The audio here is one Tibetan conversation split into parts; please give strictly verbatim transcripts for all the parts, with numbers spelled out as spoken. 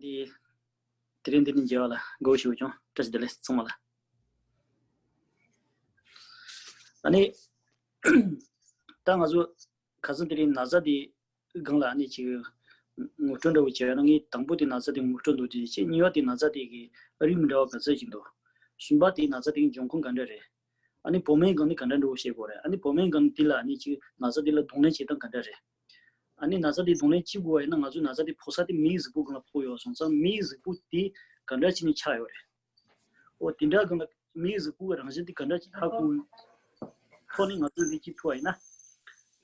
འདི་དེ་རིང་འདི་ནས་མཇལ་བ་ལ་དགའ་བོ་ཞེ་པོ་བྱུང་། བཀྲ་ཤིས་བདེ་ལེགས་ཚང་མ་ལ། ཨ་ནི་ད་ང་ཚོ་ཁ་སང་དེ་རིང་ན་ཚ་དེ་སྒང་ལ་ཨ་ནི་ཅིག་ངོ་སྤྲོད་འདྲ་བོ་བྱས་ན། ངས་དང་པོ་དེ་ན་ཚ་དེ་ངོ་སྤྲོད་འདྲ་བོ་བྱས། གཉིས་པ་དེ་ན་ཚ་དེ་གི་རིགས་མི་འདྲ་བ་ག་ཚོད་ཅིག་འདུག་གསུམ་པ་དེ་ན་ཚ་དེ་གི་འབྱུང་ཁུངས་ག་འདྲ་རེད། ཨ་ནི་བོད་སྨན་སྒང་ནས་ག་འདྲ་འདྲ་བོ་བཤད་དགོས་རེད། ཨ་ནི་བོད་སྨན་སྒང་ནས་དེ་ལ་ཨ་ནི་ཅིག་ན་ཚ་དེ་ལ་གདོང་ལེན་བྱེད་སྟངས་ག་འདྲ་རེད། ཨ་ནི་ན་ཚ་དེ་གདོང་ལེན་བྱེད་དགོས་པ་ཡིན་ན། ང་ཚོའི་ན་ཚ་དེ་ཕོག་ས་དེ་མིའི་གཟུགས་པོ་སྒང་ལ་ཕོག་ཡོད་སོང་ཙང་། མིའི་གཟུགས་པོ་དེ་ག་འདྲ་བྱས་ནས་ཆགས་ཡོད་རེད། འོ་དེ་འདྲ་སྒང་ལ་མིའི་གཟུགས་པོ་གི་རང་བཞིན་དེ་ག་འདྲ་ཅིག་ཧ་གོ་ཐོག་ནས་ང་ཚོས་འདི་བྱེད་ཐུབ་པ་ཡིན་ན།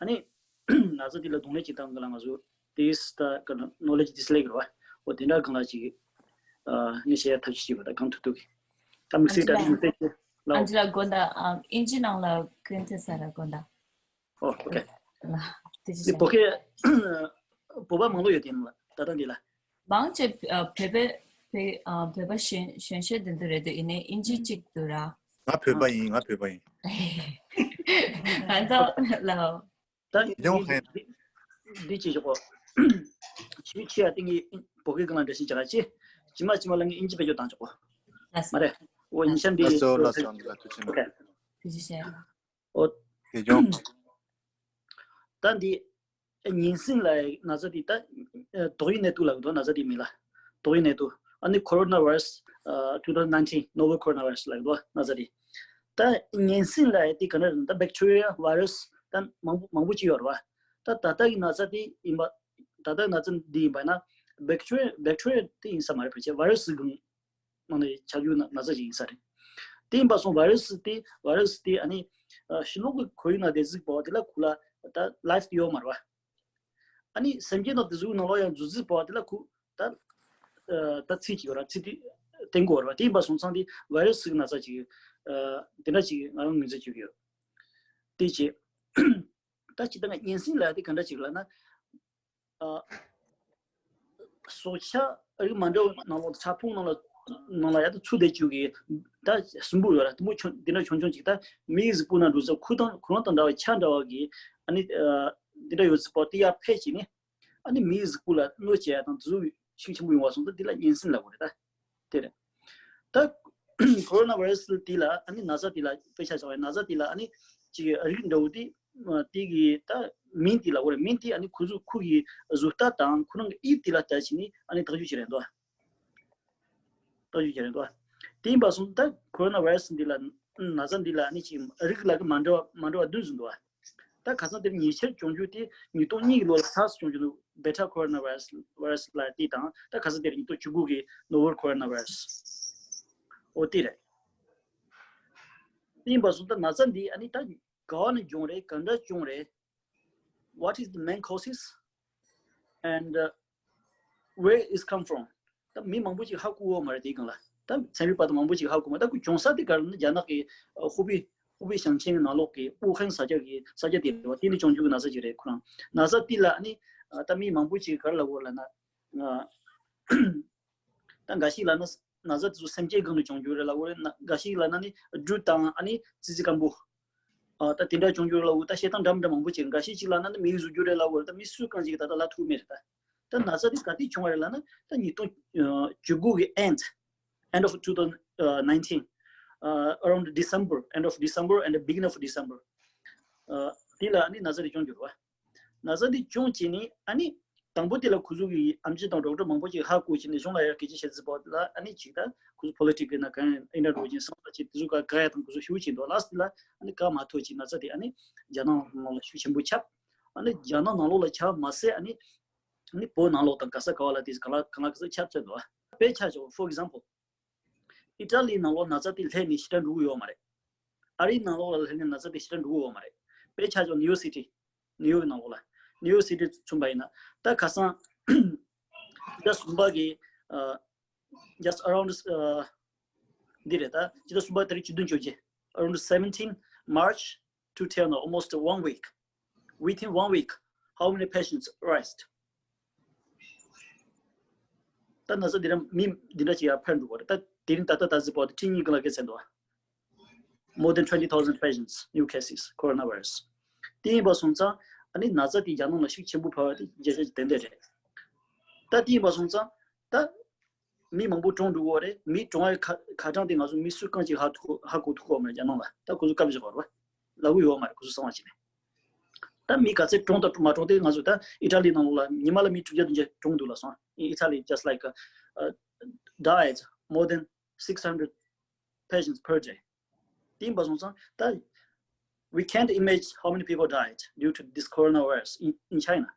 ཨ་ནི་ན་ཚ་འདི་ལ་གདོང་ལེན་བྱེད་སྟངས་སྒང་ལ་ང་ཚོ་དེས་ད་ག་ནོ་ལེ་ཇི་དེ་སླེབས་ཀྱི་རེད་བ། འོ་དེ་འདྲ་སྒང་ལ་ཅིག་ཨ་ངས་བཤད་ཡ་ཐབས་ཤེས་བྱེད་པ་དང་གང་ཐུབ་ཐུབ་ཀྱིས། ད་དམིགས་བསལ་ད་དེ་མི་ཚེ་ཅིག་ལ། ཨན་ཇི་ལ་དགོན་བདག་ཨ་ཨིན་ཇི་ནང་ལ་ཀུན་ཐེ་ས་ར་དགོན་བདག་ཨོ་ཨོ་ཁེ། ལ་དེ་ཅི་འདི་བོད་སྐད་བོད་པ་མང་པོ་ཡོད་དེ་ནང་ལ་ད་ལྟ་འདི་ལ། མང་ཆེ་ཨ་བོད་པའི་བོད་ཨ་བོད་པ་གཞོན་གཞོན་གཞོན་དེ་ཚོ་རེད་འདུག་ཡིན་ནའི་ཨིན་ཇི་གཅིག་འདུག་ར། ང་བོད་པ་ཡིན། ང་བོད་པ་ཡིན། ང་ཚོ་ལ་ད་ཡོང་ཧེ། འདི་འདི་ཅི་ཞོག་གོ། ཆི་ཆི་ཡ་ཏིང་གི་བོད་སྐད་སྒང་ལ་འགྲེལ་བཤད་བྱ་ག་ཅི། ཇི་མ་ཇི་མ་ལ་ངས་ཨིན་ཇི་བེད་སྤྱོད་བཏང་ཆོག་གོ། ལགས་སོ། མ་རེད། འོ་ཉི་ཤམ་འདི། ལགས་སོ། ལགས་སོ། ལགས་སོ། ཐུགས་རྗེ་ཆེ། ཨོ་ཁེ། ཐུགས་རྗེ་ཆེ། ཨོ། དེ་ཀྱང་། ད་འདི་ཉིན་སྲིང་ལ་ན་ཚ་འདི་ད་ཏོག་དབྱིབས་ནད་དུག་ལབ་འདུག་ན་ཚ་འདི་མིང་ལ་ཏོག་དབྱིབས་ནད་དུག་ཨ་ནི་Coronavirus two thousand nineteen novel coronavirus ལབ་འདུག་ན་ཚ་འདི། ད་ཉིན་སྲིང་ལ་དེ་ག་འདྲ་རེད་ན། ད་bacteria virus ད་མང་པོ་མང་པོ་ཅིག་ཡོད་རེད་བ། ད་ད་ལྟ་གི་ན་ཚ་འདི་ཡིན་པ། ད་ལྟ་ན་ཚ་འདི་ཡིན་པ་ན་bacteria bacteria དེ་ཡིན་ས་མ་རེད། ཕལ་ཆེར་virus གི་ནང་ནས་ཆགས་རྒྱུ་ན་ན་ཚ་ཞིག་ཡིན་ས་རེད། དེ་ཡིན་པ་སོང་virus དེ་virus དེ་ཨ་ནི་ཨ་ཕྱི་ལོགས་ཀྱི་ཁོར་ཡུག་ནང་དེ་གཟིགས་པ་དེ་ལ་ཁོ་ལ་ད་life དེ་ཡོད་མ་རེད་བ། ཨ་ནི་སེམས་ཅན་དང་དེ་ཚོའི་ནང་ལོགས་ཡང་འཛུལ་གཟིགས་པ་དེ་ལ་ཁོ་ད་ཨ་ད་ཚིག་ཅིག་ཡོད་ར། ཚིག་དེ་བསྟན་དགོས་རེད་བ། དེ་ཡིན་པ་སོང་ཙང་དེ་virus གི་ན་ཚ་ཅིག་ཨ་དེ་འདྲ་ཅིག་ང་རང་ངོས་འཛིན་བྱེད་ཀྱི་ཡོད། དེ་བྱས། ད་ཅི་ད་ང་ཉིན་སྲིང་ལ་དེ་ག་འདྲ་ཅིག་ལབ་ན། ཨ། སྲོག་ཆགས་རིགས་མ་འདྲ་བ་ནང་ལོགས་ཕྲ་ཕུང་ནང་ལ་ནང་ལ་ཡར་དུ་ཚུད་བསྡད་བཅུག་གི་ད་སྲིན་འབུ་ཡོད་ར། དེ་མོ་ཆུང་དེ་འདྲ་ཆུང་ཆུང་ཅིག་ད་མིའི་གཟུགས་པོ་ནང་འགྲོ་ཚེ་ཁོ་དང་ཁོ་རང་དང་འདྲ་བའི་ཆ་འདྲ་བ་གི་ཨ་ནི་ཨ་དེ་འདྲ་ཡོད་ཚེ་པོ་དེ་ཡར་འཕེལ་བྱས་ནས་ཨ་ནི་མིའི་གཟུགས་པོ་ལ་གནོད་བྱེད་ཡ་དང་དེ་ཚོ་ཤུགས་ཆེན་པོ་ཡོང་བ་སོང་ཙང་དེ་ལ་ཉིན་སྲིང་ལབ་དགོས་རེད་ད། དེ་རེད། ད་Coronavirus དེ་ལ་ཨ་ནི་ན་ཚ་དེ་ལ་དཔེ་ཆ་བཞག་པའི་ན་ཚ་དེ་ལ་ཨ་ནི་ཅིག་རིགས་འདྲ་བོ་དེ་དེ་གི་ད་མིང་དེ་ལ་འོ་རེད། མིང་དེ་ཨ་ནི་ཁོ་ཚོ་ཁོ་གི་བཟོ་ལྟ་དང་ཁོ་རང་གི་དབྱིབས་དེ་ལ་ལྟ་བྱས་ནས་ཨ་ནི་བརྟག་དཔྱད་བྱེད་རན་འདུག་བརྟག་དཔྱད་བྱེད་རན་འདུག་དེ་ཡིན་པ་སོང་ད་Coronavirus འདི་ལ་ན་ཚ་འདི་ལ་ཨ་ནི་ཅིག་རིགས་ལ་གི་མ་འདྲ་བ་མ་འདྲ་བ་བདུན་ཟིན་འདུག་ད་ཁ་སང་དེར་ཉེ་ཆར་བྱུང་རྒྱུ་དེ་ཉིས་སྟོང་གཉིས་ཀྱི་ལོ་ལ་SARS བྱུང་རྒྱུ་འདུག Beta coronavirus virus ལ་དེ་དང་ད་ཁ་སང་དེར་ཉིས་སྟོང་བཅུ་དགུ་གི་novel coronavirus འོ་དེ་རེད། དེ་ཡིན་པ་སོང་ད་ན་ཚ་འདི་ཨ་ནི་ད་ག་བ་ནས་བྱུང་རེད། ག་འདྲ་བྱུང་རེད། What is the main causes and uh, where is come from? ད་མི་མང་པོ་ཅིག་ཧ་གོ་བ་མ་རེད་དེའི་སྒང་ལ། ད་ཚན་རིག་པ་དང་མང་པོ་ཅིག་ཧ་གོ་མ། ད་ཁོ་བྱུང་ས་དེ་ག་རེ་ན་རྒྱ་ནག་གི་ཨ་ཧུ་པེ་ཧུ་པེ་ཞིང་ཆེན་གྱི་ནང་ལོགས་ཀྱི་ཝུ་ཧན་ས་ཆ་གི་ས་ཆ་དེ་རེད་བ། དེ་ནས་བྱུང་རྒྱུ་གི་ན་ཚ་ཅིག་རེད། ཁོ་རང་ན་ཚ་དེ་ལ་ཨ་ནི་ཨ་ད་མི་མང་པོ་ཅིག་ག་རེ་ལབ་དགོས་ལབ་ན། ཨ་ད་འགའ་ཞིག་ལབ་ན་ན་ཚ་དེ་ཚོ་སེམས་ཅན་སྒང་ནས་བྱུང་རྒྱུ་རེད་ལབ་དགོས་རེད། ན་འགའ་ཞིག་ལབ་ན་ནི་སྦྲུལ་དང་ཨ་ནི་ཙི་ཙི་སྐམ་པོ། ཨ་ད་དེ་འདྲ་བྱུང་རྒྱུ་ལ་འུ་ད་བཤད་སྟངས་འདྲ་མི་འདྲ་མང་པོ་ཅིག་འགའ་ཤས་ཅིག་ལབ་ན་ནི་མིའི་གཟུགས་འགྱུར་རེད་ལབ་དགོས་རེད། ད་མི་སུ་གང་ཅིག་གིས་ད་ལྟ་ལབ་ཐུབ་མེད་རེད་ད། ད་ན་ཚ་དེ་ག་དུས་བྱུང་བ་རེད་ལབ་ན་ད་ཉིས་སྟོང་བཅུ་དགུ་གི་end, end of two thousand nineteen, uh, around December, end of December and the beginning of December. ཨ་དེ་ལ་ནི་ན་ཚ་དེ་བྱུང་རྒྱུ་རེད་བ། ན་ཚ་འདི་བྱུང་བྱས་ནས་ཨ་ནི་དང་པོ་དེ་ལ་ཁོ་ཚོ་གི་ཨམ་ཆི་དང་ཌོག་ཊར་མང་པོ་ཅིག་ཧ་གོ་བྱས་ནས་གཞུང་ལ་ཡར་སྐད་ཆ་བཤད་ཚུལ་པོ་ལ་ཨ་ནི་ཅིག་ད་ཁོ་ཚོ་ཕོ་ལི་ཊིག་གི་ནང་གང་ཨེ་འདྲ་འགྲོ་ཅིང་སང་ད་ཅིག་དེ་ཚོ་ག་ག་ཡ་དང་ཁོ་ཚོ་ཞུ་བྱེད་འདུག་ལགས་སི་ལ་ཨ་ནི་ག་མ་ཐོག་ཅིག་ན་ཚ་དེ་ཨ་ནི་རྒྱ་ནག་ནང་ལ་ཤུགས་ཆེན་པོ་ཁྱབ། ཨ་ནི་རྒྱ་ནག་ནང་ལོགས་ལ་ཁྱབ་མ་ཟད་ཨ་ནི་ཨ་ནི་བོད་ནང་ལོགས་དང་ག་ས་ག་བ་ལ་དེ་ག་ལ་ག་ལ་ག་ས་ཁྱབ་ཚར་འདུག་དཔེ་ཆ་བཞག for example ཨི་ཊ་ལི་ནང་ལོགས་ན་ཚ་དེ་ལྷག་ནས་ཞེ་དྲག་འགྲོ་གི་ཡོད་མ་རེད། ཨ་རིའི་ནང་ལོགས་ལ་ལྷག་ནས་ན་ཚ་དེ་ཞེ་དྲག་འགྲོ་གི་ཡོད་མ་རེད། དཔེ་ཆ་བཞག་ནིའུ་ཡོག་སི་ཊི། ནིའུ་ཡོག་ནང་ལོགས་ལ། ནིའུ་ཡོག་སི་ཊི་མཚོན་པ་ཡིན་ན། ད་ཁ་སང་ཕྱི་ཟླ་གསུམ་པ་གི་ཨ་just around ཨ་འདི་རེད། ད་ཕྱི་ཟླ་གསུམ་པ་ཏ་རིག་བཅུ་བདུན་བཅོ་བརྒྱད། Around seventeen March to till now, almost one week. Within one week, how many patients arrest? ད་ན་ཚ་འདི་ར་མི་འདི་འདྲ་ཅིག་ཡར་འཕར་འགྲོ་གི་རེད། ད་དེ་རིང་ད་ལྟ་ད་གཟིགས་པ་དེ་ཁྲི་གཉིས་སྒང་ལ་སྐད་ཆ་འདུག More than twenty thousand patients, new cases, coronavirus. དེ་ཡིན་པ་སོང་ཙང་ཨ་ནི་ན་ཚ་དེ་རྒྱ་ནག་ལ་ཤུགས་ཆེན་པོ་འཕར་བ་དེ་བརྒྱ་ཆ་ཏན་ཏན་རེད། ད་དེ་ཡིན་པ་སོང་ཙང་ ད་མི་མང་པོ་གྲོངས་འགྲོ་གི་ཡོད་རེད། མི་གྲོངས་པའི་ཁ་ཁ་གྲངས་དེ་ང་ཚོ་མི་སུ་གང་ཅིག་ཧ་ཐུག་ཧ་གོ་ཐུག་གི་ཡོད་མ་རེད། རྒྱ་ནག་ལ་ད་ཁོ་ཚོ་བཀག་བཞག་པ་རེད་པ། ལབ་ཀྱི་ཡོད་མ་རེད། ཁོ་ཚོ་གསང་བ་བྱས་ནས། ད་མི་ག་ཚད་གྲོངས་དང་མ་གྲོངས་དེ་ང་ཚོ་ད་ཨི་ཊ་ལི་ནང་ལོགས་ལ་ཉི་མ་ལ་མི་དྲུག་བརྒྱ་བདུན་བརྒྱ་གྲོངས་འདུག་ལབ་སོང་། In Italy, just like, uh, uh, died more than six hundred patients per day. དེ་ཡིན་པ་སོང་ཙང་ད། We can't imagine how many people died due to this coronavirus in, in China.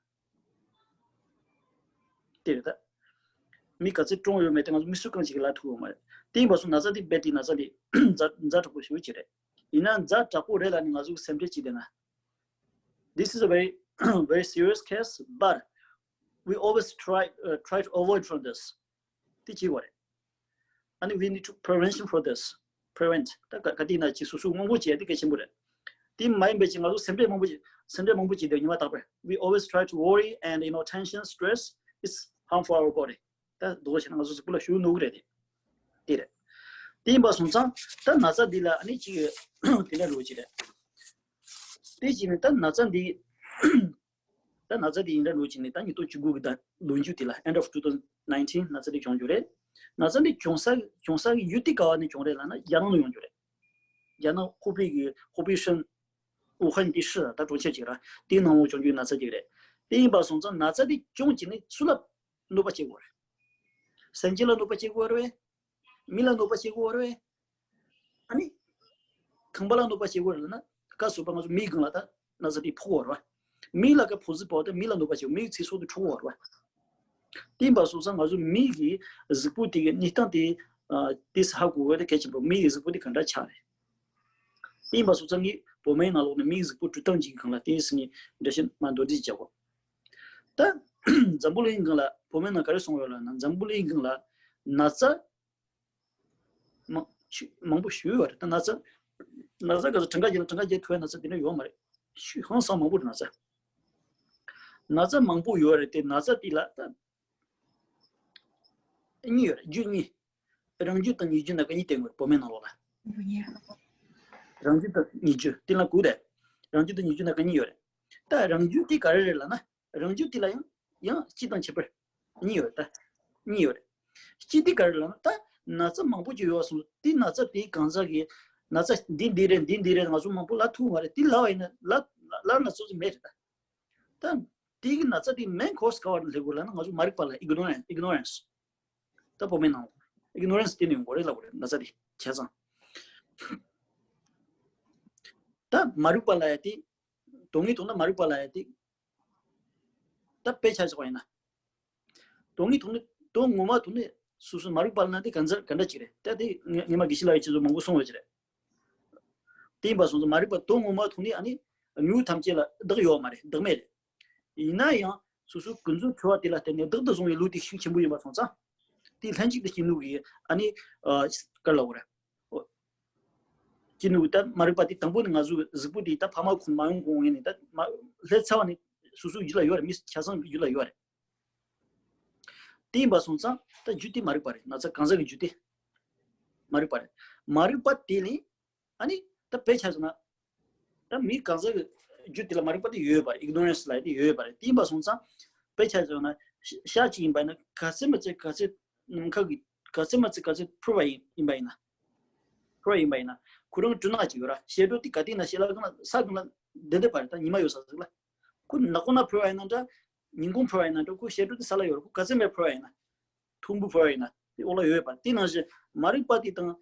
དེ་རེད་ད། མི་ག་ཚོད་གྲོངས་ཡོད་མེད་དེ་ང་ཚོ་མི་སུ་གང་ཞིག་གིས་ལབ་ཐུབ་ཡོད་མ་རེད། དེ་ཡིན་པ་སོང་ན་ཚ་དེ་རྦད་དེ་ན་ཚ་དེ་ཛ་ཛ་དྲག་པོ་ཞེ་པོ་ཅིག་རེད། ཡིན་ན་ཛ་དྲག་པོ་རེད་ལབ་ནས་ང་ཚོ་སེམས་ཁྲལ་བྱེད་བསྡད་ན། This is a very, very serious case, but we always try, uh, try to avoid from this. དེ་གཅིག་པ་རེད། And we need to prevention for this. Prevent. ད་ག་ག་དེ་ན་ཅིག་སོ་སོ་སྔོན་འགོག་བྱེད་ཡ་དེ་གལ་ཆེན་པོ་རེད། དེ་མ་ཡིན་པའི་ཅིག་ང་ཚོ་སེམས་ཁྲལ་མང་པོ་ཅིག་སེམས་ཁྲལ་མང་པོ་བྱེད་དུས་ཉི་མ་རྟག་པར། We always try to worry and, you know, tension, stress is harm for our body. ད་དོགས་བྱས་ན་ང་ཚོ་གཟུགས་པོ་ལ་ཤུགས་ནུས་ཀྱི་རེད་དེ། དེ་རེད། དེ་ཡིན་པ་སོང་ཙང་ད་ན་ཚ་འདི་ལ་ཨ་ནི་ཅིག་དེ་འདྲ་རོ་ཅིག་རེད། དེ་ཅིག་ནི་ད་ན་ཚ་འདི། ད་ན་ཚ་དེ་ཡིན་འདྲ་འགྲོ་ཅིག་ནི་ད་ཉིས་སྟོང་བཅུ་དགུ་གི་ཟླ་ལོ་མཇུག་དེ་ལ། End of two thousand nineteen ན་ཚ་དེ་བྱུང་རྒྱུ་རེད། ན་ཚ་འདི་བྱུང་ས་བྱུང་ས་གི་ཡུལ་དེ་ག་བ་ནས་བྱུང་རེད་ལབ་ན་རྒྱ་ནག་ནས་ཡོང་རྒྱུ་རེད། རྒྱ་ནག་ཧུ་པེ་གི་ཧུ་པེ་ཧྲན་ཝུ་ཧན་དེ་ཧྲི་ད་གྲོང་ཁྱེར་ཅིག་ར། དེའི་ནང་ལ་བྱུང་རྒྱུའི་ན་ཚ་ཅིག་རེད། དེ་ཡིན་པ་སོང་ཙང་ན་ཚ་དེ་བྱུང་ཅིག་ནི་སུ་ལ་གནོད་པ་བྱེད་དགོས་རེད། སེམས་ཅན་ལ་གནོད་པ་བྱེད་དགོས་རེད། མི་ལ་གནོད་པ་བྱེད་དགོས་རེད། ཨ་ནི། ཁང་པ་ལ་གནོད་པ་བྱེད་དགོས་རེད་ལབ་ན། ཁ་གསོ་བ་ང་ཚོ་མིའི་སྒང་ལ་ད་ན་ཚ་དེ་ཕོག་གོ་རེད་བ། མི་ལ་ཁ་ཕོག་ཟིག་པོ་ད་མི་ལ་གནོད་པ་བྱེད། མིའི་ཚེ་སྲོག་དེ་འཕྲོག་གོ་རེད་བ། དེ་ཡིན་པ་སོང་ཙང་ང་ཚོ་མི་གི་གཟུགས་པོ་དེ་གི་གནས་སྟངས་དེ། ཨ། དེ་ཧ་གོ་དགོས་དེ་གལ་ཆེན་པོ། མི་གི་གཟུགས་པོ་དེ་ག་འདྲ་ཆགས་རེད། དེ་ཡིན་པ་སོང་ཙང་ངས་བོད་སྨན་ནང་ལོགས་ནས་མིའི་གཟུགས་པོ་འགྲོ་སྟངས་ཅིག་གི་སྒང་ལ་དེ་སྲིད་ངས་འགྲེལ་བཤད་མ་མདོར་བསྡུས་བྱ་དགོས། ད་འཛམ་བུ་གླིང་སྒང་ལ་བོད་སྨན་ནང་ག་རེ་གསུངས་ཡོད་ལབ་ན། འཛམ་བུ་གླིང་སྒང་ལ་ན་ཚ་མང་ཤོས་མང་པོ་ཞིག་ཡོད་རེད། ད་ན་ཚ་ན་ཚ་ག་ཚོད་གྲངས་ཀ་བརྒྱབ་ན་གྲངས་ཀ་བརྒྱབ་ཐུབ་པའི་ན་ཚ་དེ་འདྲ་ཡོད་མ་རེད། ཤོས་ཧང་སང་མང་པོ་རེད་ན་ཚ། ན་ཚ་མང་པོ་ཡོད་རེད་དེ། ན་ཚ་དེ་ལ་ད་གཉིས་ཡོད་རེད། རྒྱུ་གཉིས། རང་རྒྱུ་དང་ཉེས་རྒྱུ་ན་ག་གཉིས་བསྟན་དགོས་རེད། བོད་སྨན་ནང་ལོགས་ལ། རང་རྒྱུ་དང་ཉེས་རྒྱུ་དེ་ལ་གོ་རེད། རང་རྒྱུ་དང་ཉེས་རྒྱུ་ན་ག་གཉིས་ཡོད་རེད། ད་རང་རྒྱུ་དེ་ག་རེ་རེད་ལབ་ན། རང་རྒྱུ་དེ་ལ་ཡང་ཡང་སྤྱི་དང་ཁྱད་པར་གཉིས་ཡོད་རེད། ད་གཉིས་ཡོད་རེད། སྤྱི་དེ་ག་རེ་ལབ་ན། ད་ན་ཚ་མང་པོ་ཅིག་ཡོད་སོང་། དེ་ན་ཚ་དེའི་གང་ཟག་གི་ན་ཚ་འདི་འདི་རེད། འདི་འདི་རེད། ང་ཚོ་མང་པོ་ལབ་ཐུབ་མ་རེད། དེ་ལབ་པ་ཡིན་ན་ལབ་ལབ་ན་སོ་སོ་མེད་རེད་ད། ད་དེ་གི་ན་ཚ་དེ་main cause ག་བ་ནས་སླེབས་དགོས་ལབ་ན། ང་ཚོ་མ་རིག་པ་ལ། ignorance, ignorance. ད་བོད་སྨན་ནང་ignorance དེ་ནས་ཡོང་གི་རེད་ལབ་དགོས་རེད། ན་ཚ་དེ་བྱས་ཙང་། ད་མ་རིག་པ་ལབ་ཡ་དེ། དོན་དངོས་ཐོག་ན་མ་རིག་པ་ལབ་ཡ་དེ། ད་དཔེ་ཆ་བཞག་པ་ཡིན་ན། དོན་དངོས་ཐོག་ནས་དོན་ངོ་མ་ཐོག་ནས་སོ་སོ་མ་རིག་པ་ལབ་ན་དེ་ག་ཚོད་ག་འདྲ་ཅིག་རེད། ད་དེ་ངས་ངས་མ་དགེ་བཤེས་ལགས་ཀྱིས་ཁྱེད་ཚོ་མང་པོ་གསུངས་ཡོད་ཀྱི་རེད། དེ་ཡིན་པ་སོང་ཙང་མ་རིག་པ་དོན་ངོ་མ་ཐོག་ནས་ཨ་ནི་མྱུ་གུ་ཐམས་ཅད་ལ་བདག་ཡོད་མ་རེད། བདག་མེད་རེད། ཡིན་ན་ཡང་སོ་སོའི་ཀུན་རྫོབ་འཁྲུལ་བ་དེ་ལ་བརྟེན་ནས་བདག་ཏུ་བཟུང་བའི་ལུགས་དེ་ཤུགས་ཆེན་པོ་ཡིན་པ་སོང་ཙང་། དེ་ལྷན་ཅིག་ཏུ་སྐྱེས་ནོ་གི་ཨ་ནི། ཨ། ག་རེ་ལབ་དགོས་རེད། ཨོ། སྐྱེས་ནོ་གི་ད་མ་རིག་པ་དེ་དང་པོ་ནི་ང་ཚོའི་གཟུགས་པོ་དེ་ད་ཕ་མ་ཁོ་མ་ཡོང་གོང་ངས་ནས་ད་མ་སླེབས་ཚར་བ་ནི་སོ་སོའི་རྒྱུད་ལ་ཡོད་རེད། མི་ཆ་ཚང་གི་རྒྱུད་ལ་ཡོད་རེད། དེ་ཡིན་པ་སོང་ཙང་ད་རྒྱུ་དེ་མ་རིག་པ་རེད། ན་ཚ་གང་ཟག་གི་རྒྱུ་དེ་མ་རིག་པ་རེད། མ་རིག་པ་དེ་ནི་ཨ་ནི་ད་དཔེ་ཆ་བཞག་ན། ད་མི་གང་ཟག་གི་རྒྱུད་དེ་ལ་མ་རིག་པ་དེ་ཡོད་པ་རེད། ignorance ལབ་དེ་ཡོད་པ་རེད། དེ་ཡིན་པ་སོང་ཙང་དཔེ་ཆ་བཞག་ན་ཤ་ཤ་ཅིག་ཡིན་པ་ཡིན་ན། ག་ཚོད་མ་ཚོད་ག་ཚོད་ནམ་མཁའ་གི་ག་ཚོད་མ་ཚོད་ག་ཚོད་འཕུར་བ་ཡིན་ཡིན་པ་ཡིན་ན། འཕུར་བ་ཡིན་པ་ཡིན་ན། ཁོ་རང་སྦྲུལ་ནག་ཅིག་ཡོད་ར། ཞལ་སྒྲོ་དེ་ག་དེ་ན་ཞལ་ལག་སྒང་ལ་ས་སྒང་ལ་བསྡད་བསྡད་པ་རེད། ད་ཉི་མ་ཡོད་ས་ཟིག་ལ། ཁོ་ནག་པོ་ན་འཕུར་བ་ཡིན་ན་འདྲ། ཉིན་གུང་འཕུར་བ་ཡིན་ན་འདྲ། ཁོ་ཞལ་སྒྲོ་དེ་ས་ལ་ཡོད་ར། ཁོ་ག་ཚོད་མ་འཕུར་བ་ཡིན་ན། ཐུམ་བུ་འཕུར་བ་ཡིན་ན་དེ་འོག་ལ་ཡོད་པ། དེ་ནང་བཞིན་མ་རིག་པ་དེ་དང་།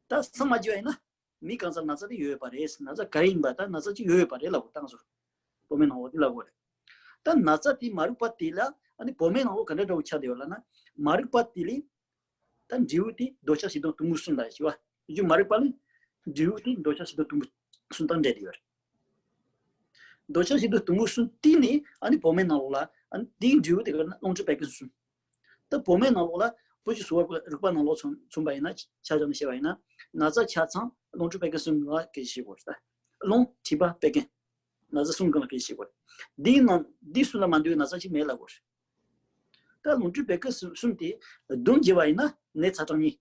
ད་སངས་མ་རྒྱས་པ་ཡིན་ན། མི་གང་ཟག་ན་ཚ་དེ་ཡོད་པ་རེད། ན་ཚ་ག་རེ་ཡིན་པ་ད་ན་ཚ་ཅིག་ཡོད་པ་རེད་ལབ་དགོས། ད་ང་ཚོ་བོད་སྨན་ནང་ལོགས་དེ་ལབ་དགོས་རེད། ད་ན་ཚ་དེ་མ་རིག་པ་དེ་ལ་ཨ་ནི་བོད་སྨན་ནང་ལོགས་ག་འདྲ་འདྲ་བོ་ཆགས་བསྡད་ཡོད་ལབ་ན། མ་རིག་པ་དེ་ལས་ད་འབྲས་བུ་དེ་འདོད་ཆགས་ཞེ་སྡང་གཏི་མུག་གསུམ་ལ་ཞེས་པ། རྒྱུ་མ་རིག་པ་ལས་འབྲས་བུ་དེ་འདོད་ཆགས་ཞེ་སྡང་གཏི་མུག་གསུམ་དང་འབྲེལ་བསྡད་ཡོད་རེད། འདོད་ཆགས་ཞེ་སྡང་གཏི་མུག་གསུམ་དེ་ནི་ཨ་ནི་བོད་སྨན་ནང་ལོགས་ལ་ཨ་ནི་དེའི་འབྲས་བུ་དེ་ག་ན་རླུང་མཁྲིས་བད་ཀན་གསུམ། ད་བོད་སྨན་ནང་ལོགས་ལ་བོད་ཀྱི་གསོ་བ་རིག་པ་ནང་ལོགས་མཚོན་མཚོན་པ་ཡིན་ན། ཆ་བཞག་ནས་བཤད་པ་ཡིན་ན། ན་ཚ་ཆ་ཚང་རླུང་མཁྲིས་བད་ཀན་གསུམ་ལ་སྐད་ཆ་བཤད་དགོས་རེད། ད་རླུང་མཁྲིས་པ་བད་ཀན། ན་ཚ་གསུམ་སྒང་ལ་སྐད་ཆ་བཤད་དགོས་རེད། འདིའི་ནང་འདི་གསུམ་ལ་མ་འདུས་པའི་ན་ཚ་ཅིག་མེད་ལབ་དགོས་རེད། ད་རླུང་མཁྲིས་བད་ཀན་གསུམ་གསུམ་དེ་བསྡོམས་བྱས་པ་ཡིན་ན་ནད་ཚ་གྲང་གཉིས།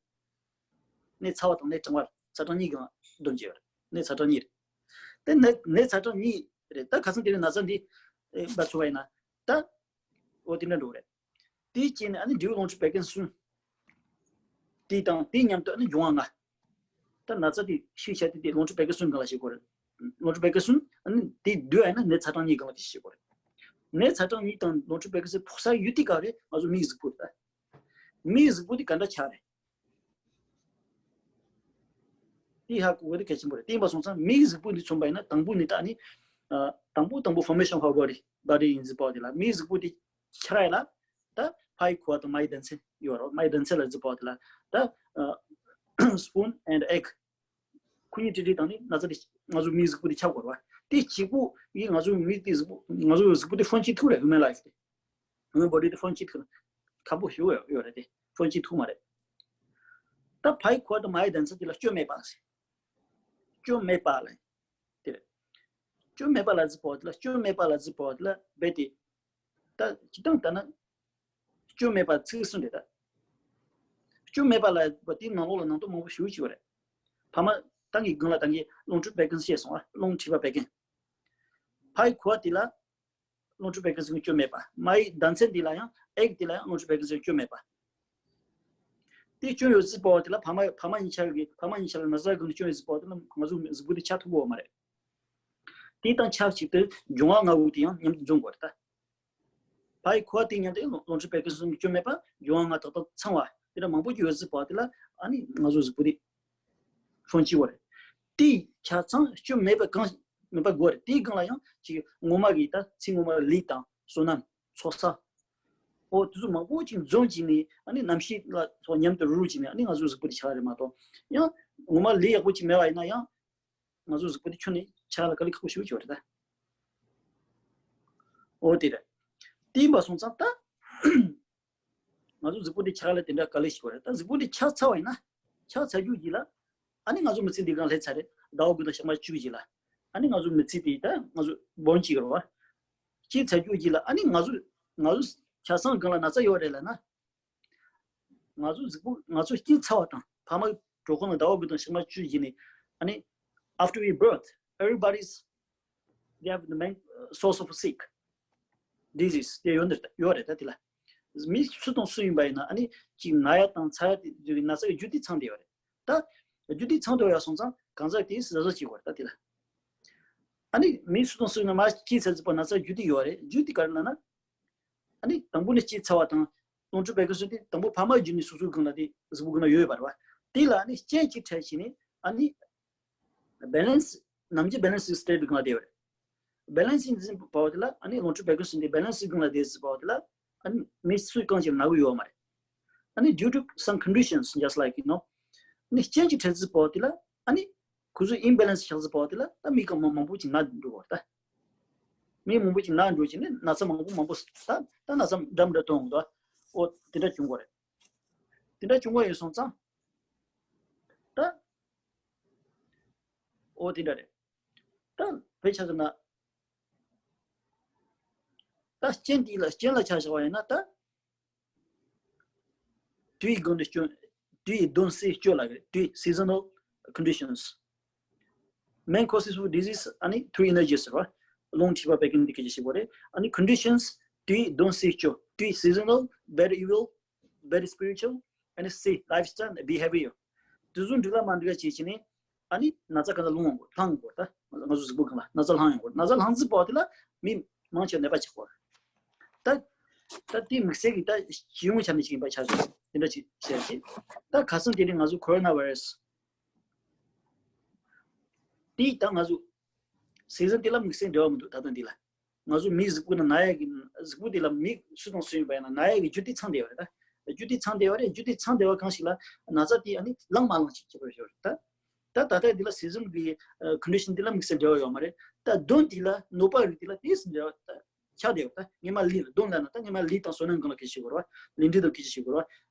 ནད་ཚ་བ་དང་ནད་གྲང་བ། ཚ་གྲང་གཉིས་སྒང་བསྡོམས་བྱས་པ་རེད། ནད་ཚ་གྲང་གཉིས་རེད། དེ་ནད་ནད་ཚ་གྲང་གཉིས་རེད། ད་ཁ་སང་དེ་རིང་ན་ཚ་འདི་ཨེ་འབའ་ཚུགས་པ་ཡིན་ན། ད་འོ་དེ་འདྲ་འགྲོ་གི་རེད། དེའི་རྐྱེན་ནས་ཨ་ནི་འབྲས་བུ་རླུང་མཁྲིས་བད་ཀན་གསུམ། དེ་དང་དེ་མཉམ་དུ་ཨ་ནི་འབྱུང་བ་ལྔ། ད་ན་ཚ་དེ་ཤི་ཆ་དེ་དེ་རླུང་མཁྲིས་བད་ཀན་གསུམ་སྒང་ལ་ཤི་དགོས་རེད། རླུང་མཁྲིས་བད་ཀན་གསུམ་ཨ་ནི་དེ་བསྡུས་ཡིན་ན་ནད་ཚ་གྲང་གཉིས་སྒང་ལ་དེ་ཤི་དགོས་རེད། ནད་ཚ་གྲང་གཉིས་དང་རླུང་མཁྲིས་བད་ཀན་གསུམ་ཕོག་ས་ཡུལ་དེ་ག་རེད། ང་ཚོ་མིའི་གཟུགས་པོ་རེད། མིའི་གཟུགས་པོ་དེ་ག་འདྲ་ཆགས་རེད། དེ་ཧ་གོ་དགོས་དེ་གལ་ཆེན་པོ་རེད། དེ་ཡིན་པ་སོང་ཙང་མིའི་གཟུགས་པོ་འདི་མཚོན་པ་ཡིན་ན་དང་པོ་ནི་ད་ནི། ཨ། དང་པོ་དང་པོ་formation of our body, body ཡིན་ཟེར་བ་དེ་ལ་མིའི་གཟུགས་པོ་དེ་ཆགས་ཡ་ལ། ད་ཕའི་ཁུ་བ་དང་མའི་ཟླ་མཚན་ཡོད་རོ། མའི་ཟླ་མཚན་ལ་ཟེར་བ་དེ་ལ་ད་ཨ་sperm and egg ཁོ་གཉིས་སྤྲེལ་སྤྲེལ་དང་ནི་ན་ཚ་དེ་ང་ཚོ་མིའི་གཟུགས་པོ་དེ་ཆགས་དགོས་རེད་བ། དེ་གཅིག་པུ་ཡིས་ང་ཚོ་མི་དེ་གཟུགས་པོ་ང་ཚོ་གཟུགས་པོ་དེ་function ཐུབ་རེད། human life དེ། human body དེ་function ཐུབ་ཁག་པོ་ཞིག་ཡོད་རེད་དེ། function ཐུབ་མ་རེད། ད་ཕའི་ཁུ་བ་དང་མའི་ཟླ་མཚན་དེ་ལ་སྐྱོན་མེད་པ་ཟེར། སྐྱོན་མེད་པ་ལ། དེ་རེད། སྐྱོན་མེད་པ་ལ་ཟེར་བ་དེ་ལ་སྐྱོན་མེད་པ་ལ་ཟེར་བ་དེ་ལ་རྦད་དེ། ད་སྤྱིར་བཏང་ལྟར་ན། སྐྱོན་མེད་པ་ཚིག་གསུམ་རེད་ད། སྐྱོན་མེད་པ་ལ་བ་དེའི་ནང་ལོགས་ལ་ནང་དོན་མང་པོ་ཞིག་ཡོད་རེད། ཕ་མ་ད་ངས་སྒང་ལ་ད་ངས་རླུང་མཁྲིས་བད་ཀན་བཤད་སོང་ཨ། རླུང་མཁྲིས་པ་བད་ཀན། ཕའི་ཁུ་བ་དེ་ལ་རླུང་མཁྲིས་བད་ཀན་ཟེར་སྐྱོན་མེད་པ། མའི་ཟླ་མཚན་དེ་ལ་ཡང་ཨེག་དེ་ལ་ཡང་རླུང་མཁྲིས་བད་ཀན་ཟེར་སྐྱོན་མེད་པ། དེ་སྐྱོན་ཡོད་ཟེར་བ་དེ་ལ་ཕ་མ་ཕ་མ་གཉིས་ཆ་གི་ཕ་མ་གཉིས་ཆ་ལ་ན་ཚ་གི་སྐྱོན་ཡོད་ཟེར་བ་དེ་ལ་ང་ཚོ་གཟུགས་པོ་དེ་ཆགས་ཐུབ་ཀྱི་ཡོད་མ་རེད། དེ་དང་ཆབས་ཅིག་ཏུ་འབྱུང་བ་ལྔ་པོ་དེ་ཡང་མཉམ་དུ་འཛོམས་དགོས་རེད་ད། ཕའི་ཁུ་བ་དེ་མཉམ་དུ་རླུང་མཁྲིས་བད་ཀན་ཟེར་སྐྱོན་མེད་པ། འབྱུང་བ་ལྔ་ཏག་ཏག་ཚང་བ་དེ་འདྲ་མང་པོ་ཅིག་ཡོད་ཟེར་བ་དེ་ལ་ཨ་ནི་ང་ཚོ་གཟུགས་པོ་དེ་ཧྥོན་ཅི་བ་རེད། དེ་ཆ་ཚང་སྐྱོན་མེད་པ་གང་མེད་པ་དགོས་རེད། དེའི་སྒང་ལ་ཡང་ཅིག་ངོ་མ་གི་ད་ཚེ་སྔོན་མ་ལུས་དང་བསོད་ནམས་ཚོགས་བསགས། འོ་དེ་ཚོ་མང་པོ་ཅིག་འཛོམས་ཅིག་ནས་ཨ་ནི་རྣམ་ཤེས་ལ་ཚོགས་མཉམ་དུ་རུབ་རུབ་ཅིག་ནས་ཨ་ནི་ང་ཚོའི་གཟུགས་པོ་དེ་ཆགས་རེད་མ་གཏོགས། ཡང་ངོ་མ་ལུས་ཡག་པོ་ཅིག་མེད་པ་ཡིན་ན་ཡང་ང་ཚོའི་གཟུགས་པོ་དེ་ཁྱོན་ནས་ཆགས་ལ་དཀའ་ལས་ཁག་པོ་ཞེ་པོ་ཅིག་ཡོད་རེད་ད། འོ་དེ་རེད། དེ་ཡིན་པ་སོང་ཙང་ད། ང་ཚོ་གཟུགས་པོ་འདི་ཆགས་ལ་དེ་འདྲ་དཀའ་ལས་ཤིག་རེད། ད་གཟུགས་པོ་འདི་ཆགས་ཚར་བ་ཡིན་ན། ཆགས་ཚར་རྒྱུ་གྱིས་ལ། ཨ་ནི་ང་ཚོ་མི་ཚེ་འདི་གང་སླེབས་ཚར་རེད། ཟླ་བ་དགུ་དང་ཞག་མ་བཅུ་གྱིས་ལ། ཨ་ནི་ང་ཚོ་མི་ཚེ་འདི་ད་ང་ཚོ་བོན་གཅིག་རེད་བ། སྐྱེས་ཚར་རྒྱུ་གྱིས་ལ་ཨ་ནི་ང་ཚོ་ང་ཚོ་ཆ་ཚང་གང་ལ་ན་ཚ་ཡོད་རེད་ལ་ན། ང་ཚོ་གཟུགས་པོ་ང་ཚོ་སྐྱེས་ཚར་བ་དང་ཕ་མ་གྲོད་ཁོག་ནང་ཟླ་བ་དགུ་དང་ཞག་མ་བཅུ་གྱིས་ནི། ཨ་ནི་after we birth, everybody's they have the main source of sick disease དེ་ཡོད་ནི་ཡོད་རེད་ད་དེ་ལ། མི་སུ་དང་སུ་ཡིན་པ་ཡིན་ན་ཨ་ནི་ཅིག་ན་ཡ་དང་ཚ་ཡ་དེ་ན་ཚ་གི་རྒྱུ་དེ་ཚང་དེ་ཡོད་རེད་ད། རྒྱུ་དེ་ཚང་དེ་ཡོད་ཡ་སོང་ཙང་གང་ཟག་དེ་གཟབ་གཟབ་བྱེད་དགོས་རེད་ད་དེ་ལ། ཨ་ནི་མི་སུ་དང་སུ་ཡིན་ན་མ་སྐྱེས་ཚར་ཟིག་པ་ན་ཚ་རྒྱུ་དེ་ཡོད་རེད། རྒྱུ་དེ་ག་རེ་ལབ་ན། ཨ་ནི་དང་པོ་ནས་སྐྱེས་ཚར་བ་དང་། རླུང་མཁྲིས་བད་ཀན་སོགས་དེ་དང་པོ་ཕ་མ་བརྒྱུད་ནས་སོ་སོའི་སྒང་ལ་དེ་གཟུགས་པོ་སྒང་ལ་ཡོད་ཡོད་པ་རེད་བ། དེ་ལ་ཨ་ནི་རྐྱེན་གཅིག་འཕྲད་བྱས་ནས་ཨ་ནི། balance ནམ་རྒྱུན་balance state སྒང་ལ་བསྡད་ཡོད་རེད། balancing ཟེར་བ་དེ་ལ་ཨ་ནི་རླུང་མཁྲིས་བད་ཀན་སོགས་དེ་balance སྒང་ལ་བསྡད་ཟེར་བ་དེ་ལ་ཨ་ནི་མི་སུ་གང་ཞིག་ན་གི་ཡོད་མ་རེད། ཨ་ནི་due to some conditions just like you know ཨ་ནི་རྐྱེན་གཅིག་འཕྲད་ཟེར་བ་དེ་ལ་ཨ་ནི། ཁོ་ཚོ་imbalance ཆགས་ཟེར་བ་དེ་ལ་ད་མི་གང་མང་མང་པོ་ཅིག་ན་འགྲོ་བ་ད། མི་མང་པོ་ཅིག་ན་འགྲོ་ཅིག་ནི་ན་ཚ་མང་པོ་མང་པོ་ད་ད་ན་ཚ་འདྲ་མི་འདྲ་གཏོང་འདུག་འོ་དེ་འདྲ་བྱུང་གོ་རེད། དེ་འདྲ་བྱུང་གོ་ཡོད་སོང་ཙང་ད། འོ་དེ་འདྲ་རེད། ད་བས་ཆ་ཟེར་ན། ད་རྐྱེན་དེ་ལ་རྐྱེན་ལ་ཆ་བཞག་པ་ཡིན་ན་ད། དུས་ཀྱི་སྒང་དུ་སྐྱོན། དུས་ཀྱི་གདོན་སྲིད་སྐྱོ་ལ་རེད། དུས་seasonal conditions main causes of disease ཨ་ནི་three energies རེད་བ། རླུང་མཁྲིས་པ་བད་ཀན་འདི་ག་ཅིག་ཞིག་པོ་རེད། ཨ་ནི་conditions དུས་གདོན་སྲིད་སྐྱོ། དུས་seasonal bad evil bad spiritual and C lifestyle and behavior དེ་ཚོ་འགྲིག་ལ་མ་འགྲིག་ལ་བྱེད་ཀྱི་ནི། ཨ་ནི་ན་ཚ་ག་ཚ་སློང་ཡོང་གོ་ལྷང་ཡོང་གོ་ད་ང་ཚོ་གཟུགས་པོ་གང་ལ་ན་ཚ་ལྷང་ཡོང་གོ་ན་ཚ་ལྷང་ཟིག་པོ་དེ་ལ་མི་མང་ཆེ་ནད་པ་ཆགས་གོ་ད་ད་དེ་དམིགས་བསལ་གྱི་ད་སྤྱི་ཡོངས་ཆ་ནས་ཅིག་ཡིན་པ་ཆགས་སོང་དེ་འདྲ་ཅིག་བཤད་ཅིག་ད་ཁ་སང་དེ་ནི་ང་ཚོ་corona virus དེ་ད་ང་ཚོ་season དེ་ལ་དམིགས་བསལ་འབྲེལ་བ་མི་འདུག་ད་ལྟ་འདི་ལ། ང་ཚོ་མིའི་གཟུགས་པོ་ནང་ན་ཡ་གི་གཟུགས་པོ་དེ་ལ་མི་སུ་དང་སུ་ཡིན་པ་ཡིན་ན་ན་ཡ་གི་རྒྱུ་དེ་ཚང་བསྡད་ཡོད་རེད་ད། རྒྱུ་དེ་ཚང་བསྡད་ཡོད་རེད། རྒྱུ་དེ་ཚང་བསྡད་པ་གང་ཞིག་ལ་ན་ཚ་དེ་ཨ་ནི་ལངས་མ་ལངས་ཅིག་བྱེད་པ་ཡོད་རེད་ད། ད་ད་ལྟ་འདི་ལ་season གི་condition འདི་ལ་དམིགས་བསལ་འབྲེལ་བ་ཡོད་མ་རེད། ད་གདོན་འདི་ལ་གནོད་པ་རིགས་འདི་ལ་དེ་སུ་འབྲེལ་བ་ད་ཆགས་བསྡད་ཡོད་ད། སྔོན་མ་ལུས་ལ་གདོན་ལ་ན་ད་སྔོན་མ་ལུས་དང་བསོད་ནམས་གང་ལ་གི་ཞིག་དགོས་རེད་བ། ལུས་འདྲེ་དང་གི་ཞིག་དགོས་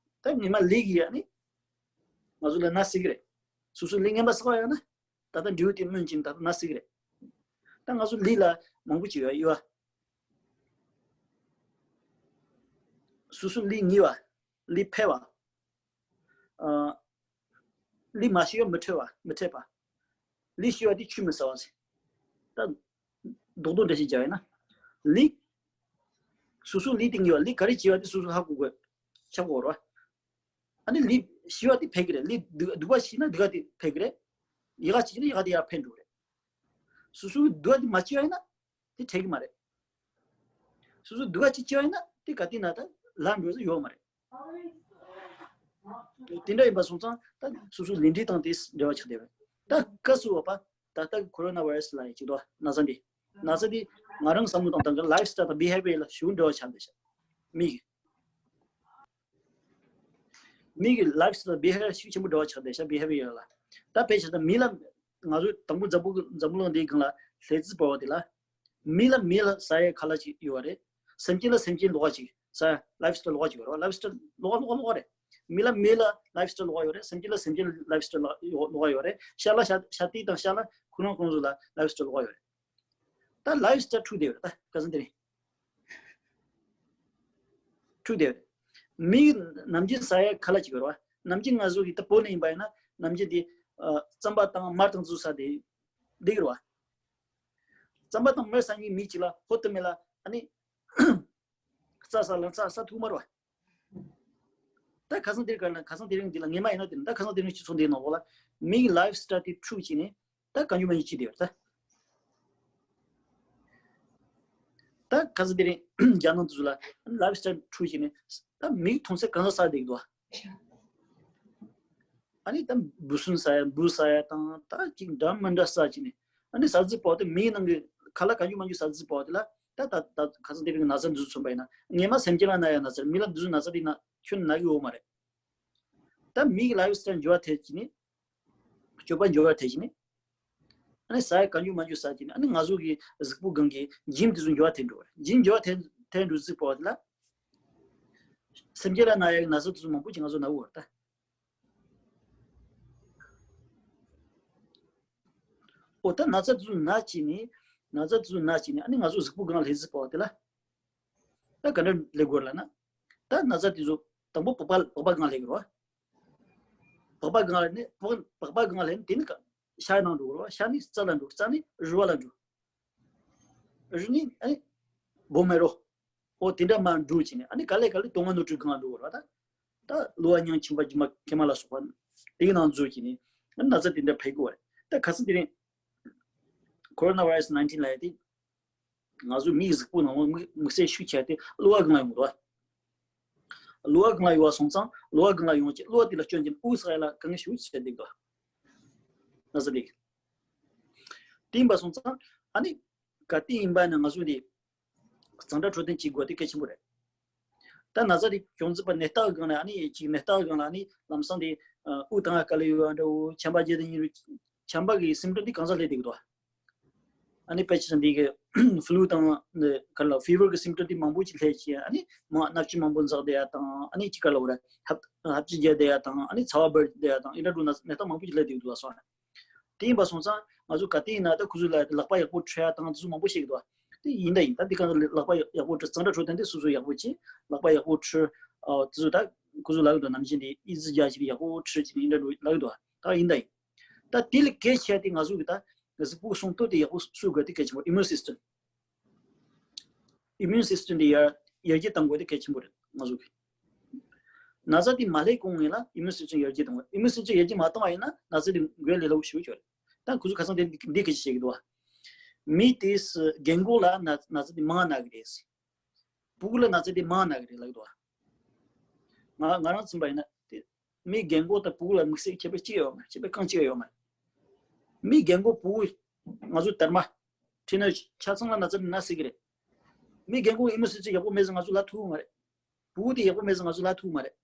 རེད་བ། ད་སྔོན་མ་ལུས་གི་ཨ་ནི་ང་ཚོ་ལ་ན་སྲིད་གི་རེད། སོ་སོ་ལུས་ངན་པ་བསགས་པ་ཡོད་ན། ད་ལྟ་འབྲས་བུ་དེ་སྨོན་ཅིང་ད་ལྟ་ན་སྲིད་ཀྱི་རེད། ད་ང་ཚོ་ལུས་ལ་མང་པོ་ཅིག་ཡོད་ཡོད། སོ་སོ་ལུས་ཉེས་པ། ལུས་ཕལ་བ། ཨ། ལུས་མ་ཤི་བ་མི་འཕྲོད་པ་མི་འཕྲད་པ། ལུས་ཤི་བ་དེ་ཆུད་མི་ཟ་བ་ཟེར། ད་རྡོག་རྡོག་འདྲ་ཞིག་བརྒྱབ་ཡོད་ན། ལུས། སོ་སོའི་ལུས་དེ་ངེས་པ། ལུས་ག་རེ་བྱས་པ་དེ་སོ་སོ་ཧ་གོ་དགོས། ཆགས་དགོས་རེད་བ། ཨ་ནི་ལུས་ཤི་བ་དེ་ཕེབས་ཀྱི་རེད། ལུས་སྡུག་སྡུག་པ་ཤི་ན་སྡུག་པ་དེ་ཕེབས་ཀྱི་རེད། ཡག་པ་ཤི་ན་ཡག་པ་དེ་ཡར་འཕེལ་འགྲོ་གི་རེད། སོ་སོའི་སྡུག་པ་དེ་མ་བྱས་པ་ཡིན་ན་དེ་འཕེལ་གྱི་མ་རེད། སོ་སོའི་སྡུག་པ་ཅིག་བྱས་པ་ཡིན་ན་དེ་ག་དུས་ན་ད་ལམ་འགྲོ་ས་ཡོད་མ་རེད། དེ་འདྲ་ཡིན་པ་སོང་ཙང་ད་སོ་སོའི་ལུས་འབྲེལ་དང་དེ་འབྲེལ་བ་ཆགས་བསྡད་པ་རེད། ད་སྐབས་སུ་བབ་པ་ད་ལྟ་གི་ཁོ་རོ་ན་བྷ་ཡི་ར་སི་ལབ་ཡ་ཅིག་འདུག་ན་ཚ་འདི། ན་ཚ་འདི་ང་རང་བསམ་བློ་བཏང་སྟངས་ཀྱི་ལའིབ་སི་ཊའིལ་དང་བི་ཧེ་བི་ཡར་ལ་ཞེ་པོ་འབྲེལ་བ་ཆགས་བསྡད་ཤག་མི་གི་མི་གི་ལའིབ་སི་ཊའིལ་བི་ཧེ་བི་ཡར་ཤུགས་ཆེན་པོ་འབྲེལ་བ་ཆགས་བསྡད་ཤག་བི་ཧེ་བི་ཡར་ལ། ད་ཕལ་ཆེར་ད་མི་ལ་ང་ཚོ་དང་པོ་འཛམ་བུ་འཛམ་བུ་གླིང་འདིའི་སྒང་ལ་སླེབས་རྩིས་པ་བ་དེ་ལ། མི་ལ་མི་ལ་ཟ་ཡའི་ཁ་ལག་ཅིག་ཡོད་པ་རེད། སེམས་ཅན་ལ་སེམས་ཅན་ལོགས་ཀ་ཅིག་ཟ་ཡ་ལའིབ་སི་ཊའིལ་ལོགས་ཀ་ཅིག་ཡོད་རེད་བ། ལའིབ་སི་ཊའིལ་ལོགས་ཀ་ལོགས་ཀ་ལོགས་ཀ་རེད། མི་ལ་མི་ལ་ལའིབ་སི་ཊའིལ་ལོགས་ཀ་ཡོད་རེད། སེམས་ཅན་ལ་སེམས་ཅན་ལའིབ་སི་ཊའིལ་ལོགས་ཀ་ཡོད་རེད། ཤ་ལ་ཤ་ཤ་ཏི་དང་ཤ་ལ་ཁོ་རང་ཁོ་རང་ཚོ་ལ་ལའིབ་སི་ཊའིལ་ལོགས་ཀ་ཡོད་རེད། ད་ལའིབ་སི་ཊའིལ་འཁྲུགས་བསྡད་ཡོད་རེད། ད་ཁ་སང་དེ་རིང་འཁྲུགས་བསྡད་ཡོད་རེད། མིའི་ནམ་རྒྱུན་ཟ་ཡའི་ཁ་ལག་ཅིག་ཡོད་རེད་བ། ནམ་རྒྱུན་ང་ཚོ་གི་ད་བོད་ནས་ཡིན་པ་ཡིན་ན་ནམ་རྒྱུན་དེ་ཨ་རྩམ་པ་དང་མར་དང་ཚོ་ཟ་དེ་འདི་གི་རེད་བ། རྩམ་པ་དང་མར་ཟ་མཁན་མི་གཅིག་ལ་ཧོབ་ཏེ་མེད་ལ་ཨ་ནི་རྩྭ་ཟ་ལ་རྩྭ་ཟ་ཐུབ་མ་རེད་བ། ད་ཁ་སང་དེར་ག་ན་ཁ་སང་དེ་རིང་འདི་ལ་ངེས་མ་ཡིན་ན་དེ་ད་ཁ་སང་དེ་རིང་སྤྱི་ཚོགས་འདིའི་ནང་ལོགས་ལ་མིའི་ལའིབ་སི་ཊའིལ་དེ་འཁྲུགས་བྱས་ནས་ད་གང་ཡོད་མ་ཡིན་ཅི་དེ་ཡོད་ད། ད་ཁ་སང་དེ་རིང་རྒྱ་ནག་དུ་ལ་ལའིབ་སི་ཊའིལ་འཁྲུགས་བྱས་ནས་ད་མིའི་མཐོང་ཚད་གང་ས་ས་དེ་འདུག་ཨ་ནི་ད་འབུ་སྲིན་ཟ་ཡ་འབུ་ཟ་ཡ་དང་ད་ཅིག་འདྲ་མི་འདྲ་ཟ་བྱས་ནས་ཨ་ནི་ཟ་རྩིས་པ་བ་དེ་མིའི་ནང་གི་ཁ་ལག་གང་ཡོད་མ་ཡོད་ཟ་རྩིས་པ་བ་དེ་ལ་ད་ད་ད་ཁ་སང་དེ་རིང་ན་ཚ་འདི་ཚོ་མཚོན་པ་ཡིན་ན་ངེས་མ་སེམས་ཅན་ལ་ན་ཡ་ན་ཚ་རེད། མི་ལ་འདི་ཚོ་ན་ཚ་དེ་ན་ཁྱོན་ན་གི་ཡོད་མ་རེད། ད་མི་གི་ལའིབ་སི་ཊའིལ་འགྱུར་བ་ཐེབས་ཀྱི་ནི། སྤྱོད་པ་འགྱུར་བ་ཐེབས་ཀྱི་ནི། ཨ་ནི་ཟ་ཡ་གང་འགྱུར་མ་འགྱུར་ཟ་གྱི་ནི། ཨ་ནི་ང་ཚོ་གི་གཟུགས་པོ་སྒང་གི་ཇིན་དེ་ཚོ་འགྱུར་བ་ཐེབས་འགྲོ་བ་རེད། ཇིན་འགྱུར་བ་ཐེབས་ཐེབས་འགྲོ་རྩིས་པ་བ་དེ་ལ། སེམས་ཅན་ལ་ན་ཡ་གི་ན་ཚ་དེ་ཚོ་མང་པོ་ཅིག་ང་ཚོ་ན་གི་ཡོད་རེད་ད། འོ་ད་ན་ཚ་དེ་ཚོ་ན་གྱི་ནི། ན་ཚ་དེ་ཚོ་ན་གྱི་ནི་ཨ་ནི་ང་ཚོ་གཟུགས་པོ་སྒང་སླེབས་རྩིས་པ་བ་དེ་ལ། ད་ག་འདྲ་སླེབས་དགོས་རེད་ལབ་ན། ད་ན་ཚ་དེ་ཚོ་དང་པོ་པགས་པ་པགས་པ་སྒང་སླེབས་ཀྱི་རེད་བ། པགས་པ་སྒང་ལ་ནི་པགས་པགས་པ་སྒང་ལ་ནི་དེ་ནི་ཤ་ནང་འགྲོ་རོ། ཤ་ནི་རྩ་ལ་འགྲོ། རྩ་ནི་རུས་པ་ལ་འགྲོ། རུས་ནི་ཨ་ནི་བོན་མེ་རོ། འོ་དེ་འདྲ་མར་འགྲོ་བྱས་ནས་ཨ་ནི་ག་ལེ་ག་ལེ་དོན་ལྔ་སྣོད་དྲུག་སྒང་ལ་འགྲོ་རོ། ད་ད་གློ་བ་རྙིང་མཁྲིས་པ་རྒྱུ་མ་མཁལ་མ་ལ་སོགས་པ་དེའི་ནང་འཛུལ་བྱས་ནས་ཨ་ནི་ན་ཚ་དེ་འདྲ་འཕེལ་གི་རེད། ད་ཁ་སང་དེ་རིང་ཁོ་རོ་ན་བྷ་ཡི་ར་སི་ནའིན་ཊིན་ལབ་ཡ་དེ། ང་ཚོ་མིའི་གཟུགས་པོ་ནང་ལ་དམིགས་དམིགས་བསལ་ཤུགས་ཆེ་བ་དེ་གློ་བ་སྒང་ལ་ཡོང་གི་འདུག་གློ་བ་སྒང་ལ་ཡོང་བ་སོང་ཙང་གློ་བ་སྒང་ལ་ཡོང་བྱས་གློ་བ་དེ་ལ་སྐྱོན་གྱིན་དབུགས་ཟ་ཡ་ལ་དཀའ་ངལ་ཞེ་པོ་ཆེ་འདུག་ན་ཚ་དེ། དེ་ཡིན་པ་སོང་ཙང་ཨ་ནི་ག་དུས་ཡིན་པ་ན་ང་ཚོ་དེ་གཙང་སྦྲ་འཕྲོད་བསྟེན་བྱེད་དགོས་དེ་གལ་ཆེན་པོ་རེད། ད་ན་ཚ་དེ་བྱུང་རྩིས་པ་ནད་རྟགས་སྒང་ལ་ཨ་ནི་ཅིག་ནད་རྟགས་སྒང་ལ་ཨ་ནི་ལམ་སང་དེ་དབུགས་གཏོང་ཡ་དཀའ་ལས་ཡོད་པ་འདྲ་བོ། ཆམ་པ་བརྒྱབ་དེ་ཡིན་རུང་ཆམ་པ་གི་སིམ་ཊོམ་དེ་གང་ས་སླེབས་བསྡད་ཀྱི་འདུག་ཨ་ནི་དཔེ་ཆ་འདི་གི་ཕུ་ལུ་དང་ནི་ག་ལ་ཕི་བར་གི་སིམ་ཊོམ་འདི་མང་པོ་ཅིག་སླེབས་ཀྱི། ཨ་ནི་མང་སྣབས་ཀྱི་མང་པོ་འཛག་བསྡད་ཡ་དང་། ཨ་ནི་ཅི་ག་ལ་བར་ཧབ་ཧབ་ཅི་རྒྱག་བསྡད་ཡ་དང་། ཨ་ནི་ཚ་བ་འབར་བསྡད་ཡ་དང་། ཨི་འདྲ་འདྲ་ན་ནད་རྟགས་མང་པོ་ཅིག་སླེབས་བསྡད་འདུག་ལ་སོང་། དེ་ཡིན་པ་སོང་ཙང་ང་ཚོ་ག་དུས་ཡིན་ན་ད་ཁོ་ཚོ་ལ་ལག་པ་ཡག་པོ་འཁྲུ་ཡ་དང་དེ་ཚོ་མང་པོ་བཤད་ཀྱི་འདུག་དེ་ཡིན་ད་ཡིན། ད་འདི་ག་ལག་པ་ཡག་པོ་འཁྲུ་གཙང་སྦྲ་འཕྲོད་བསྟེན་དེ་སོ་སོ་ཡག་པོ་བྱེད། ལག་པ་ཡག་པོ་འཁྲུ། ཨ་དེ་ཚོ་ད་ཁོ་ཚོ་ལབ་ཀྱི་འདུག་ནམ་རྒྱུན་དེ་ཨི་ཙི་རྒྱག་བྱེད་ཡག་པོ་འཁྲུ་བྱེད་ཨི་འདྲ་འདྲ་ལབ་ཀྱི་འདུག་ད་ཡིན་ད་ཡིན། ད་དེ་ལས་གལ་ཆེ་དེ་ང་ཚོ་གི་ད་གཟུགས་པོ་གི་སྲུང་སྟོབས་དེ་ཡག་པོ་བཟོ་དགོས་དེ་གལ་ཆེན་པོ། ཨི་མུན་སིས་ཊམ། ཨི་མུན་སིས་ཊམ་དེ་ཡར་ཡར་རྒྱས་གཏང་དགོས་དེ་གལ་ཆེན་པོ་རེད་ང་ཚོ་གི། ན་ཚ་དེ་མ་སླེབས་གོང་ངེས་ལ་ཨི་མུན་སིས་ཊམ་ཡར་རྒྱས་གཏང་དགོས། ཨི་མུན་སིས་ཊམ་ཡར་རྒྱས་མ་བཏང་བ་ཡིན་ན་ན་ཚ་དེ་འགོས་ལས་སླ་པོ་ཞེ་པོ་ཅིག་རེད། ད་ཁོ་ཚོ་ཁ་སང་དེ་འདི་འདི་སྐད་ཆ་བཤད་ཀྱི་འདུག་བ། མི་དེ་རྒན་གོག་ལ་ན་ན་ཚ་དེ་མང་ན་གི་རེད། ཕྲུ་གུ་ལ་ན་ཚ་དེ་མང་ན་གི་རེད་ལབ་ཀྱི་འདུག་བ། ང་ང་རང་མཚོན་པ་ཡིན་ན་དེ་མི་རྒན་གོག་དང་ཕྲུ་གུ་ལ་དམིགས་བསལ་ཁྱད་པར་ཅི་ཡང་ཡོད་མ་རེད། ཁྱད་པར་གང་ཅི་ཡང་ཡོད་མ་རེད། མི་རྒན་གོག་ཕྲུ་གུ་ང་ཚོ་དར་མ་ཁྲིན་ནར་ཆ་ཚང་ལ་ན་ཚ་དེ་ན་སྲིད་ཀྱི་རེད། མི་རྒན་གོག་ཨི་མུན་སིས་ཊམ་ཡག་པོ་མེད་ཙང་ང་ཚོ་ལབ་ཐུབ་ཀྱི་མ་རེད། ཕྲུ་གུ་དེ་ཡག་པོ་མེད་ཙང་ང་ཚོ་ལབ་ཐུབ་ཀྱི་མ་རེད།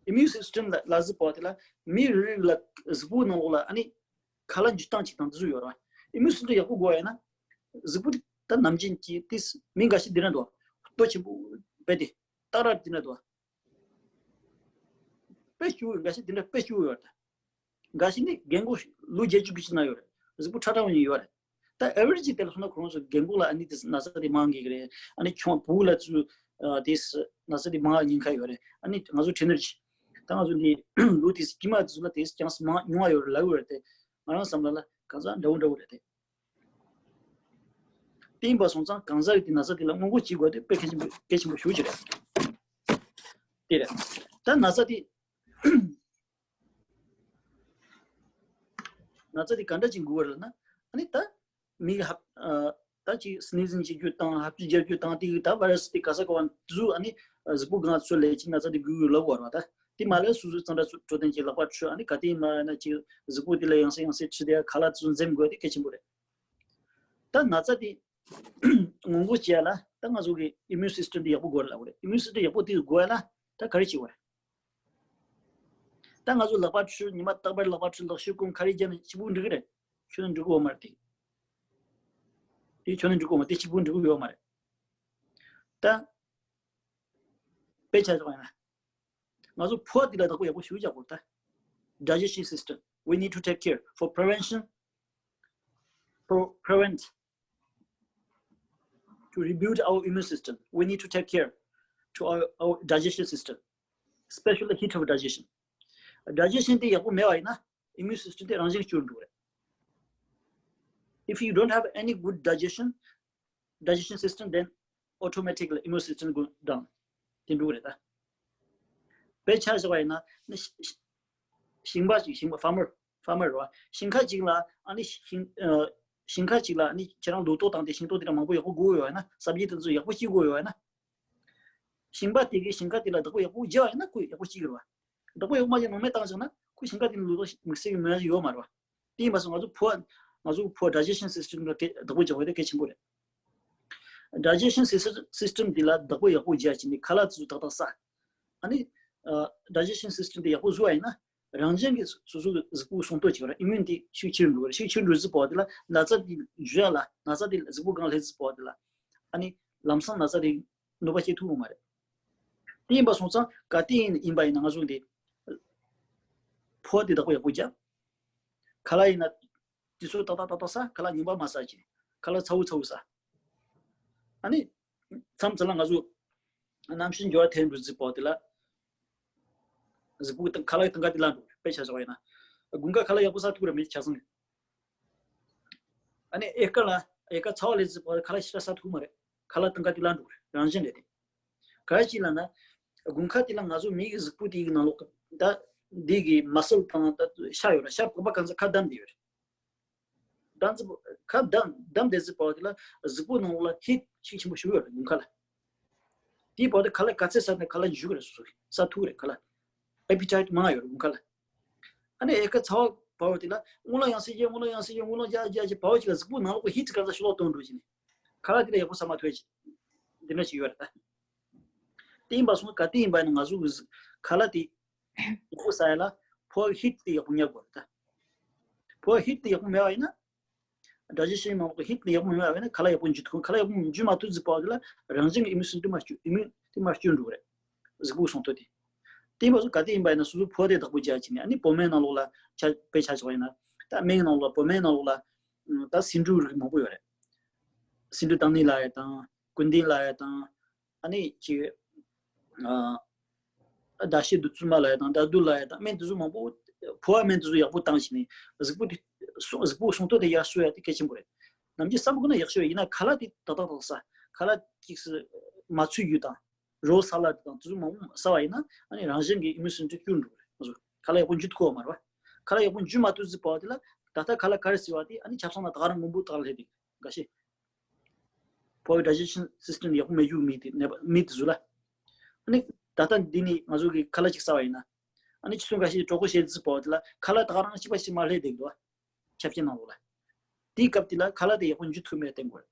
ཨི་མུན་སིས་ཊམ་ལ་ལ་གཟུགས་པོ་དེ་ལ་མི་རེ་རེ་ལ་གཟུགས་པོ་ནང་ལོགས་ལ་ཨ་ནི་ཁ་ལག་འཇུ་སྟངས་གཅིག་དང་དེ་ཚོ་ཡོད་རེད་བ། ཨི་མུན་སིས་ཊམ་ཡག་པོ་དགོས་ཡ་ན་གཟུགས་པོ་དེ་ད་ནམ་རྒྱུན་གྱི་དེ་མི་འགའ་ཤས་འདི་འདྲ་འདུག་ལྟོ་ཆེན་པོ་དཔེ་དེ་སྟག་ར་འདི་འདྲ་འདུག་དཔེ་སྐྱོ་བོ་འགའ་ཤས་འདི་འདྲ་དཔེ་སྐྱོ་བོ་ཡོད་རེད། འགའ་ཞིག་ནི་རྒན་གོག་ལོ་བརྒྱད་ཅུ་དགུ་བཅུ་ན་ཡོད་རེད། གཟུགས་པོ་ཁྲ་ཁྲ་བ་ཡང་ཡོད་རེད། ད་ཨེ་ཝ་རེ་ཇི་དེ་ལ་སོང་ན་ཁོ་རང་ཚོ་རྒན་གོག་ལ་ཨ་ནི་དེ་ན་ཚ་དེ་མང་གི་རེད། ཨ་ནི་ཆུང་བུ་ལ་ཚུ་དེ་ན་ཚ་དེ་མང་ཉེན་ཁ་ཡོད་རེད། ཨ་ནི་ང་ཚོ་ཁྲིན་ནར་གྱིས་ད་ང་ཚོ་འདི་ལོ་དེ་དཀྱིལ་མ་དེ་ཚོ་ལ་དེ་ཅང་མང་ཉུང་བ་ཡོད་རེད་ལབ་ཡོད་རེད་དེ། ང་རང་བསམ་པ་ལ་གང་ཟག་འདྲ་བོ་འདྲ་བོ་རེད་དེ། དེ་ཡིན་པ་སོང་ཙང་གང་ཟག་གི་དེ་ན་ཚ་དེ་ལ་སྔོན་འགོག་བྱེད་དགོས་དེ་དཔེ་གལ་ཆེན་པོ་གལ་ཆེན་པོ་ཞེ་པོ་ཅིག་རེད། དེ་རེད། ད་ན་ཚ་དེ་ན་ཚ་དེ་ག་འདྲ་ཅིག་འགོས་པ་རེད་ལབ་ན། ཨ་ནི་ད་མི་གི་ཧབ་ཨ་ད་ཅིག་སི་ནི་ཟིང་བྱེད་རྒྱུ་དང་ཧབ་སྦྲིད་རྒྱག་རྒྱུ་དང་དེ་གི་ད་བྷའི་ར་སི་དེ་ག་ས་ག་བ་དེ་ཚོ་ཨ་ནི་གཟུགས་པོ་སྒང་ཚོ་ལས་ཅིག་ན་ཚ་དེ་འགོས་ཡོད་ལབ་དགོས་རེད་བ། ད་དེ་མ་ལས་སོ་སོའི་གཙང་སྦྲ་འཕྲོད་བསྟེན་གྱི་ལག་པ་འཁྲུ། ཨ་ནི་ག་དེ་ཡིན་མ་ཡིན་ན་ཅིག་གཟུགས་པོ་དེ་ལ་ཡང་སེ་ཡང་སེ་འཁྲུ་དེ་ཁ་ལག་དེ་ཚོ་འཛེམ་དགོས་དེ་གལ་ཆེན་པོ་རེད། ད་ན་ཚ་དེ་སྔོན་འགོག་བྱེད་ཡ་ལ་ད་ང་ཚོ་གི་ཨི་མིའུན་སི་སི་ཊམ་དེ་ཡག་པོ་དགོས་རེད་ལབ་དགོས་རེད། ཨི་མིའུན་སི་སི་ཊམ་ཡག་པོ་དེ་དགོས་ཡ་ལ་ད་ག་རེ་བྱེད་དགོས་རེད། ད་ང་ཚོ་ལག་པ་འཁྲུ། ཉི་མ་རྟག་པར་ལག་པ་འཁྲུ། ལག་ཤེས་སྐོམ་ག་རེ་བརྒྱབ་ནས་གཅིག་པུ་འགྲིག་གི་རེད། ཁྱོན་ནས་འགྲིག་གི་ཡོད་མ་རེད་དེ། དེ་ཁྱོན་ནས་འགྲིག་གི་ཡོད་མ་རེད། དེ་གཅིག་པུ་འགྲིག་གི་ཡོད་མ་རེད། ད་དཔེ་ཆ་བཞག་ཡིན་ན། ང་ཚོ་ཕོ་བ་དེ་ལ་བདག་པོ་ཡག་པོ་ཞིག་རྒྱག་དགོས། ད་digestion system, we need to take care for prevention, for prevent, to rebuild our immune system, we need to take care to our, our digestion system, especially heat of digestion. Digestion དེ་ཡག་པོ་མེད་པ་ཡིན་ན་ཨི་མིའུན་སི་སི་ཊམ་དེ་རང་བཞིན་གྱིས་འགྲོ་གི་རེད། If you don't have any good digestion, digestion system, then automatically immune system go down. དེ་འགྲོ་གི་རེད་ད། དཔེ་ཆ་བཞག་པ་ཡིན་ན་ནི་ཤ- ཤ- ཞིང་པ་ཅིག་ཞིང་པ་ཕར་མར་ཕར་མར་རེད་བ། ཞིང་ཁ་ཅིག་ལ་ཨ་ནི་ཞིང་ཨ། ཞིང་ཁ་ཅིག་ལ་ཨ་ནི་ཁྱེད་རང་ལོ་ཏོག་བཏང་སྟེ་ཤིང་ཏོག་དེ་འདྲ་མང་པོ་ཡག་པོ་དགོས་ཡོད་ན། ས་བཅད་དེ་ཚོ་ཡག་པོ་སྐྱེ་དགོས་ཡོད་ན། ཞིང་པ་དེ་གིས་ཞིང་ཁ་དེ་ལ་བདག་པོ་ཡག་པོ་བརྒྱབ་པ་ཡིན་ན་ཁོས་ཡག་པོ་སྐྱེ་གི་རེད་བ། བདག་པོ་ཡག་པོ་མ་བརྒྱབ་ནང་མེད་བཏང་བཞག་ན་ཁོས་ཞིང་ཁ་དེ་ནས་ལོ་ཏོག་དམིགས་བསལ་གྱི་མེད་ཡག་ཡོད་མ་རེད་བ། དེ་ཡིན་པ་སོང་ང་ཚོ་ཕོ་ང་ཚོ་ཕོ་digestion system ལ་གལ- བདག་པོ་རྒྱག་དགོས་དེ་གལ་ཆེན་པོ་རེད། Digestion system དེ་ལ་བདག་པོ་ཡག་པོ་རྒྱག་བྱས་ནས་ཁ་ལག་དེ་ཚོ་ཏག་ཏག་ཟ། ཨ་ནི་ཨ། digestion system དེ་ཡག་པོ་བཟོ་བ་ཡིན་ན་རང་བཞིན་གྱིས་སོ་སོ་གི་གཟུགས་པོ་སྲུང་སྐྱོབ་བྱེད་པ་རེད། ཨི་མིའུན་དེ་ཤུགས་ཆེར་འགྲོ་གི་རེད། ཤུགས་ཆེར་འགྲོ་ཟིག་པ་དེ་ལ་ན་ཚ་དེ་འཇུ་ཡ་ལ་ན་ཚ་དེ་གཟུགས་པོ་སྒང་སླེབས་ཟིག་པ་དེ་ལ་ཨ་ནི་ལམ་སང་ན་ཚ་དེ་གནོད་པ་སྐྱེལ་ཐུབ་ཀྱི་མ་རེད། དེ་ཡིན་པ་སོང་ཙང་ག་དུས་ཡིན་ཡིན་པ་ཡིན་ན་ང་ཚོ་འདི་ཕོ་བ་དེ་བདག་པོ་ཡག་པོ་རྒྱབ། ཁ་ལག་ཡིན་ན་དུས་ཚོད་ཏག་ཏག་ཏག་ཏག་ཟ། ཁ་ལག་ངན་པ་མ་ཟ་བྱས། ཁ་ལག་ཚ་བོ་ཚ་བོ་ཟ། ཨ་ནི་མཚམས་ཚོད་ལ་ང་ཚོ་གནམ་གཤིས་འགྱུར་བ་ཐེབས་འགྲོ་ཟིག་པ་དེ་ལ་གཟུགས་པོ་དང་ཁ་ལག་གི་སྟེང་ཀ་དེ་ལངས་འགྲོ། དཔེ་ཆ་བཞག་པ་ཡིན་ན་དགུན་ཁ་ཁ་ལག་ཡག་པོ་ཟ་ཐུབ་ར་མེད་ཆ་ཚང་། ཨ་ནི་དབྱར་ཁ་ལ་དབྱར་ཁ་ཚ་བ་སླེབས་ཟིག་པ་ཁ་ལག་ཞེ་དྲག་ཟ་ཐུབ་མ་རེད། ཁ་ལག་སྟེང་ཀ་དེ་ལངས་འགྲོ་རང་བཞིན་རེད་དེ། ག་རེ་བྱས་ལབ་ན། དགུན་ཁ་དེ་ལ་ང་ཚོ་མི་གི་གཟུགས་པོ་དེ་གི་ནང་ལོགས་ད་འདི་གི་མ་སལ་དང་ད་ཤ་ཡོད་ར། ཤ་གོམ་པ་གང་ཚ་ཁ་བསྡམས་བསྡད་ཡོད་རེད། བསྡམས་ཚེ་ཁ་བསྡམས་བསྡམས་བསྡད་ཚེ་བར་དེ་ལ་གཟུགས་པོ་ནང་ལོགས་ལ་ཧིཊ་ཤུགས་ཆེན་པོ་ཞུགས་ཡོད་རེད་དགུན་ཁ་ལ། དེའི་བར་དུ་ཁ་ལག་ག་ཚད་ཟ་ན་ཁ་ལག་འཇུ་གི་རེད། སོ་སོ་གི་ཟ་ཐུབ་རེད། ཁ་ལག་ཨེ་པི་ཊའིཊ་མང་ཡོད་རེད་དགུན་ཁ་ལ། ཨ་ནི་དབྱར་ཁ་ཚ་བ་བར་དེ་ལ་རྔུལ་ལག་ཡང་སེ་བརྒྱབ། རྔུལ་ལག་ཡང་སེ་བརྒྱབ། རྔུལ་ལག་རྒྱག་རྒྱག་རྒྱག་བར་ཅིག་ལ་གཟུགས་པོ་ནང་ལོགས་ཀྱི་ཧིཊ་གང་ཚ་ཤུགས་ལ་གཏོང་འགྲོ་བྱས་ནས་ཁ་ལག་དེ་ལ་ཡག་པོ་ཟ་མ་ཐུབ་ཅིག་འདི་འདྲ་ཞིག་ཡོད་རེད་ད། དེ་ཡིན་པ་སོང་ག་དུས་ཡིན་པ་ཡིན་ན་ང་ཚོ་གི་ཁ་ལག་དེ་ཡག་པོ་ཟ་ཡ་ལ་ཕོ་བའི་ཧིཊ་དེ་ཡག་པོ་རྙེད་དགོས་རེད་ད། ཕོ་བའི་ཧིཊ་དེ་ཡག་པོ་མེད་པ་ཡིན་ན། ཌའི་ཇེ་ཤན་ནང་ལོགས་ཀྱི་ཧིཊ་དེ་ཡག་པོ་མེད་པ་ཡིན་ན་ཁ་ལག་ཡག་པོ་འཇུ་ཐུབ། ཁ་ལག་ཡག་པོ་འཇུ་མ་ཐུབ་ཟེར་བ་དེ་ལ་རང་བཞིན་གྱི་ཨི་མིའུན་སི་སི་ཊམ་དེ་མར་སྐྱོ་ཨི་མིའུན་དེ་མར་སྐྱོ་འགྲོ་གི་རེད། གཟུགས་པོ་སྲུང་ཐབས་དེ། དེ་ཡིན་པ་སོང་ག་དུས་ཡིན་པ་ཡིན་ན་སོ་སོའི་ཕོ་བ་དེ་བདག་པོ་རྒྱག་བྱས་ནས། ཨ་ནི་བུད་མེད་ནང་ལོགས་ལ་ཆ་དཔེ་ཆ་བཞག་པ་ཡིན་ན། ད་སྨན་ནང་ལོགས་ལ་བུད་མེད་ནང་ལོགས་ལ་ད་སེ་འབྲུ་རིགས་མང་པོ་ཡོད་རེད། སེ་འབྲུ་དང་ནི་ལབ་ཡ་དང་ཀུན་ལྡན་ལབ་ཡ་དང་། ཨ་ནི་ཅིག་ཨ་ཟླ་ཤེལ་བདུད་རྩི་མ་ལབ་ཡ་དང་ཟླ་བདུད་ལབ་ཡ་དང་། སྨན་དེ་ཚོ་མང་པོ། ཕོ་བ་སྨན་དེ་ཚོ་ཡག་པོ་བཏང་བྱས་ནས་གཟུགས་པོ་དེ་སྲུང་གཟུགས་པོ་སྲུང་ཐོག་དེ་ཡར་གསོ་ཡ་དེ་གལ་ཆེན་པོ་རེད། ནམ་རྒྱུན་བསམ་པ་ཁོ་ན་ཡག་ཤོས་ཡིན་ན་ཁ་ལག་དེ་ཏག་ཏག་ཏག་ཟ། ཁ་ལག་ཅིག་སི་མ་ཚུད་རྒྱུ་དང་རོ་ས་ལ་དེ་དང་དེ་ཚོ་མང་པོ་ཟ་བ་ཡིན་ན་ཨ་ནི་རང་བཞིན་གྱིས་ཨི་མིའུན་སི་སི་ཊམ་སྐྱོ་འགྲོ་གི་རེད། ང་ཚོ་ཁ་ལག་ཡག་པོ་འཇུ་ཐུབ་པ་མ་རེད་བ། ཁ་ལག་ཡག་པོ་འཇུ་མ་ཐུབ་ཟེར་བ་དེ་ལ་ད་ལྟ་ཁ་ལག་ག་རེ་ཟེར་བ་དེ་ཨ་ནི་ཆབ་གསང་ལ་ད་ག་རང་སྔོན་པོ་ད་ག་ལ་སླེབས་དེ་འགའ་ཤས། ཕོ་བའི་ཌའི་ཇེ་ཤན་སི་སི་ཊམ་ཡག་པོ་མེད་རྒྱུ་མི་དེ་ནད་པ་མི་དེ་ཚོ་ལ། ཨ་ནི་ད་ལྟ་འདི་ནི་ང་ཚོ་གི་ཁ་ལག་ཅིག་ཟ་བ་ཡིན་ན། ཨ་ནི་ཁྱི་སོང་འགའ་ཤས་གྲོད་ཁོག་བཤལ་ཟེར་བ་དེ་ལ་ཁ་ལག་ད་ག་རང་གཅིག་པ་ཞིག་མར་སླེབས་བསྡད་འདུག་ཆབ་ཆེན་ནང་ལོགས་ལ། དེའི་སྐབས་དེ་ལ་ཁ་ལག་དེ་ཡག་པོ་འཇུ་ཐུབ་མེད་བསྟན་དགོས།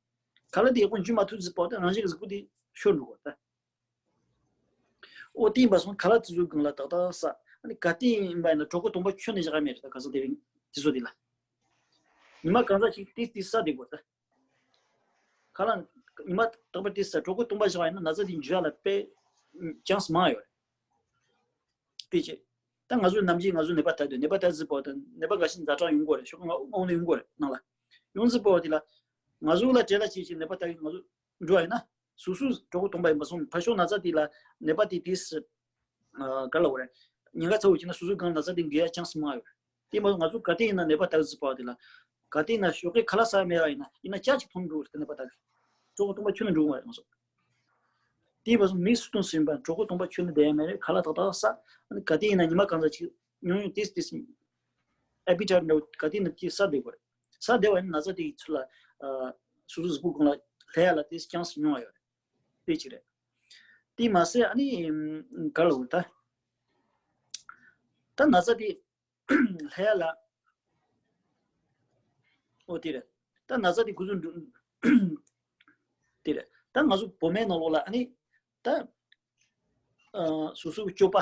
ཁ་ལག་དེ་ཡག་པོ་འཇུ་མ་ཐུབ་ཟེར་བ་དེ་རང་བཞིན་གྱི་གཟུགས་པོ་དེ་ཤོར་འགྲོ་གི་རེད་ད། ཨོ་དེ་ཡིན་པ་སོང་ཁ་ལག་དེ་ཚོའི་སྒང་ལ་ཏག་ཏག་ཟ། ཨ་ནི་ག་དུས་ཡིན་པ་ཡིན་ན་གྲོད་ཁོག་སྟོང་པ་ཁྱོན་ནས་བཞག་ག་མེད་རེད་ད། ག་ས་དེ་རིང་དེ་ཚོ་དེ་ལ། ཉི་མ་གང་ཟག་ཅིག་ཏིས་ཏིས་ཟ་བསྡད་དགོས་ད། ཁ་ལག་ཉི་མ་རྟག་པར་ཏིས་ཟ། གྲོད་ཁོག་སྟོང་པ་བཞག་པ་ཡིན་ན་ན་ཚ་དེ་འཇུ་ཡ་ལ་དཔེ་ཅན་སི་མང་ཡོད་རེད། དེ་བྱས། ད་ང་ཚོའི་ནམ་རྒྱུན་ང་ཚོ་ནད་པ་ལྟ་དུས་ནད་པ་ལྟ་ཟེར་བ་དང་ནད་པ་འགའ་ཤས་ཛ་དྲག་ཡོང་གི་རེད། ཤོག་ཁག་ལྔ་དབུགས་ནས་ཡོང་གི་རེད་ནང་ལ། ཡོང་ཟེར་བ་དེ་ལ། ང་ཚོ་ལ་བྲེལ་བ་བྱེད་ཅིག་ནད་པ་ལྟ་གི་ང་ཚོ་འགྲོ་བ་ཡིན་ན། སོ་སོའི་གྲོད་ཁོག་སྟོང་པ་ཡིན་པ་སོང་ཕར་ཕྱོགས་ན་ཚ་དེ་ལ་ནད་པ་དེ་དེས་ག་ལ་བ་རེད། ཉེན་ཁ་ཚ་བོ་བྱས་ན་སོ་སོའི་སྒང་ན་ཚ་དེ་འགོས་ཡ་ཅན་སི་མང་ཡོད་རེད། དེ་མ་ང་ཚོ་ག་དུས་ཡིན་ན་ནད་པ་ལྟ་གི་ཟེར་བ་དེ་ལ། ག་དུས་ཡིན་ན་ཞོགས་ཀས་ཁ་ལག་ཟ་མེད་པ་ཡིན་ན་ཡིན་ན་ཇ་ཅིག་འཐུང་འགྲོ་རེད་ནད་པ་ལྟ་གི། གྲོད་ཁོག་སྟོང་པ་ཁྱོན་ནས་འགྲོ་གི་མ་རེད་ང་ཚོ། དེའི་བར་སུ་མིག་སུ་བཏང་ཟིན་པ་གྲོད་ཁོག་སྟོང་པ་ཁྱོན་ནས་བསྡད་ཡ་མེད་རེད། ཁ་ལག་ཏག་ཏག་ཟ། ཨ་ནི་ག་དུས་ཡིན་ན་ཉི་མ་གང་ཙམ་ཅིག་ཉུང་ཉུང་ཏིས་ཏིས་ཨེ་པི་ཊའི་ཊི་འདྲ་བོ་ག་དུས་ཡིན་ན་ཅིག་ཟ་བསྡད་དགོས་རེད། ཟ་བསྡད་པ་ཡིན་ན་ན་ཚ་དེ་ཡི་ཚུལ་ལ་ཨ་སོ་སོ་གཟུགས་པོ་གང་ལ་སླེབས་ཡ་ལ་དེ་ཅང་སི་ཉུང་བ་ཡོད་རེད། དེ་གཅིག་རེད། དེ་མ་ཟད་ཨ་ནི་ག་ལ་འོ་ད་ད་ན་ཚ་དེ་ལྷ་ཡ་ལ། ཨོ་དེ་རེད། ད་ན་ཚ་དེ་ཁོ་ཚོ་འགྲོ། དེ་རེད། ད་ང་ཚོ་བོད་སྨན་ནང་ལོགས་ལ་ཨ་ནི་ད་ཨ་སོ་སོའི་སྤྱོད་པ་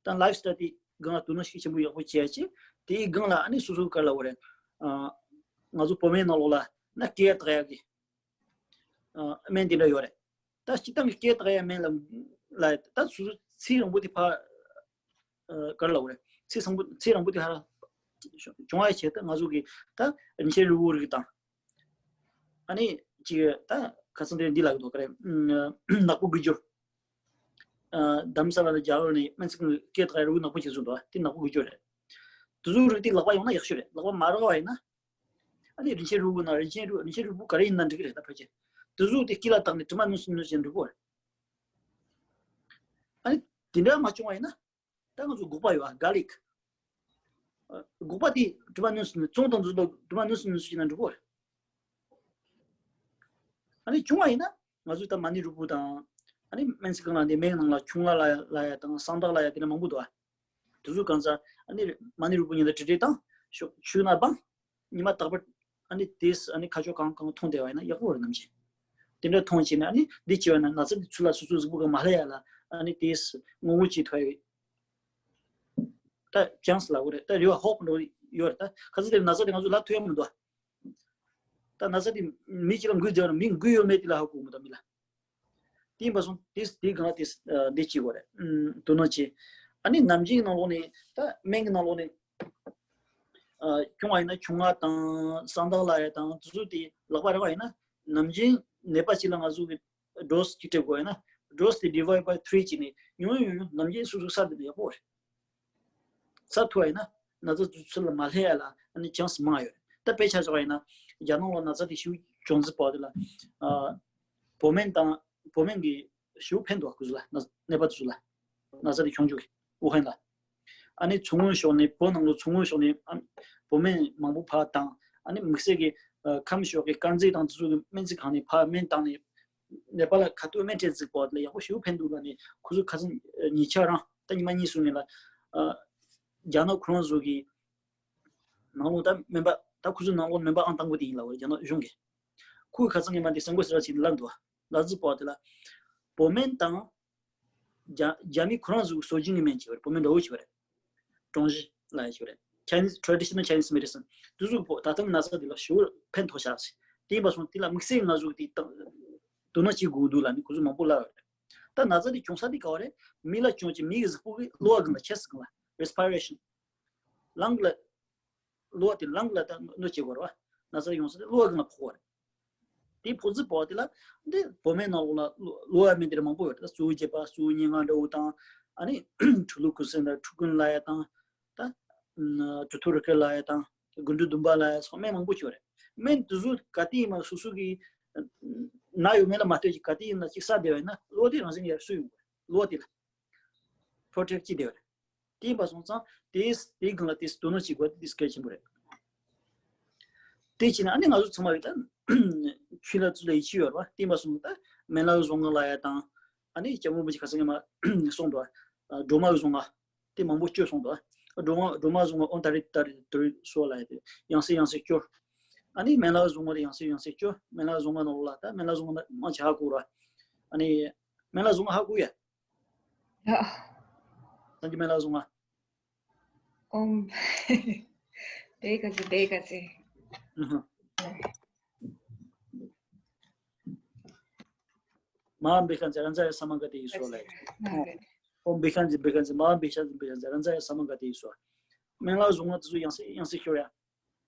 དང་ལའིབ་སི་ཊའིལ་དེ་སྒང་ལ་དོ་སྣང་ཤུགས་ཆེན་པོ་ཡག་པོ་བྱས་ཅིག་དེའི་སྒང་ལ་ཨ་ནི་སོ་སོའི་ག་ལ་འོ་རེད། ཨ་ང་ཚོ་བོད་སྨན་ནང་ལོགས་ལ་ན་སྐད་བཏགས་ཡག་གི་ཨ་སྨན་དེ་འདྲ་ཡོད་རེད། ད་སྤྱིར་བཏང་གི་སྐད་བཏགས་ཡ་སྨན་ལ་ལ་ད་སོ་སོ་ཚེ་རིང་པོ་དེ་ཕར་ཨ་ག་རེ་ལབ་དགོས་རེད། ཚེ་སང་པོ་ཚེ་རིང་པོ་དེ་ཧ་བྱུང་བ་བྱས་ད་ང་ཚོ་གི་ད་རིན་ཆེན་རིལ་བུ་རིགས་དང་། ཨ་ནི་ཅིག་ད་ཁ་སང་དེ་འདི་ལ་གི་འདུག་ག་རེད། ནག་པོ་དགུ་འགྱུར། ཨ་དྷ་རམ་ས་ལ་ལ་རྒྱ་གར་ནས་སྨན་རྩིས་ཁང་གི་སྐད་བཏགས་ཡ་རིལ་བུ་ནག་པོ་ཅིག་བཟོས་འདུག་དེ་ནག་པོ་དགུ་འགྱུར་རེད། དེ་ཚོའི་རིགས་དེ་ལག་པ་ཡོང་ན་ཡག་ཤོས་རེད། ལག་པ་མ་རག་པ་ཡིན་ན། ཨ་ནི་རིན་ཆེན་རིལ་བུ་ན་རིན་ཆེན་རིལ་རིན་ཆེན་རིལ་བུ་ག་རེ་ཡིན་ན་འགྲིག་གི་རེད་ད་ཕལ་ཆེར། དེ་ཚོ་དེ་དཀྱིལ་ལ་བཏགས་ནས་དྲི་མ་སྣུམ་སུ་སྣུམ་ཞིག་འགྲིག་གོ། ཨ་ནི་དེ་འདྲ་མ་བྱུང་བ་ཡིན་ན། ད་ང་ཚོ་སྒོག་པ་ཡོད་ཨ་གར་ལིག་སྒོག་པ་དེ་དྲི་མ་སྣུམ་སུ་བཙོང་དང་འཛུལ་དང་དྲི་མ་སྣུམ་སུ་སྣུམ་སུ་ཞིག་ན་འགྲིག་གོ། ཨ་ནི་བྱུང་བ་ཡིན་ན་ང་ཚོ་ད་མ་ཎི་རིལ་བུ་དང་། ཨ་ནི་སྨན་རྩིས་ཁང་ལ་འདི་སྨན་ནང་ལ་ཁྱུང་ལ་ལ་ཡ་དང་གསང་བདག་ལ་ཡ་དེ་འདྲ་མང་པོ་འདུག་ཨ། དེ་ཚོ་གང་ཟག་ཨ་ནི་མ་ཎི་རིལ་བུ་ཉིད་ལ་དྲི་དྲི་དང་ཤོག་ཆུ་ན་སྦང་། ཉི་མ་རྟག་པར་ཨ་ནི་དེས་ཨ་ནི་ཁ་ཕྱོགས་གང་གང་མཐོང་བསྡད་པ་ཡིན་ན་ཡག་པོ་རེད་ནམ་ཞིག་དེ་འདྲ་མཐོང་བྱས་ནས་ཨ་ནི་འདི་བྱས་པ་ན་ན་ཚ་འདི་ཚུར་ལ་སོ་སོའི་གཟུགས་པོ་ག་མ་ལྷ་ཡ་ལ་ཨ་ནི་དེས་ངོ་བོ་ཅིག་ཐོ་ཡ་ད་ཅང་སི་ལ་འོ་རེད། ད་རེ་བ་ཧོབ་འགྲོ་ཡོད་རེད། ད་ཁ་ཚ་དེར་ན་ཚ་དེ་ང་ཚོ་ལ་ཐོ་ཡ་མི་འདུག་ད་ན་ཚ་དེ་མི་གཅིག་ལ་འགོས་བརྒྱབ་ན་མི་འགོས་ཡོད་མེད་དེ་ལ་ཧ་གོ་མི་འདུག་མི་ལ། དེ་ཡིན་པ་སོང་དེ་དེ་གང་ལ་དེ་འདི་བྱེད་དགོས་རེད། དོ་སྣང་བྱེད། ཨ་ནི་ནམ་རྒྱུན་ནང་ལོགས་ནས་ད་སྨན་གྱི་ནང་ལོགས་ནས་ཁྱུང་བ་ཡིན་ན་ཁྱུང་ང་དང་གསང་བདག་ལ་ཡ་དང་དེ་ཚོ་དེ་ལག་པ་རེག་པ་ཡིན་ན་ནམ་རྒྱུན་ནད་པ་གཅིག་ལ་ང་ཚོ་གི་ཌོ་སི་གཅིག་སྤྲད་དགོས་ཡིན་ན་ཌོ་སི་དེ་ཌི་ཝའི་ཌི་བའི་ཐི་རི་བྱས་ནས་ཉུང་ཉུང་ཉུང་ནམ་རྒྱུན་སོ་སོ་ས་དེ་ནས་ཡག་པོ་རེད། ས་ཐུ་བ་ཡིན་ན་ན་ཚ་དེ་ཚུར་ལ་མ་སླེབས་ཡ་ལ་ཨ་ནི་ཅང་སི་མང་ཡོད་རེད། ད་དཔེ་ཆ་བཞག་པ་ཡིན་ན་རྒྱ་ནག་ལ་ན་ཚ་དེ་ཤུགས་བྱུང་ཚེ་པོ་དེ་ལ་ཨ་བོད་སྨན་དང་བོད་སྨན་གྱི་ཤུགས་ཕན་འདུག་ཁོ་ཚོ་ལ་ན་ནད་པ་དེ་ཚོ་ལ་ན་ཚ་དེ་བྱུང་རྒྱུ་གི་ཝུ་ཧན་ལ་ཨ་ནི་མཚོ་སྔོན་ཕྱོགས་ནས་བོད་ནང་ལོ་མཚོ་སྔོན་ཕྱོགས་ནས་ཨ་བོད་སྨན་མང་པོ་ཕར་བཏང་ཨ་ནི་དམིགས་བསལ་གྱི་ཨ་ཁམས་ཕྱོགས་ཀྱི་དཀར་མཛེས་དང་དེ་ཚོ་གི་སྨན་རྩིས་ཁང་ནས་ཕར་སྨན་བཏང་ནས། ནེ་པ་ལ་ཁ་ཐུག་སྨན་སྤྲད་རྩིས་པོ་དེ་ལ་ཡག་པོ་ཞེ་པོ་ཕན་འདུག་ལ་ནི་ཁོ་ཚོ་ཁ་སང་ཉེ་ཆར་རང་ད་ཉི་མ་གཉིས་སོང་ནས་ལ་ཨ་རྒྱ་ནག་ཁོ་རང་ཚོ་གི་ནང་ལོགས་ད་སྨན་པ་ད་ཁོ་ཚོ་ནང་ལོགས་སྨན་པ་ཨང་དང་པོ་དེ་ཡིན་ལ་བ་རྒྱ་ནག་གཞུང་གི་ཁོའི་ཁ་སང་ཉི་མ་དེ་སང་གོ་སི་ར་ཅིག་ལ་འདུག་ལ་རྩིས་པོ་དེ་ལ་བོད་སྨན་དང་རྒྱ་རྒྱ་མི་ཁོ་རང་ཚོ་གི་སྲོལ་རྒྱུན་གྱི་སྨན་བྱེད་པར་བོད་སྨན་འདྲ་བོ་བྱེད་པ་རེད། ཀྲུང་ཞི་ལ་ཡ་ཞུ་རེད། Chinese traditional Chinese medicine དུ་ཟུག་པོ་ད་ལྟ་ན་ཚ་འདི་ལ་ཞུ་ཕན་ཐོགས་ཤག་ཟེར། དེ་ཡིན་པ་སོང་དེ་ལ་དམིགས་བསལ་ང་ཚོ་དེ་དང་དོ་སྣང་བྱེད་དགོས་འདུག་ལ་ནི་ཁོ་ཚོ་མང་པོ་ལབ་ཡོད་རེད། ད་ན་ཚ་འདི་བྱུང་ས་འདི་ག་བ་རེད། མི་ལ་བྱུང་ཅིག་མི་གི་གཟུགས་པོ་གི་གློ་བ་གི་ལ་ཁྱེར་སི་གི་ལ་respiration ལང་གི་ལ། གློ་བ་དེ་ལང་གི་ལ་ད་གནོད་བྱེད་དགོས་རེད་བ། ན་ཚ་ཡོང་ས་དེ་གློ་བ་གི་ལ་ཕོག་པ་རེད། དེའི་ཕོག་རྩིས་པོ་དེ་ལ་འདི་བོད་སྨན་ནང་ལོགས་ལ་གློ་བ་སྨན་དེ་འདྲ་མང་པོ་ཡོད་རེད། ད་གཙོ་བོ་རྒྱས་པ་གཙོ་བོ་སྙན་ངག་འདྲ་བོ་དང་ཨ་ནི་ཁྲུ་ལུ་ཀུ་སེན་དང་ཁྲུ་ཀུན་ལ་ཡ་དང་ད་གྲུ་ཐོ་རི་ཀེ་ལ་ཡ་དང་དགུན་འབྲུ་བདུན་པ་ལ་ཡ་སོགས་སྨན་མང་པོ་ཡོད་རེད། སྨན་དེ་ཚོ་ག་དུས་ཡིན་ན་སོ་སོ་གི་ན་ཡོད་མེད་ལ་མ་ལྟོས་ཀྱི་ག་དུས་ཡིན་ན་ཅིག་ཟ་བསྡད་པ་ཡིན་ན་གློ་བ་དེ་རང་བཞིན་ཡར་གསོ་ཡོང་གི་རེད། གློ་བ་དེ་ལ། པྲོ་ཊེག་ཊི་བྱེད་བསྡད་ཡོད་རེད། དེ་ཡིན་པ་སོང་ཙང་དེ་དེའི་སྒང་ལ་དེ་དོ་སྣང་བྱེད་དགོས་དེ་གལ་ཆེན་པོ་རེད། དེ་བྱས་ན་ཨ་ནི་ང་ཚོ་ཚང་མ་ཡོད་ད་ཆོས་ལ་ཚུལ་ལ་ཡིད་ཆེས་ཡོད་རེད་བ། དེ་ཡིན་པ་སོང་ད་མེ་ལ་གི་བཟང་ངན་ལ་ཡ་དང་ཨ་ནི་སྐྱབས་མགོན་རིན་པོ་ཆེ་ཁ་སང་ཉི་མ་གསུངས་འདུག་བ། སྒྲོལ་མ་གི་བཟང་ངན་དེ་མང་པོ་བཅོས་སོང་འདུག་བ། སྒྲོལ་མ་སྒྲོལ་མ་གི་བཟང་ངན་ཨོཾ་ཏཱ་རེ་ཏཱ་རེ་ཏུ་རེ་སྭཱ་ཧཱ་ལ་ཡ་དེ་ཡང་སེ་ཡང་སེ་བཅོས། ཨ་ནི་མེ་ལ་གི་བཟང་ངན་དེ་ཡང་སེ་ཡང་སེ་བཅོས། མེ་ལ་གི་བཟང་ངན་ནང་ལ་ད་མེ་ལ་གི་བཟང་ངན་མང་ཆེ་ཧ་གོ་ར། ཨ་ནི་མེ་ལ་གི་བཟང་ངན་ཧ་གོ་ཡ། ཡ། སངས་རྒྱས་སྨན་བླ་གཟུངས་མ། ཨོཾ། བེ་ག་ཙི་བེ་ག་ཙི། ཨུ་ཧུ། མ་འབེ་ཁན་ཙི་ར་ཛ་ཡ་ས་མ་ག་ཏེ་ཡི་སོ་ལ་ཡ། ཨོཾ་བེ་ཁན་ཙི་བེ་ཁན་ཙི་མ་འབེ་ཤ་ཙི་བེ་ཤ་ཙི་ར་ཛ་ཡ་ས་མ་ག་ཏེ་ཡི་སོ། སྨན་བླ་གཟུངས་མ་དེ་ཚོ་ཡང་སེ་ཡང་སེ་ཤོར་ཡ།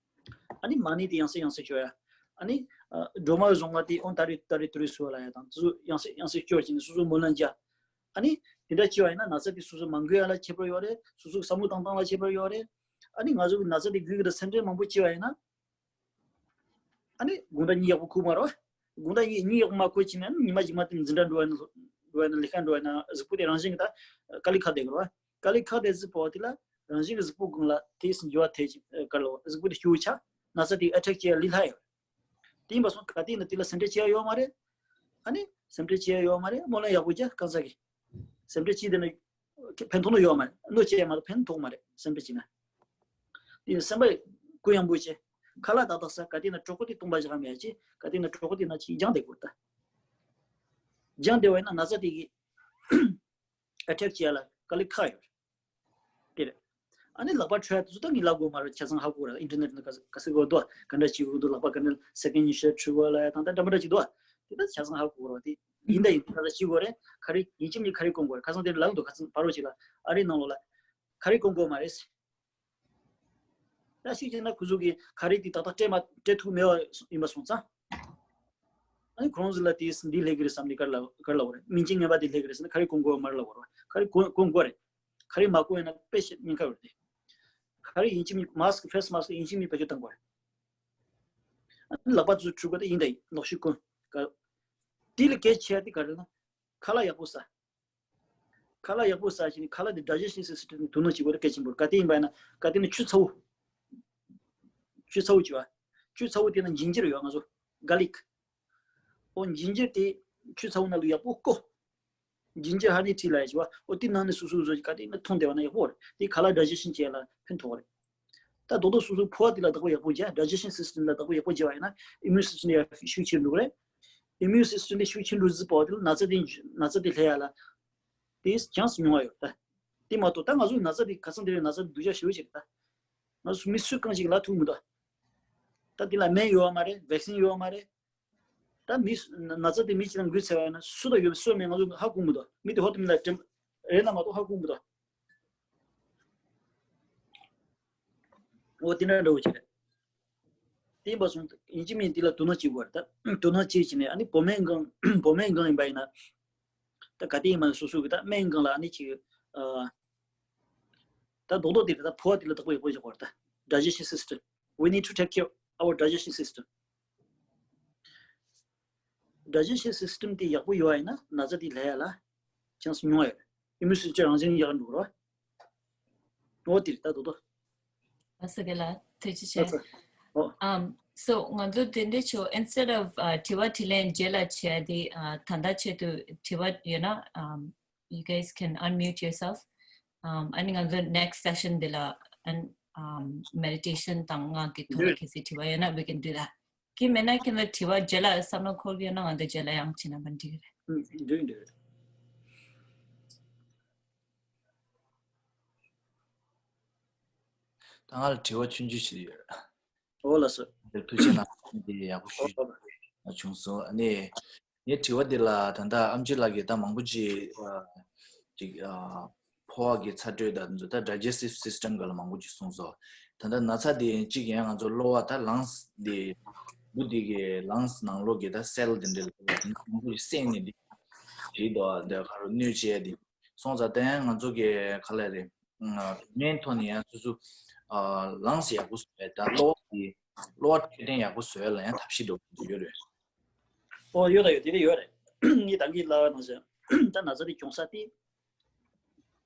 ཨ་ནི་མ་ཎི་དེ་ཡང་སེ་ཡང་སེ་ཤོར་ཡ། ཨ་ནི་ཨ་སྒྲོལ་མ་གཟུངས་མ་དེ་ཨོཾ་ཏཱ་རེ་ཏཱ་རེ་ཏུ་རེ་སྭཱ་ཧཱ་ལབ་ཡ་དང་དེ་ཚོ་ཡང་སེ་ཡང་སེ་ཤོར་བྱས་ནས་སོ་སོ་སྨོན་ལམ་རྒྱག་ཨ་ནི་དེ་འདྲ་བྱས་པ་ཡིན་ན་ན་ཚ་དེ་སོ་སོ་མ་འགོས་ཡ་ལ་ཁྱད་པར་ཡོད་རེད། སོ་སོ་བསམ་བློ་བཏང་སྟངས་ལ་ཁྱད་པར་ཡོད་རེད། ཨ་ནི་ང་ཚོ་གི་ན་ཚ་དེ་འགོས་ཀྱི་རེད་སེམས་ཁྲལ་མང་པོ་བྱས་པ་ཡིན་ན། ཨ་ནི་དགོང་དག་གཉིད་ཡག་པོ་ཁུག་མ་རེད། དགོང་དག་གཉིད་གཉིད་ཡག་པོ་མ་ཁུག་ཅིག་ན་ཉི་མ་རྗེས་མ་དེ་འཛིན་གྲྭ་འགྲོ་བ་ན་འགྲོ་བ་ན་ལས་ཀ་འགྲོ་བ་ན་གཟུགས་པོ་དེ་རང་བཞིན་གྱིས་ད་དཀའ་ལས་ཁག་བསྡད་དགོས་རེད་བ། དཀའ་ལས་ཁག་བསྡད་ཟིག་པོ་དེ་ལ་རང་བཞིན་གྱི་གཟུགས་པོ་གང་ལ་དེ་སུ་འགྱུར་བ་ཐེབས་ཀྱི་ག་ལ་གཟུགས་པོ་དེ་སྐྱུག་བྱ་ན་ཚ་དེ་ཨེ་ཊེག་བྱེད་ཡ་ལས་སླ་ཡོད། དེ་ཡིན་པ་སོང་ག་དེ་ཡིན་ན་དེ་ལ་སེམས་ཁྲལ་བྱེད་ཡ་ཡོད་མ་རེད། ཨ་ནི་སེམས་ཁྲལ་བྱེད་ཡ་ཡོད་མ་རེད། སྨོན་ལམ་ཡག་པོ་རྒྱག་གང་ཟག་གི་སེམས་ཁྲལ་བྱེད་དེ་ན་ཕན་ཐོགས་ནི་ཡོད་མ་རེད། གནོད་བྱེད་ཡ་མ་གཏོགས་ཕན་ཐོགས་མ་རེད་སེམས་ཁྲལ་བྱེད་ན། དེ་ཡིན་སེམས་པ་གུ་ཡངས་པོ་བྱེད། ཁ་ལག་ཏག་ཏག་ཟ། ག་དེ་ན་གྲོད་ཁོག་དེ་སྟོང་པ་བཞག་མེད་ཅེ་ག་དེ་ན་གྲོད་ཁོག་དེ་ན་ཅིག་སྦྱངས་བསྡད་དགོས་ད། སྦྱངས་བསྡད་པ་ཡིན་ན་ན་ཚ་དེ་གི་ཨེ་ཊེག་བྱེད་ཡ་ལ་དཀའ་ལས་ཁག་ཡོད་རེད། དེ་རེད། ཨ་ནི་ལག་པ་འཁྲུ་ཡ་དེ་ཚོ་ད་ངས་ལབ་དགོས་མ་རེད། ཆ་ཚང་ཧ་གོ་རེད། ཨིན་ཊར་ནེཊ་ནང་ག་ས་ག་ས་གོ་འདུག་ག་འདྲ་བྱེད་དགོས་འདུག་ལག་པ་ག་འདྲ་སེ་ཀེན་ཉི་ཤུ་འཁྲུ་དགོས་ལ་ཡ་དང་ད་འདྲ་མི་འདྲ་བྱེད་འདུག་དེ་ད་ཆ་ཚང་ཧ་གོ་རེད། དེ་ཡིན་ད་ཡིན་ད་ད་བྱེད་དགོས་རེད། ག་རེ་ཡིན་གཅིག་མིན་གཅིག་ག་རེ་སྐོང་དགོས་རེད། ཁ་སང་དེ་ལབ་འདུག་ཁ་སང་ཕ་རོལ་ཅིག་ལ་ཨ་རིའི་ནང་ལོགས་ལ་ག་རེ་སྐོང་དགོས་མ་རེད། ད་ཤིག་བྱས་ན་ཁོ་ཚོ་གིས་ག་རེ་དེ་ཏག་ཏག་སྤྲད་མ་སྤྲད་ཐུབ་མེད་པ་ཡིན་པ་སོང་ཙང་། ཨ་ནི་ཁོ་རང་ཚོ་ལ་དེ་འདི་སླེབས་ཀྱི་རེད་བསམ་ནས་ག་རེ་ལབ་ག་རེ་ལབ་པ་རེད། སྨན་བཅོས་ངན་པ་དེ་སླེབས་ཀྱི་རེད་ཟེར་ན་ག་རེ་སྐོང་དགོས་མ་རེད་ལབ་པ་རེད། ག་རེ་སྐོང་སྐོང་དགོས་རེད། ག་རེ་མ་སྐོང་ཡིན་ན་དཔེ་བཤད་ཉེན་ཁ་ཡོད་རེད། ག་རེ་ཡིན་གཅིག་མིན་མཱ་སི་ཀི་ཕེ་སི་མཱ་སི་ཀི་ཡིན་གཅིག་མིན་བེད་སྤྱོད་གཏང་དགོས་རེད། ཨ་ནི་ལག་པ་ཚོ་འཁྲུ་དགོས་དེ་ཡིན་ད་ཡིན་ལོག་ཤིག་སྐོང་ག་དེ་ལས་གལ་ཆེ་བ་དེ་ག་རེ་ན་ཁ་ལག་ཡག་པོ་ཟ། ཁ་ལག་ཡག་པོ་ཟ་བྱས་ནས་ཁ་ལག་དེ་ཌའི་ཇེ་ཤན་སི་སི་ཊམ་དེ་དུ་ནང་བྱེད་དགོས་རེད། གལ་ཆེན་པོ་རེད། ག་དེ་ཡིན་པ་ཡིན་ན་ག་དེ་ནི་ཆུ་ཚ་བོ། ཆུ་ཚ་བོ་བྱེད་པ། ཆུ་ཚ་བོ་དེ་ན་ཇིན་ཇར་ཡོད་ང་ཚོ་ག་ལིག་ཨོ་ཇིན་ཇར་དེ་ཆུ་ཚ་བོ་ནང་ལ་ཡག་པོ་བསྐོལ། ཇིན་ཇར་ཧ་ནི་ཊི་ལབ་ཡ་བྱེད་པ་ཨོ་དེ་ནང་ནས་སོ་སོ་བཟོ་ག་དེ་ན་འཐུང་བསྡད་པ་ན་ཡག་པོ་རེད། དེ་ཁ་ལག་ཌའི་ཇེ་ཤན་བྱེད་ཡ་ལ་ཕན་ཐོགས་རེད། ད་རྡོག་རྡོག་སོ་སོའི་ཕོ་བ་དེ་ལ་བདག་པོ་ཡག་པོ་བྱས། ཌའི་ཇེ་ཤན་སི་སི་ཊམ་ལ་བདག་པོ་ཡག་པོ་བྱས་པ་ཡིན་ན་ཨི་མིའུན་སི་སི་ཊམ་ཡང་ཤུགས་ཆེར་འགྲོ་གི་རེད། ཨི་མིའུན་སི་སི་ཊམ་དེ་ཤུགས་ཆེར་འགྲོ་ཟིག་པ་དེ་ལ་ན་ཚ་དེ་ན་ཚ་དེ་སླེབས་ཡ་ལ་དེ་ཆན་སི་ཉུང་བ་ཡོད་ད། དེ་མ་གཏོགས་ད་ང་ཚོ་ན་ཚ་དེ་ཁ་སང་དེ་རིང་ན་ཚ་དེ་སྡུག་ཅག་ཞེ་པོ་ཅིག་རེད་ད། ང་ཚོ་མི་སུ་གང་ཞིག་ལ་ཐུག་མི་འདུག་ད་དེ་ལ་སྨན་ཡོད་བ་མ་རེད། ཝེག་སིན་ཡོད་བ་མ་རེད། ད་མི་ན་ཚ་དེ་མི་གཅིག་ལ་འགོས་ཚར་བ་ཡིན་ན་སུ་དང་ཡོད་སུ་མེད་ང་ཚོ་ཧ་གོ་མི་འདུག་མི་དེ་ཧོབ་ཏེ་མི་ལ་དྲན་རེད་ན་མ་གཏོགས་ཧ་གོ་མི་འདུག་འོ་དེ་འདྲ་འདྲ་བོ་ཅིག་རེད། དེ་ཡིན་པ་སོང་ཡིན་གཅིག་མིན་དེ་ལ་དོ་སྣང་བྱེད་དགོས་རེད། ད་དོ་སྣང་བྱེད་བྱས་ནས་ཨ་ནི་བོད་སྨན་ཁང་བོད་སྨན་ཁང་ཡིན་པ་ཡིན་ན་ད་ག་དེ་ཡིན་མ་སོ་སོ་གི་ད་སྨན་ཁང་ལ་ཨ་ནི་ཅིག་ཨ་ད་རྡོག་རྡོག་དེ་རེད། ད་ཕོ་བ་དེ་ལ་བདག་པོ་ཡག་པོ་བྱེད་དགོས་རེད། ད་digestion system, we need to take care our digestion system. Digestion system དེ་ཡག་པོ་ཡོད་པ་ཡིན་ན་ན་ཚ་དེ་ལས་ཡ་ལ་ཆན་སི་ཉུང་བ་ཡོད་རེད། ཨི་མིའུན་སི་སི་ཊམ་རང་བཞིན་ཡག་འགྲོ་གི་རེད་བ། འོ་དེ་རེད་ད་རྡོག་རྡོག་ལགས་སོ། དེ་ལ་ཐུགས་རྗེ་ཆེ། ལགས་སོ། ཨོ། Um, so ང་ཚོ་དེ་འདྲ་བྱོས། Instead of uh, དྲི་བ་དྲིས་ལན་རྗེས་ལ་བྱས་ཏེ uh, ད་ལྟ་ཆེད་དུ་དྲི་བ་ཡོད་ན um, you guys can unmute yourself. Um, ཨ་ནི་ང་ཚོ་next session དེ་ལ་and um, meditation དང་ང་གི་ཐོག་ལ་གལ་སྲིད་དྲི་བ་ཡོད་ན་we can do that. ཁྱེད་མེད་ན་ཁྱེད་ལ་དྲི་བ་རྗེས་ལ་བསམ་བློ་འཁོར་གྱི་ཡོད་ན་ང་ཚོ་རྗེས་ལ་ཡང་བྱས་ན་མ་འགྲིག་གི་རེད། འགྲིག་འགྲིག་ད་ང་ལ་དྲི་བ་ཆུང་ཆུང་ཞིག་ཡོད། ཨོ་ལགས་སོ། ཐུགས་རྗེ་གནང་། འདི་ཡག་པོ་ཞུ་ཨོ་བྱུང་སོང་། ཨ་ནི་ངའི་དྲི་བ་འདི་ལ་ད་ལྟ་ཨམ་ཆི་ལགས་ཀྱིས་ད་མང་པོ་ཅིག་ཅིག་ཕོ་བ་གི་ཚ་དྲོད་དང་འདི་ཚོ་ད་digestive system སྒང་ལ་མང་པོ་ཅིག་གསུངས་སོང་། ད་ལྟ་ན་ཚ་འདི་གཅིག་ཡང་ང་ཚོ་གློ་བ་ད་lungs འདི་འབུ་འདི་གི་lungs ནང་ལོགས་ཀྱི་ད་cell འདི་འདྲ་ལ་མང་པོ་ཅིག་བསྲེགས་ནས་འདི་བྱེད་དོ། འདི་ག་རུ་གནོད་བྱེད་འདི་སོང་ཙང་ད་ཡང་ང་ཚོ་གི་ག་ལ་རེད། དོན་སྙིང་ཐོག་ནས་ཡང་སོ་སོ་lungs ཡག་པོ་བཟོ་ཡ་དང་གློ་བ་གི་གློ་བ་འཕྲོད་བསྟེན་ཡག་པོ་བཟོ་ཡ་ལ་ཡང་ཐབས་ཤེས་འགྲོ་གི་ཡོད་རེད། ཨོ་ཡོད་ད་ཡོད་དེ་འདྲ་ཡོད་རེད། ངས་ད་གིན་ལབ་པ་ནང་བཞིན་ད་ན་ཚ་དེ་བྱུང་ས་དེ་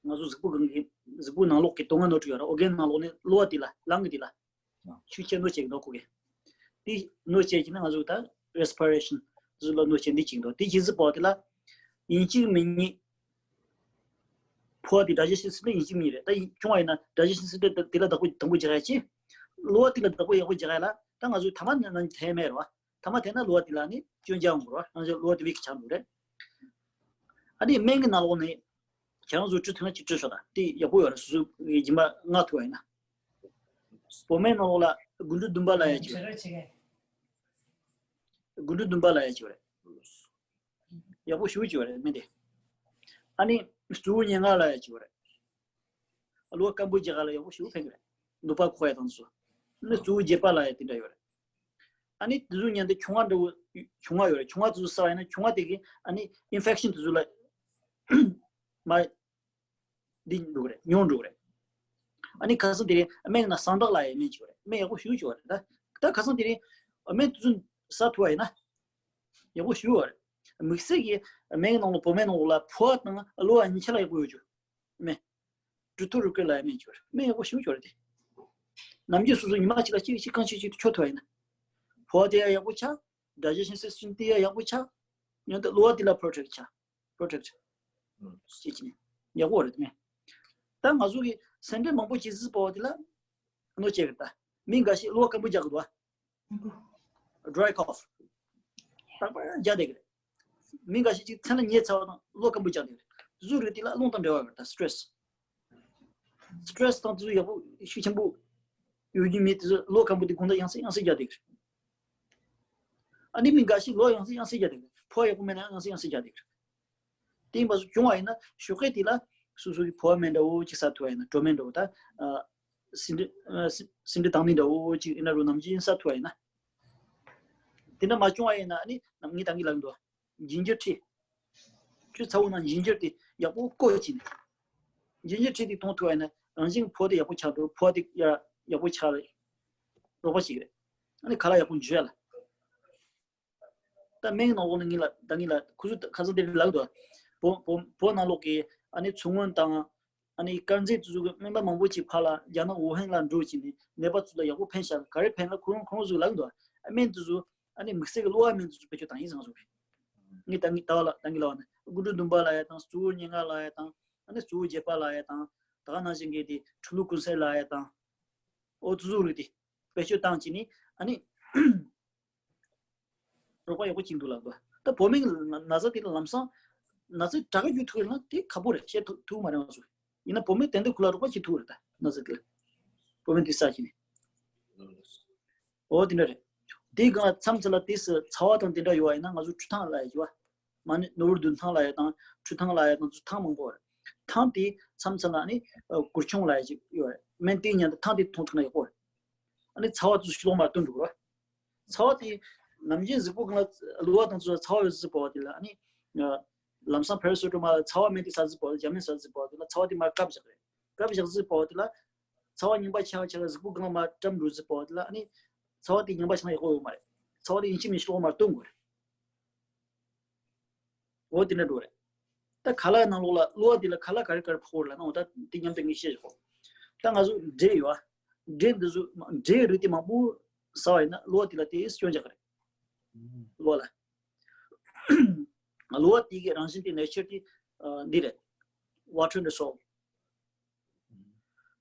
ང་ཚོ་གཟུགས་པོ་གང་གི་གཟུགས་པོ་ནང་ལོགས་ཀྱི་དོན་ལྔ་སྣོད་དྲུག་ཡོད་རེད། ཨོར་གན་ནང་ལོགས་ནས་གློ་བ་དེ་ལ་ལང་གི་དེ་ལ་ཤུགས་ཆེ་གནོད་བྱེད་ཀྱི་འདུག་ཁོ་གིས། དེ་གནོད་བྱེད་ཀྱི་ན་ང་ཚོ་ད་respiration དེ་ཚོ་ལ་གནོད་བྱེད་འདི་བྱེད་ཀྱི་འདུག་དེ་བྱེད་ཟིན་པ་དེ་ལ་ཡིན་གཅིག་མིན་གཉིས་ཕོ་བ་དེ་digestion system ཡིན་གཅིག་མིན་རེད། ད་ཡིན་ཆུང་བ་ཡིན་ན་digestion system དེ་ལ་བདག་པོ་དང་པོ་རྒྱག་ཡ་ཅི། གློ་བ་དེ་ལ་བདག་པོ་ཡག་པོ་རྒྱག་ཡ་ལ་ད་ང་ཚོ་ཐ་མག་ནང་ཐལ་མེད་རེད་བ། ཐ་མག་འཐེན་ན་གློ་བ་དེ་ལ་ནི་སྐྱོན་རྒྱག་འོང་གི་རེད་བ། ཡང་ཅིག་གློ་བ་དེ་weak ཆགས་འགྲོ་རེད། ཨ་ནི་སྨན་གྱི་ནང་ལོགས་ནས་ཁྱེད་རང་ཚོ་བཀྲུ་ཐུབ་ན་ཅིག་བཀྲུ་ཤོག་དང་དེ་ཡག་པོ་ཡོད་རེད། སོ་སོའི་སྦྱིན་པ་མངགས་ཐུབ་པ་ཡིན་ན། བོད་སྨན་ནང་ལོགས་ལ་དགུ་འབྲུ་བདུན་པ་ལབ་ཡ་ཅིག་ཡོད་རེད། དགུ་འབྲུ་བདུན་པ་ལབ་ཡ་ཅིག་ཡོད་རེད། ཡག་པོ་ཞེ་པོ་ཅིག་ཡོད་རེད་སྨན་དེ། ཨ་ནི་གཙོ་བོ་ཉེར་ལྔ་ལབ་ཡ་ཅིག་ཡོད་རེད། གློ་བ་སྐམ་པོ་རྒྱག་ག་ལ་ཡག་པོ་ཞེ་པོ་ཕན་གི་རེད། ནུ་བ་འཁོར་ཡ་དང་སོ། ནི་གཙོ་བོ་བརྒྱད་པ་ལབ་ཡ་དེ་འདྲ་ཡོད་རེད། ཨ་ནི་དེ་ཚོ་མཉམ་དུ་ཁྱུང་ལྔ་འདྲ་བོ་ཁྱུང་ལྔ་ཡོད་རེད། ཁྱུང་ལྔ་དེ་ཚོ་ཟ་བ་ཡིན་ན་ཁྱུང་ལྔ་དེ་གིས་ཨ་ནི་infection དེ་ཚོ་ལ་མ་འདི་འགྲོ་གི་རེད། ཉུང་འགྲོ་གི་རེད། ཨ་ནི་ཁ་སང་དེ་རིང་སྨན་ན་སྲང་ཐག་ལབ་ཡ་སྨན་ཅིག་ཡོད་རེད། སྨན་ཡག་པོ་ཞེ་པོ་ཅིག་ཡོད་རེད་ད། ད་ཁ་སང་དེ་རིང་སྨན་དེ་ཚོ་ཟ་ཐུབ་པ་ཡིན་ན། ཡག་པོ་ཞུ་བ་རེད། དམིགས་བསལ་གྱི་སྨན་ནང་ལ་བོད་སྨན་ནང་ལ་ཕོ་བ་དང་གློ་བ་གཉིས་ཆ་ལ་ཡག་པོ་ཡོད་རྒྱུ། སྨན། གྲུ་ཐོ་རུ་ཀེ་ལ་ཡ་སྨན་ཅིག་ཡོད་རེད། སྨན་ཡག་པོ་ཞེ་པོ་ཅིག་ཡོད་རེད་དེ། ནམ་རྒྱུན་སོ་སོ་ཉི་མ་གཅིག་ལ་གཅིག་གཅིག་རྐང་གཅིག་གཅིག་ཏུ་མཆོད་ཐུབ་པ་ཡིན་ན། ཕོ་བ་དེ་ཡང་ཡག་པོ་ཆགས། ཌའི་ཇེ་ཤན་སི་སི་ཊེམ་དེ་ཡང་ཡག་པོ་ཆགས། མཉམ་དུ་གློ་བ་དེ་ལ་པྲོ་ཊེག་ཆགས། པྲོ་ཊེག་ཅེས་བྱས་ནས་ཡག་པོ་རེད་དེ། ད་ང་ཚོ་གི་སེམས་ཁྲལ་མང་པོ་བྱེད་སྲིད་པ་དེ་ལ་གནོད་བྱེད་ཀྱི་རེད། ད་མི་འགའ་ཞིག་གློ་བ་སྐམ་པོ་རྒྱག་གི་འདུག་བ། ཌ་རའི་ཁོབ། རྟག་པར་རྒྱག་བསྡད་ཀྱི་རེད། མི་འགའ་ཞིག་ཅིག་མཚན་ལ་ཉལ་ཚར་བ་དང་གློ་སྐམ་པོ་རྒྱག་བསྡད་ཀྱི་རེད། དེ་ཚོ་རིགས་དེ་ལ་རླུང་དང་འབྲེལ་བ་ཡོད་རེད། ད་སི་ཊེ་རེ་སི། སི་ཊེ་རེ་སི་དང་དེ་ཚོ་ཡག་པོ་ཤུགས་ཆེན་པོ་ཡོད་རྒྱུ་མི་དེ་ཚོ་གློ་སྐམ་པོ་དེ་དགོང་དག་ཡང་སེ་ཡང་སེ་རྒྱག་བསྡད་ཀྱི་རེད། ཨ་ནི་མི་འགའ་ཞིག་གློ་ཡང་སེ་ཡང་སེ་རྒྱག་བསྡད་ཀྱི་རེད། ཕོ་བ་ཡག་པོ་མེད་ན་ཡང་སེ་ཡང་སེ་རྒྱག་བསྡད་ཀྱི་རེད། དེ་ཡིན་པ་སོགས་བྱུང་བ་ཡིན་ན་ཞོགས་ཀས་དེ་ལ་སོ་སོ་གི་ཕོ་བ་སྨན་འདྲ་བོ་ཅིག་ཟ་ཐུབ་པ་ཡིན་ན། གྲོ་སྨན་འདྲ་བོ་ད། ཨ། སིན་འབྲུ། ཨ། སི་སིན་འབྲུ་དང་ནི་འདྲ་བོ་ཅིག་ཡིན་ན་རུ་ནམ་རྒྱུན་ཟ་ཐུབ་པ་ཡིན་ན། དེ་འདྲ་མ་བྱུང་བ་ཡིན་ན་ཨ་ནི་ནམ་ངའི་ད་གིན་ལབ་འདུག་ཇིན་ཇར་ཊི། ཆུ་ཚ་བོ་ནང་ཇིན་ཇར་དེ་ཡག་པོ་བསྐོལ་བྱས་ནས། ཇིན་ཇར་ཊི་དེ་འཐུང་ཐུབ་པ་ཡིན་ན་རང་བཞིན་ཕོ་བ་དེ་ཡག་པོ་ཆགས་འགྲོ། ཕོ་བ་དེ་ཡག་ཡག་པོ་ཆགས་རེད། རོགས་པ་བྱེད་ཀྱི་རེད། ཨ་ནི་ཁ་ལག་ཡག་པོ་འཇུ་ཡ་ལ། ད་སྨན་ནང་འོག་ལ་ངེད་ལ་ད་ངེད་ལ་ཁུ་ཚུར་ཁ་སང་དེ་ལབ་འདུག་བོད་བོད་བོད་ནང་ལོགས་ཀྱི་ཨ་ནི་མཚོ་སྔོན་དང་ཨ་ནི་དཀར་མཛེས་དེ་ཚོ་གི་སྨན་པ་མང་པོ་ཅིག་ཕར་ལ་རྒྱ་ནག་ཝུ་ཧན་ལ་འགྲོ་བྱས་ནས་ནད་པ་ཚོ་ལ་ཡག་པོ་ཕན་ཤག་ག་རེ་ཕན་ལ་ཁོ་རང་ཁོ་རང་ཚོས་ལབ་འདུག་ཨ། སྨན་དེ་ཚོ་ཨ་ནི་དམིགས་བསལ་གྱི་གློ་བ་སྨན་དེ་ཚོ་བེད་སྤྱོད་བཏང་ཡིན་ཟེར་ང་ཚོ་གི། ངས་ད་ངས་ད་བ་ལ་ད་ངས་ལབ་པ་ན་དགུ་ཕྲུག་བདུན་པ་ལབ་ཡ་དང་། གཙོ་བོ་སྙན་ངག་ལབ་ཡ་དང་། ཨ་ནི་གཙོ་བོ་བརྒྱད་པ་ལབ་ཡ་དང་། ད་ག་ནང་བཞིན་གྱི་དེ་ཁྲོ་ལུ་ཀུན་གསལ་ལབ་ཡ་དང་། ཨོ་དེ་ཚོ་རིགས་དེ་བེད་སྤྱོད་བཏང་བྱས་ནས་ཨ་ནི། རོགས་པ་ཡག་པོ་བྱེད་འདུག་ལབ་འདུག་ད་བོད་སྨན་གྱི་ན་ན་ཚ་དེ་ལ་ལམ་སང་ན་ཚ་དྲག་ག་འགྱུར་ཐུབ་ཡོད་ན་དེ་ཁག་པོ་རེད། བཤད་ཐུབ་ཐུབ་མ་རེད་ང་ཚོ། ཡིན་ན་བོད་སྨན་དེ་འདྲ་ཁུ་ལ་རོགས་པ་བྱེད་ཐུབ་རེད། ད་ན་ཚ་དེ་ལ་བོད་སྨན་དེ་ཟ་བྱས་ནས། འོ་དེ་འདྲ་རེད། དེའི་སྒང་ལ་མཚམས་མཚམས་ལ་དེ་སུ་ཚ་བ་དང་དེ་འདྲ་ཡོད་པ་ཡིན་ན་ང་ཚོ་ཁྲུས་ཐང་ལབ་ཡ་ཡོད་པ། མ་ཎི་ནོར་བུ་བདུན་ཐང་ལབ་ཡ་དང་ཁྲུས་ཐང་ལབ་ཡ་དང་ཚུ་ཐང་མང་པོ་རེད། ཐང་དེ་མཚམས་མཚམས་ལ་ནི་གུར་ཆུང་ལབ་ཡ་ཅིག་ཡོད་རེད། སྨན་དེའི་མཉམ་དུ་ཐང་དེ་འཐུང་ཐུབ་ན་ཡག་པོ་རེད། ཨ་ནི་ཚ་བ་ཚོ་ཕྱི་ལོགས་མར་བཏོན་འགྲོ་གི་རེད། ཚ་བ་དེ་ནམ་རྒྱུན་གཟུགས་པོ་གང་ལ་གློ་བ་དང་ཚོ་ཚ་བ་ཡོད་གཟུགས་པོ་དེ་ལ་ཨ་ནི་ལམ་སང་ཕ་ར་སི་ཊ་མོལ་ཚ་བ་སྨན་དེ་ཟ་གཟུགས་པོ། འཇམ་སྨན་ཟ་གཟུགས་པོ་དེ་ལ་ཚ་བ་དེ་མར་བཀབ་བཞག་རེད། བཀབ་བཞག་གཟུགས་པོ་དེ་ལ་ཚ་བ་ཉིན་པ་ཆགས་ཆགས་གཟུགས་པོ་གང་ལ་མར་བཀྲམ་འགྲོ་གཟུགས་པོ་དེ་ལ་ཨ་ནི་ཚ་བ་དེ་ཉིན་པ་ཆགས་ན་ཡག་པོ་ཡོད་མ་རེད། ཚ་བ་དེ་ཡིན་གཅིག་མིན་གཅིག་ལོག་མར་བཏོན་དགོས་རེད། འོ་དེ་འདྲ་འགྲོ་རེད། ད་ཁ་ལག་ནང་ལོགས་ལ་གློ་བ་འདི་ལ་ཁ་ལག་ག་རེ་ག་རེ་ཕོག་རེད་ལབ་ན། འོ་ད་འདི་མཉམ་དུ་ངས་བཤད་ཞོག་ད་ང་ཚོ་འབྲས་ཡོད་ཨ། འབྲས་འདི་ཚོ་འབྲས་རིགས་དེ་མང་པོ་ཟ་བ་ཡིན་ན་གློ་བ་འདི་ལ་དེ་སྐྱོན་ཆགས་ཀྱི་རེད། གློ་བ་ལ། གློ་བ་དེ་གི་རང་བཞིན་དེ་ནེ་ཅར་དེ་འདི་རེད། Water in the soil།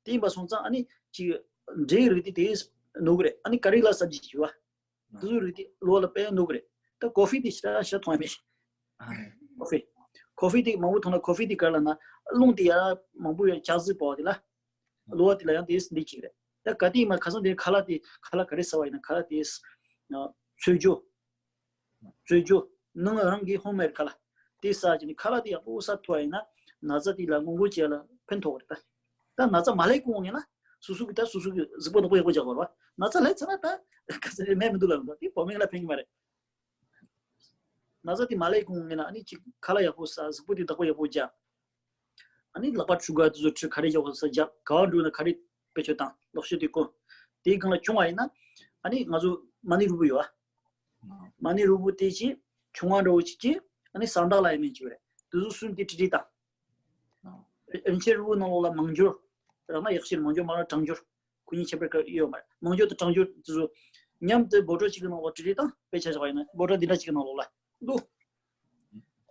དེ་ཡིན་པ་སོང་ཙང་ཨ་ནི་ཅིག་འབྲས་རིགས་དེ་དེ་ནོར་གི་རེད། ཨ་ནི་ཀ་རི་ལ་སབ་ཇི་ཅིག་ཡོད་ཨ། དེ་ཚོའི་རིགས་དེ་གློ་བ་ལ་དཔེ་གནོད་ཀྱི་རེད། ད་ཀོ་ཧྥི་དེ་ཞེ་དྲག་ཞེ་དྲག་འཐུང་ཡ་མེད། ཀོ་ཧྥི། ཀོ་ཧྥི་དེ་མང་པོ་འཐུང་ན་ཀོ་ཧྥི་དེ་ག་རེ་ལབ་ན་རླུང་དེ་ཡར་མང་པོ་ཡར་ཆགས་སྲིད་པ་དེ་ལ། གློ་བ་དེ་ལ་ཡང་དེ་འདི་གཅིག་རེད། ད་ག་དེ་མ་ཁ་སང་དེ་ཁ་ལག་དེ་ཁ་ལག་ག་རེ་ཟ་བ་ཡིན་ན་ཁ་ལག་དེ། ཚོས་ཇོ། ཚོས་ཇོ། ནང་རང་གི་ཧོམ་མེཌ་ཁ་ལག་དེ་ཟ་བྱས་ནས་ཁ་ལག་དེ་ཡག་པོ་ཟ་ཐུབ་པ་ཡིན་ན་ན་ཚ་དེ་ལ་སྔོན་འགོག་བྱེད་ཡ་ལ་ཕན་ཐོགས་རེད་ད། ད་ན་ཚ་མ་སླེབས་གོང་ངེས་ན་སོ་སོ་གི་ད་སོ་སོ་གི་གཟུགས་པོ་ནག་པོ་ཡག་པོ་རྒྱག་དགོས་རེད་བ། ན་ཚ་སླེབས་ཚར་ན་ད་ག་ཚོད་རེད་སྨན་མི་འདུག་ལབ་འགྲོ། དེ་བོད་སྨན་ལ་ཕན་གི་མ་རེད། ན་ཚ་དེ་མ་སླེབས་གོང་ངེས་ན་ཨ་ནི་ཅིག་ཁ་ལག་ཡག་པོ་ཟ། གཟུགས་པོ་དེ་བདག་པོ་ཡག་པོ་རྒྱག་ཨ་ནི་ལག་པ་འཁྲུ་ག་དེ་ཚོ་འཁྲུ། ག་རེ་ཡག་པོ་ཟ་རྒྱག་ག་བ་འགྲོ་ན་ག་རེ་བེད་སྤྱོད་བཏང་ལོག་ཤོད་དེ་ཀོ། དེའི་སྒང་ལ་བྱུང་བ་ཡིན་ན་ཨ་ནི་ང་ཚོ་མ་ཎི་རུལ་བུ་ཡོད་ཨ། མ་ཎི་རུལ་བུ་དེ་ཅིག་ཆུང་བ་འདྲ་བོ་ཅིག་ཅིག་ཨ་ནི་ཟངས་དག་ལབ་ཡ་མིང་ཅིག་ཡོད་རེད། དེ་ཚོ་གསུམ་དེ་ཀྲིག་ཀྲིག་བཏང་། རིན་ཆེན་རུལ་བུ་ནང་ལོགས་ལ་མང་སྦྱོར། རག་ན་ཡག་ཤོས། མང་སྦྱོར་མ་རག་གྲང་སྦྱོར། ཁོ་གཉིས་ཁྱད་པར་ག་ཡོད་མ་རེད། མང་སྦྱོར་དང་གྲང་སྦྱོར་དེ་ཚོ་མཉམ་དུ་སྦོ་ཊལ་གཅིག་གི་ནང་ལོགས་ཀྲིག་ཀྲིག་བཏང་། དཔེ་ཆ་བཞག་པ་ཡིན་ན་སྦོ་ཊལ་འདི་འདྲ་གཅིག་གི་ནང་ལོགས་ལ་བླུགས།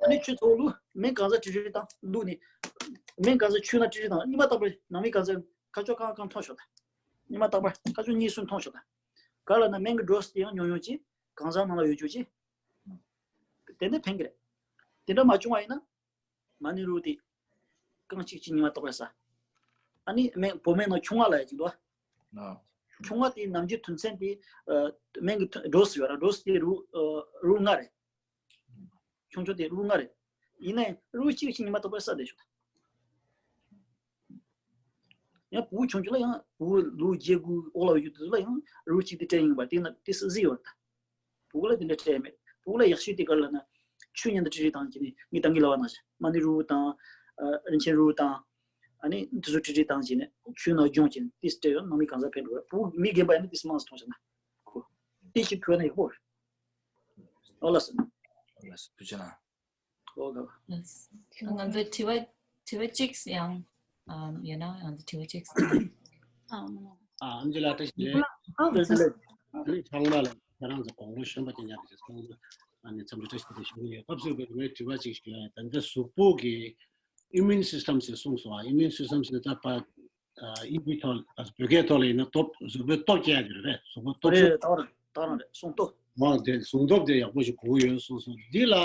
ཨ་ནི་ཆུ་ཚ་བོ་བླུགས། སྨན་གང་ཟག་ཀྲིག་ཀྲིག་བཏང་བླུགས་ནས། སྨན་གང་ཟག་ཆུ་ན་ཀྲིག་ཀྲིག་བཏང་། ཉི་མ་རྟག་པར་ནང་མི་གང་ཟག་ཁ་ཕྱོགས་གང་གང་མཐོང་ཤོག་ད། ཉི་མ་རྟག་པར་ཁ་ཕྱོགས་གཉིས་གསུམ་མཐོང་ཤོག་ད། ག་ལ་ན་སྨན་གྱི་ཌོ་སི་དེ་ཡང་ཉུང་ཉུང་ཅིག་གང་ཟག་ནང་ལ་ཡོད་རྒྱུ་ཅིག་དེ་འདྲ་ཕན་གི་རེད། དེ་འདྲ་མ་བྱུང་བ་ཡིན་ན། མ་ཎི་རུལ་དེ་རྐང་གཅིག་གཅིག་ཉི་མ་རྟག་པར་ཟ། ཨ་ནི་སྨན་བོད་སྨན་ནང་ཆུང་བ་ལབ་ཡ་ཅིག་འདུག་ཨ། ཆུང་བ་དེ་ནམ་རྒྱུན་དོན་ཚན་དེ་ཨ་སྨན་གྱི་ཌོ་སི་ཡོད་ར། ཌོ་སི་དེ་རུལ་ཨ་རུལ་ལྔ་རེད། ཆུང་ཆུང་དེ་རུལ་ལྔ་རེད། ཡིན་ནའི་རུལ་གཅིག་གཅིག་ཉི་མ་རྟག་པར་ཟ་བསྡད་ཤོག་ཡང་བུ་ཆུང་ཆུང་ལ་ཡང་བུ་ལོ་བརྒྱད་དགུ་འོག་ལ་ཡོད་རྒྱུ་དེ་ཚོ་ལ་ཡང་རུལ་གཅིག་དེ་སྤྲད་ཡིན་པ་དེ་ན་དེ་སུ་གཟིགས་ཡོད་རེད་ད། བུ་གུ་ལ་དེ་འདྲ་སྤྲད་མེད། བུ་གུ་ལ་ཡག་ཤོས་དེ་ག་རེ་ལབ་ན། ཆུ་མཉམ་དུ་ཀྲིག་ཀྲིག་བཏང་བྱས་ནས་ངས་ད་གིན་ལབ་པ་ནང་བཞིན་མ་ཎི་རུལ་བུ་དང་། ཨ་རིན་ཆེན་རུལ་བུ་དང་། ཨ་ནི་དེ་ཚོ་ཀྲིག་ཀྲིག་བཏང་བྱས་ནས་ཆུ་ནང་སྦྱོང་བྱས་ནས་དེ་སྤྲད་ཡོང་ན་ནང་མི་གང་ཟག་ཕན་འགྲོ་བ། བུ་གུ་མི་རྒན་པ་ཡིན་ན་དེ་མང་ཙམ་འཐུང་བྱས་ན། ཁོ། དེ་ཞིག་ཐུབ་ན་ཡག་པོ་རེད། ཨོ་ལགས་སོ། ལགས་སོ། ཐུགས་རྗེ་གནང་། ཨོ་ལགས། ང་ཚོ་དྲི་བ་དྲི་བ་གཅིག་ཡང་ཨམ་ཡོད་ན། ང་ཚོ་དྲི་བ་གཅིག་ཨ་ཨ་ཨམ་ཅི་ལགས་བཀྲ་ཤིས་བདེ་ལེགས། ཨ་ཨ་ཚང་མ་ལ་ཁྱེད་རང་ཚོ་དགོང་དྲོ་གཞོན་པ་དེ་ཉག་གི་ཚང་མ་ཨ་ནི་འཚམས་འདྲི་བཀྲ་ཤིས་བདེ་ལེགས་ཞུ་གི་ཡོད། སྐབས་སུ་བབས་ངས་དྲི་བ་གཅིག་ཞུ་ཡ། ད་ལྟ་གཟུགས་པོ་གི་immune system ཟེར་གསུངས་སོང་ཨ། immune system ཟེར་ད་པ་ཨིན་ཇིའི་ཐོག་ཨ་བོད་སྐད་ཐོག་ལ་ཡིན་ན་སྟོབས། གཟུགས་པོའི་སྟོབས་སྐྱེ་ཡ་དེ་རེད། གཟུགས་པོ་སྟོབས་ཤུགས། རེད་རེད། ད་རེད་ད་རང་རེད། སྲུང་སྟོབས། མ་དེ་སྲུང་སྟོབས་དེ་ཡག་པོ་ཞིག་དགོས་ཡོད་གསུངས་སོང་། འདི་ལ་ཨ་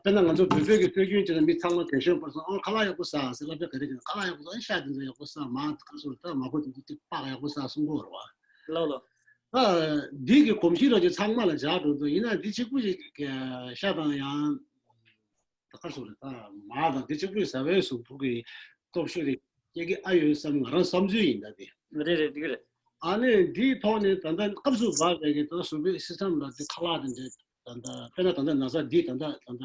དཔེར་ན་ང་ཚོ་བོད་བོད་ཀྱི་སྲོལ་རྒྱུན་བྱས་ན་མི་ཚང་མ་རྒན་གཞོན་བར་གསུམ་ཨོ་ཁ་ལག་ཡག་པོ་ཟ་ཟེར་ལབ་ཡ་ག་རེ་གི་ཁ་ལག་ཡག་པོ་ཟ། ཨེ་ཤ་དེ་ཚོ་ཡག་པོ་ཟ། མ་ག་ཚོད་ད་མ་གོ་དེ་ཚོ་ཏིག་ཏག་ཡག་པོ་ཟ་གསུང་གི་ཡོད་རེད་བ། ལགས་ལགས། ཨ་འདི་གི་གོམས་གཤིས་རོ་ཅིག་ཚང་མ་ལ་འཇགས་འགྲོ་འདུག་ཡིན་ན་འདི་གཅིག་པུ་ཞིག་ཤ་དང་ཡང་། ད་ག་སོགས་རེད། ད་མར་དང་དེ་གཅིག་པུས་ཟ་བའི་གཟུགས་པོ་གི་སྟོབས་ཤུགས་དེ་སྐྱེ་གི་ཨ་ཡོད་བསམ། ང་རང་བསམ་ཚུལ་ཡིན་ད་དེ། རེད་རེད། འགྲིག་རེད། ཨ་ནི་འདིའི་ཐོག་ནས་ད་ལྟ་སྐབས་སུ་བབས་པའི་གི་ད་གཟུགས་པོའི་སི་སི་ཊམ་ལ་དེ་ཁ་ལག་དེ་འདྲས་ད་ལྟ་དཔེར་ན་ད་ལྟ་ན་ཚ་འདི་ད་ལྟ་ད་ལྟ་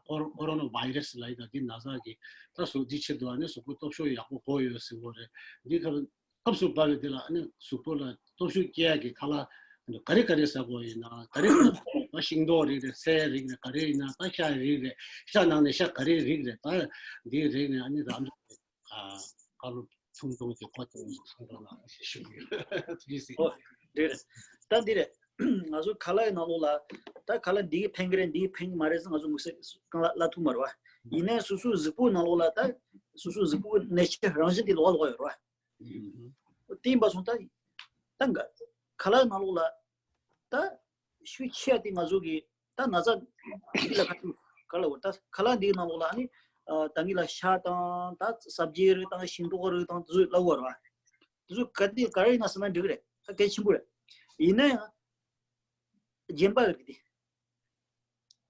ཀོ་རོ་ཀོ་རོ་ན་བྷའི་རེ་སི་ལབ་ཡི་ད་འདི་ན་ཚ་གི་ད་གཟུགས་འདི་ཕྱིར་དུ་ཨ་ནི་གཟུགས་པོ་སྟོབས་ཤུགས་ཡག་པོ་དགོས་ཡོད་ཟེར་གོ་རེད། འདི་ཁ་སྐབས་སུ་བབས་པའི་དེ་ལ་ཨ་ནི་གཟུགས་པོ་ལ་སྟོབས་ཤུགས་སྐྱེ་ཡག་གི་ཁ་ལག་ག་རེ་ག་རེ་ཟ་དགོས་ཡིན་ན། ག་རེ་ད་ཤིང་ཏོག་རིགས་རེད། ཚལ་རིགས་རེད། ག་རེ་ཡིན་ན་ད་ཤ་རིགས་རེད། ཤ་ནང་ནས་ཤ་ག་རེ་རིགས་རེད། ད་འདིའི་རིགས་ནས་ཨ་ནི་རང་ཚོ་ཨ་བཀའ་སློབ་ཐུང་ཐུང་གི་སྐོར་དེ་ཚོ་གསུང་རོགས་གནང་ཞེས་ཞུ་གི་ཡོད། ཐུགས་རྗེ་གཟིགས། ཨོ་རེད་རེད། ད་འདི་རེད། ང་ཚོ་ཁ་ལག་གི་ནང་ལོགས་ལ་ད་ཁ་ལག་འདི་གིས་ཕན་གི་རེད། འདི་གིས་ཕན་གི་མ་རེད་ཟེར་ང་ཚོ་དམིགས་བསལ་གང་ལ་ལབ་ཐུབ་མ་རེད་བ། ཡིན་ནའི་སོ་སོའི་གཟུགས་པོའི་ནང་ལོགས་ལ་ད་སོ་སོའི་གཟུགས་པོའི་ནེ་ཅར་རང་བཞིན་དེ་ལོགས་ལོགས་ཡོད་རེད་བ། དེ་ཡིན་པ་སོང་ད། ད་ཁ་ལག་ནང་ལོགས་ལ་ད་ཤུགས་ཆེ་བ་དེ་ང་ཚོ་གི་ད་ན་ཚ་འདི་ལ་ཁ་ཐུག་ག་ལ་བར་ད་ཁ་ལག་འདིའི་ནང་ལོགས་ལ་ཨ་ནི་ད་ངེད་ལ་ཤ་དང་ད་སབ་ཇི་རིགས་དང་ཤིང་ཏོག་རིགས་དང་དེ་ཚོ་ལབ་དགོས་རེད་བ། དེ་ཚོ་ག་དེ་ག་རེ་ཡིན་ན་ཟེར་ན་འགྲིག་གི་རེད། ད་གལ་ཆེན་པོ་རེད། ཡིན་ན་ཡང་རྒན་པ་རིགས་དེ།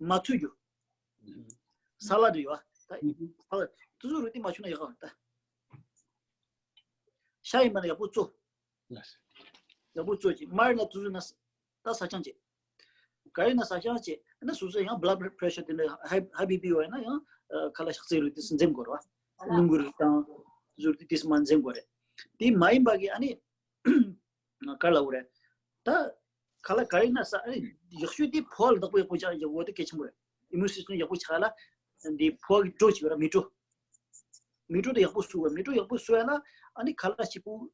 མ་ཐུག་རྒྱུ། ས་ལ་འདྲ་ཡོད་ཨ། ད་ས་ལ་དུ་ཚོད་རུ་ཏི་མ་བྱུང་ན་ཡག་ག་ད། ཤ་ཡིན་པ་ན་ཡག་པོ་བཙོ། ཡག་པོ་བཙོ་ཅིག་མར་ན་དུ་ཚོད་ན་ད་ས་ཆང་བྱེད། ག་ཡིན་ན་ས་ཆང་བྱེད་ན་སོ་སོ་ཡང་blood pressure དེ་འདྲ་high high BP ཡོད་ན་ཡང་ཁ་ལག་ཤ་ཚའི་རུ་ཏི་འཛེམ་དགོས་ར། སྣུམ་གི་རུ་དང་དུ་ཚོད་རུ་ཏི་ཏིས་མ་འཛེམ་དགོས་རེད། དེ་མ་ཡིན་པ་གི་ཨ་ནི། ག་ལ་འོ་རེད། ད་ཁ་ལག་ག་རེ་ན་ས་ཨ་ནི་ཡག་ཤོས་དེ་ཕོ་བ་ལ་བདག་པོ་ཡག་པོ་ཆགས་ཡག་པོ་དེ་གལ་ཆེན་པོ་རེད། immune system ཡག་པོ་ཆགས་ལ་འདི་ཕོ་བ་གི་གྲོ་ཅིག་ཡོད་ར། མེ་གྲོ། མེ་གྲོ་དེ་ཡག་པོ་གསོ་བ། མེ་གྲོ་ཡག་པོ་གསོ་ཡ་ལ་ཨ་ནི་ཁ་ལག་སྐྱིད་པོ།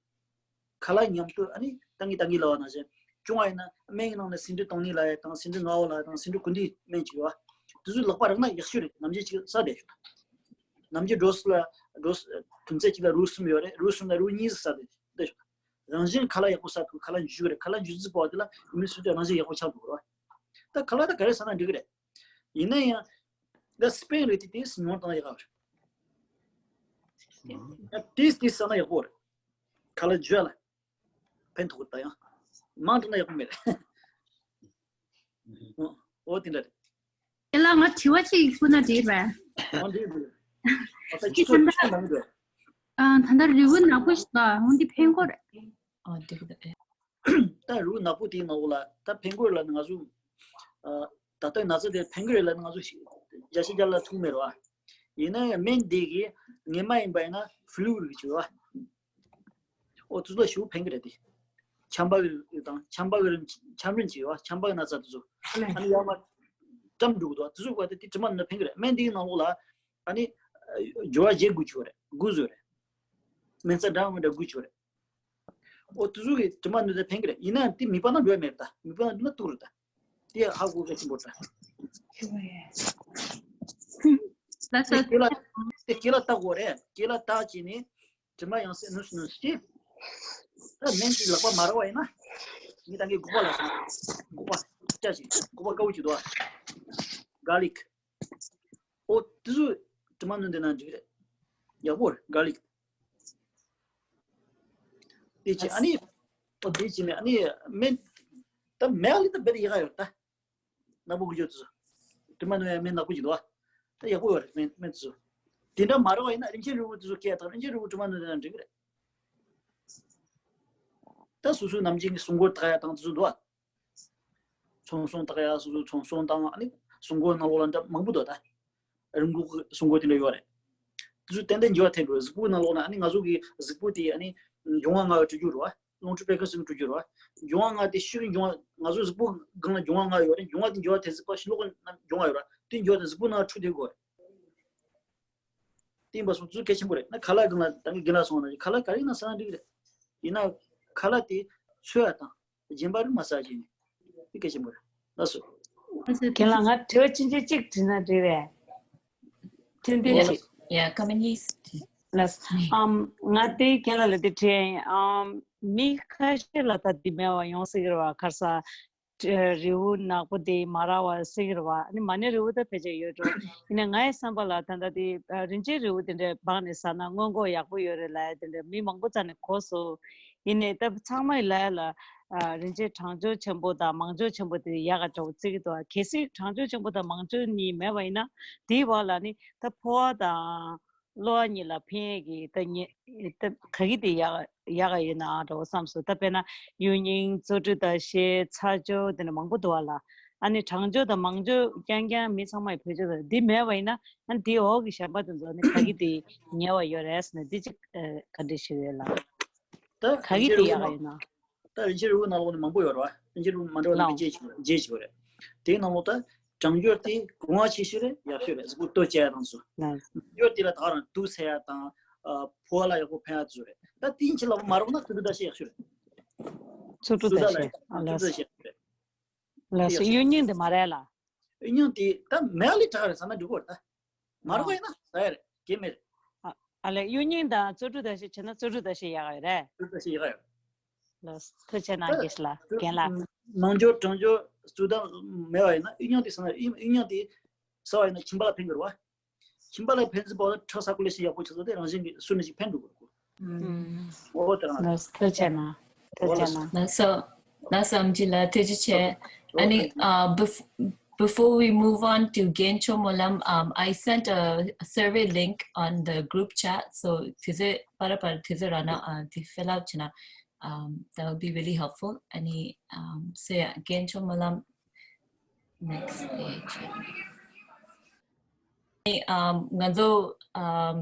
ཁ་ལག་མཉམ་དུ་ཨ་ནི་ཏང་གི་ཏང་གི་ལ་བ་ན་བྱས། ཅུང་བ་ཡིན་ན་སྨན་གྱི་ནང་ནས་སིན་འབྲུ་སྟོང་ནི་ལ་ཡ་དང་སིན་འབྲུ་ངའོ་ལ་ཡ་དང་སིན་འབྲུ་ཀུན་འདི་སྨན་ཅིག་ཡོད་བ། དེ་ཚོ་ལག་པ་རག་ན་ཡག་ཤོས་རེད། ནམ་རྒྱུན་ཅིག་ཟ་བསྡད་ཤོག་ནམ་རྒྱུན་འགྲོ་སུ་ལ་འགྲོ་སུ་དུམ་ཚད་ཅིག་ལ་རོ་གསུམ་ཡོད་རེད། རོ་གསུམ་ལ་རོ་གཉིས་ཟ་བསྡད་ཤོག་རང་བཞིན་ཁ་ལག་ཡག་པོ་ཟ་ཐུབ། ཁ་ལག་འཇུ་གི་རེད། ཁ་ལག་འཇུ་རྩིས་པོ་དེ་ལ་མི་སུ་དེ་རང་བཞིན་ཡག་པོ་ཆགས་འདུག་ར། ད་ཁ་ལག་ད་ག་རེ་ཟ་ན་འགྲིག་གི་རེད། ཡིན་ན་ཡང་ད་སི་པན་རེད་དེ་དེ་སི་ཉོ་བཏང་ཡག་ག་རེད། ད་དེ་དེ་ཟ་ན་ཡག་པོ་རེད། ཁ་ལག་འཇུ་ཡ་ལ་ཕན་ཐོགས་ད་ཡང་མང་དྲགས་ན་ཡག་པོ་མེད་རེད། འོ་དེ་འདྲ་རེད། དེ་ལ་ང་དྲི་བ་གཅིག་ཕུལ་ན་འགྲིག་རེད། ཨ་འདི་འདི། ཨ་ད་ཅི་ཁྱེད་ཚོ་ད་ཅི་ལབ་འདོད། ཨ་ད་ལྟ་རི་བོ་ནག་པོ་ཞིག་ལ་འོང་འདི་ཕན་གོ་རེད། ཨ་འགྲིག་གི་རེད། ད་རི་བོ་ནག་པོ་དེའི་ནང་ལོགས་ལ་ད་ཕན་གོ་རེད་ལབ་ན་ང་ཚོ་ཨ་ད་ལྟ་ན་ཚ་དེ་ཕན་གི་རེད་ལབ་ན་ང་ཚོ་ཞིག་བརྒྱ་ཆ་བརྒྱ་ལ་ཐུག་མེད་རེད་བ། ཡིན་ན་ཡང་སྨན་འདི་གི་ངན་མ་ཡིན་པ་ཡིན་ན་ཕུ་ལུ་རིགས་བྱོས་བ། ཨོ་དེ་ཚོ་ལ་ཞེ་པོ་ཕན་གི་རེད་དེ། ཆམ་པ་གི་རིགས་དང་ཆམ་པ་གི་རིམས་ཆམ་རིམས་བྱེད་ཡོད་ཆམ་པ་གི་ན་ཚ་དེ་ཚོ། ཨ་ནི་ཡང་མ་བཀྲམ་འགྲོ་གི་འདུག་དེ་ཚོ་བ་དེ་དེ་དྲི་མ་ནི་ཕན་གི་རེད། སྨན་འདིའི་ནང་ལོགས་ལ་ཨ་ནི་སྦྱོར་བ་བརྒྱད་དགོས་ཀྱི་ཡོད་རེད། དགོས་ཀྱི་ཡོད་རེད། སྨན་རྩྭ་འདྲ་མི་འདྲ་དགོས་ཀྱི་ཡོད་རེད། ཨོ་དེ་ཚོ་གི་དྲི་མ་ནི་དེ་ཕན་གི་རེད། ཡིན་ན་དེ་མིད་པ་ན་འགྲོ་ཡ་མེད་རེད། ད་མིད་པ་ན་འགྲོ་ན་གཏུག་རེད་ད། དེ་ཧ་གོ་གལ་ཆེན་པོ་རེད་ད། ལགས་སོ། དེ་སྐེ་ལ་དེ་སྐེ་ལ་བཏགས་དགོས་རེད། སྐེ་ལ་བཏགས་བྱས་ནས། དྲི་མ་ཡང་སེ་ནུས་སུ་ནུས་སུ་ཅི། ད་སྨན་གྱི་ལག་པ་མ་རག་པ་ཡིན་ན། ངས་ད་ངའི་སྒོག་པ་ལ་སོང་། སྒོག་པ་སྐྱ་ཞིག་སྒོག་པ་དཀར་པོ་ཅིག་འདུག་ཨ། གྷར་ལིག་ཨོ་དེ་ཚོ་དྲི་མ་ནུས་འདི་ན་འགྲིག་རེད། ཡག་པོ་རེད་གྷར་ལིག་དེ་ཅི་ཨ་ནི། ཨོ་དེ་ཅི་ནས་ཨ་ནི་སྨན། ད་མེ་ལི་ད་བེད་ཡག་ཡོད་ད། ནག་པོ་གི་ཡོད་དུ། དྲི་མ་ནུས་ཡ་སྨན་ནག་པོ་ཅིག་འདུག་ཨ། ད་ཡག་པོ་ཡོད་རེད་སྨན་སྨན་དུ། དེ་འདྲ་མ་རེད་བ་ཡིན་ན་རིན་ཆེན་རིལ་བུ་དུ་སྐད་དང་རིན་ཆེན་རིལ་བུ་དྲི་མ་ནུས་ན་འགྲིག་གི་རེད། ད་སོ་སོའི་ནམ་རྒྱུན་གྱི་སྲུང་འཁོར་བཏགས་ཡ་དང་དུ་འདུག་ཨ། ཚོང་ཟོང་བཏགས་ཡ་སོ་སོའི་ཚོང་ཟོང་དང་ཨ་ནི་སྲུང་འཁོར་ནང་ལོགས་ལ་འདྲ་མང་པོ་འདུག་ད། རིན་གོང་གི་སྲུང་འཁོར་དེ་འདྲ་ཡོད་རེད། དུ་ཏན་ཏན་འགྱུར་བ་ཐེབས་འགྲོ་གཟུགས་པོའི་ནང་ལོགས་ན་ཨ་ནི་ང་ཚོ་གི་གཟུགས་པོ་དེ་ཨ་ནི་འབྱུང་བ་ལྔ་བའི་སྤྲུལ་རྒྱུ་རེད་བ། རླུང་འཕྲུལ་སྤེལ་མཁན་ཟེར་ནས་འགྲོ་རྒྱུ་རེད་བ། འབྱུང་བ་ལྔ་དེ་ཤུགས་འབྱུང་བ། ང་ཚོ་གཟུགས་པོ་སྒང་ལ་འབྱུང་བ་ལྔ་ཡོད་རེད། འབྱུང་བ་དེ་འབྱུང་བ་དེ་གཟུགས་པོ་ཕྱི་ལོགས་ནང་འབྱུང་བ་ཡོད་རེད། དེ་འབྱུང་བ་དེ་གཟུགས་པོ་ནང་འཁྲུག་བསྡད་དགོས་རེད། དེ་ཡིན་པ་སོང་ཙང་གལ་ཆེན་པོ་རེད། ན་ཁ་ལག་སྒང་ལ་ད་གིན་རྒན་ལགས་སོང་ན་ཁ་ལག་ག་རེ་ཡིན་ན་ཟ་ན་འགྲིག་རེད། ཡིན་ན་ཁ་ལག་དེ་འཚོལ་ཡ་དང་རྒྱན་པ་རིགས་མ་ཟ་བྱས་ནས་དེ་གལ་ཆེན་པོ་རེད། ལགས་སོ། ལགས་སོ། རྒན་ལགས་ང་དྲི་བ་ཆུང་ཆུང་གཅིག་དྲིས་ན་འགྲིག་རེད། ཐུང་ཐུང་ཡ་ཅིག་ཡ་སྐར་མ་གཉིས། ལགས་སོ། ཨམ་ང་དེ་རྒན་ལགས་ལ་དེ་དྲིས་ཡིན། ཨམ་མི་ཁ་ཤས་ལ་ད་དེ་མེད་པ་ཡོང་སྲིད་ཀྱི་རེད་བ། ཁར་ས་རི་བོ་ནག་པོ་དེ་མ་རག་པ་སྲིད་ཀྱི་རེད་བ། ཨ་ནི་མ་ཎི་རི་བོ་ད་ཕལ་ཆེར་ཡོད་འགྲོ། ཡིན་ན་ངའི་བསམ་པ་ལ་ད་ལྟ་དེ་རིན་ཆེན་རི་བོ་དེ་འདྲ་སྦངས་ནས་ཟ་ན་སྔོན་འགོག་ཡག་པོ་ཡོད་རེད་ལབ་ཡ་དེ་འདྲ་མི་མང་པོ་རྩ་ནས་གོ་སོང་། ཡིན་ནའི་ད་ཚང་མ་ཡི་ལབ་ཡ་ལ་རིན་ཆེན་གྲང་སྦྱོར་ཆེན་པོ་དང་མང་སྦྱོར་ཆེན་པོ་དེ་ཡག་ག་འདྲ་བོ་བརྩི་གི་འདུག་གལ་སྲིད་གྲང་སྦྱོར་ཆེན་པོ་དང་མང་སྦྱོར་གཉིས་མེད་པ་ཡིན་ན་དེའི་བར་ལ་ནི་ད་ཕོ་བ་དང་གློ་བ་གཉིས་ལ་ཕན་ཡས་ཀྱི་ད་ཉེ་ད་ག་གི་དེ་ཡག་ཡག་ག་ཡོད་ན་འདྲ་བོ་བསམ་སོང་། ད་དཔེར་ན་གཡུ་རྙིང་བཙོ་བཀྲུ་ད་ཤེས་ཚ་སྦྱོར་དེ་འདྲ་མང་པོ་འདུག་བ་ལ། ཨ་ནི་གྲང་སྦྱོར་དང་མང་སྦྱོར་རྐྱང་རྐྱང་མི་ཚང་མ་ཡི་བེད་སྤྱོད་ད་འདི་མེད་པ་ཡིན་ན་ཨ་ནི་དེའི་འོག་གི་གཞན་པ་དེ་ཚོ་ནི་ག་གི་དེ་ཉེ་བ་ཡོད་རེད་ཟེར་ན་འདི་ཅིག་ག་འདྲ་ཞིག་ཡོད་ལ། ད་ག་གི་དེ་ཡག་ག་ཡོད་ན། ད་རིན་ཆེན་རི་བོའི་ནང་ལོགས་ནས་མང་པོ་ཡོད་རེད་བ། རིན་ཆེན་རི་བོ་མ་འདྲ་བ་ནང་ལོགས་བརྗེ་བྱེད་བརྗེ་བྱེད་རེད། དེའི་ནང་ལོགས་ད་གྲང་སྦྱོར་དེ་གོང་བ་ཆེ་ཤོས་རེད། ཡག་ཤོས་རེད། གཟུགས་པོ་སྟོབས་སྐྱེད་ཡ་དང་ཚོ། མང་སྦྱོར་དེ་ལ་ད་ག་རང་དུག་སེལ་ཡ་དང་ཕོ་བ་ལ་ཡག་པོ་ཕན་ཡ་ཚོ་རེད། ད་དེ་ཡིན་ཕྱིར་ལ་མ་རོགས་ན་བཙོ་བཀྲུ་ད་ཤེས་ཡག་ཤོས་རེད། བཙོ་བཀྲུ་ད་ཤེས་ཨ་ལ་བཙོ་བཀྲུ་ད་ཤེས་ཡག་ཤོས་རེད། ལགས་སོ། གཡུ་རྙིང་དེ་མ་རེད་ལ། གཡུ་རྙིང་དེ་ད་མེད་ལས་དྲག་རེད་ཟ་ན་འགྲིག་གི་རེད་ད། མ་རེད་ཨ་ཡིན་ན་ཟ་ཡ་རེད། གལ་མེད་རེད། ཨ་ཨ་ལས་གཡུ་རྙིང་དང་བཙོ་བཀྲུ་ད་ཤེས་བྱས་ན་བཙོ་བཀྲུ་ད་ཤེས་ཡག་ཡོད་རེད། བཙོ་བཀྲུ་ད་ཤེས་ཡག་ཡོད། ལགས་སོ། ཐུགས་རྗེ་གནང་། ད་དགེ་བཤེས་ལགས་རྒན་ལགས། མང་སྦྱོར་གྲང་སྦྱོར་བཙོ་བཀྲུ་མེད་པ་ཡིན་ན་གཡུ་རྙིང་དེ་ཟ་ན་གཡུ་གཡུ་རྙིང་དེ་ཟ་བ་ཡིན་ན་གྱིན་པ་ལ་ཕན་གི་རེད་བ། གྱིན་པ་ལ་ཕན་ཚུན་བར་ཁྲག་སར་ཀུ་ལེ་ཤན་ཡག་པོ་བྱེད་ཚོ་དེ་རང་བཞིན་གྱི་སུ་ནས་ཅིག་ཕན་འགྲོ་གི་རེད་གོ། ཨུམ། འོ་དེ་རང་ལགས་སོ། ཐུགས་རྗེ་གནང་། ཐུགས་རྗེ་གནང་། ལགས་སོ། ལགས་སོ། ཨམ་ཆི་ལགས་ཐུགས་རྗེ་ཆེ། ཨ་ནི་uh, bef- before we move on to རྒན་ཆོས་སྨོན་ལམ, um, I sent a survey link on the group chat. So དུས་ཚོད་པར་པར་དུས་ཚོད་རག་ན་uh, དེ་fill out བྱས་ན um, that would be really helpful. ཨ་ནི um, so yeah, རྒན་ཆོས་སྨོན་ལམ། Next page. Um, ང་ཚོ um,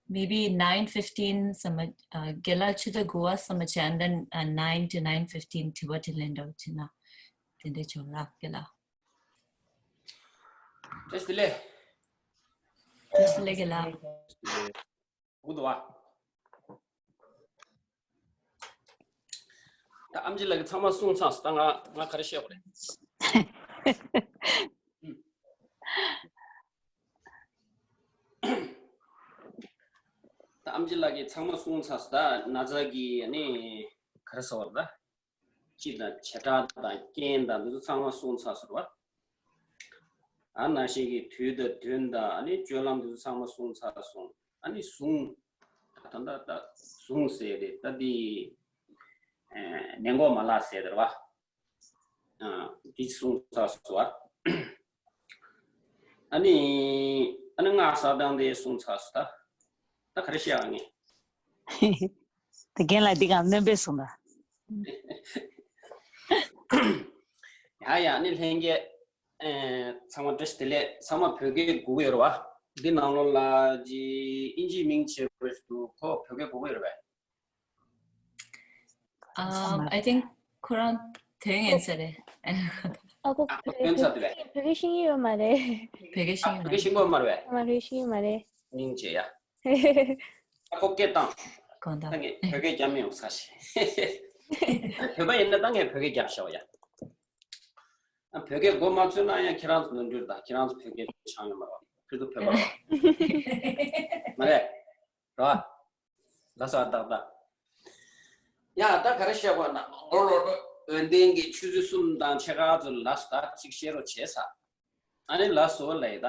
maybe nine fifteen ཙམ་མ་uh, རྒན་ལགས་ཆུ་ཚོད་དགུ་པ་ཙམ་མ་བྱས། And then uh, nine to nine fifteen དྲི་བ་དྲིས་ལན་འདྲ་བོ་བྱས་ན་དེ་འདྲ་བྱུང་ལ་རྒན་ལགས། བཀྲ་ཤིས་བདེ་ལེགས། བཀྲ་ཤིས་བདེ་ལེགས་རྒན་ལགས། སྒུག་འདུག་བ། ད་ཨམ་ཆི་ལགས་ཀྱིས་ཚང་མ་གསུངས་ཚར་སོང་། ད་ང་ང་ག་རེ་བཤད་དགོས་རེད། ད་ཨམ་ཆི་ལགས་ཀྱིས་ཚང་མ་གསུངས་ཚར་སོང་། ད་ན་ཚ་གི་ཨ་ནི་ག་རེ་ཟེར་བ་རེད་ད། སྤྱི་དང་བྱེ་བྲག་དང་རྐྱེན་དང་འདི་ཚོ་ཚང་མ་གསུངས་ཚར་སོང་བ། ཨ་ནང་བཞིན་གྱི་དུས་དང་བདུན་དང་ཨ་ནི་སྤྱོད་ལམ་འདི་ཚོ་ཚང་མ་གསུངས་ཚར་སོང་། ཨ་ནི་ཟུངས། ད་ད་ད་ད་ཟུངས་ཟེར་དེ་ད་འདི་ཨེ་ནད་འགོག་མ་ལག་ཟེར་དེ་རེད་བ། ཨ་འདི་གསུངས་ཚར་སོང་བ། ཨ་ནི་ཨ་ནི་སྔགས་བསགས་སྟངས་དེ་གསུངས་ཚར་སོང་། ད་ད་ག་རེ་བཤད་ཨ་ངས། ད་རྒན་ལགས་འདི་ག་སྣོན་པ་གསུངས་ད། ཡ་ཡ་ནི་ལྷན་རྒྱས་ཚང་མ་བཀྲ་ཤིས་བདེ་ལེགས། ཚང་མ་བོད་སྐད་གོ་གི་ཡོད་རེད་བ། འདི་ནང་ལོགས་ལ་ཅི་ཨིན་ཇིའི་མིང་བྱས་པ་ཞིག་འདུག་ཁོ་བོད་སྐད་གོ་གི་ཡོད་རེད་བས། Um, I think ཁོ་རང་དོན་ཡིན་ས་རེད། ཨ་ཁོ་ཨ་ཁོ་བོད་ཐོན་ཚར་འདུག་བས། བོད་སྐད་ཤེས་ཀྱི་ཡོད་མ་རེད། བོད་སྐད་ཤེས་ཨ་ཀྱི་མ་བོད་སྐད་ཤེས་ཀྱི་ཡོད་མ་རེད། མ་རེད། ཤེས་ཀྱི་མ་རེད། སྙིང་རྗེ་ཡ། ཨ་ཁོ་སྐད་བཏང་། དགོངས་ད་དག་ངས་བོད་སྐད་རྒྱབ་མི་ཡོང་ས་ཞིག་བོད་པ་ཡིན་ན་ད་ངས་བོད་སྐད་རྒྱབ་ཤོག་ཡ། ཨ་བོད་སྐད་མགོ་མ་ཚོས་ན་ཡང་ཁྱེད་རང་ཚོ་ནོར་འཁྲུལ་དང་ཁྱེད་རང་ཚོ་བོད་སྐད་སྦྱང་ཡོད་མ་རེད། ཁྱེད་ཚོ་བོད་པ་རེད། མ་རེད། རེད་བ། ལགས་སོ། ཏག་ཏག་ཡ་ད་ག་རེ་བཤད་དགོས་ན་ལོ་ལོ་ལོ་ཡོན་ཏན་གྱི་ཆུ་ཚོད་གསུམ་དང་ཕྱེད་ཀ་ཚོ་ལགས་སོ། ད་གཅིག་བཤད་རོགས་བྱས་ས། ཨ་ནི་ལགས་སོ་ལས་ད།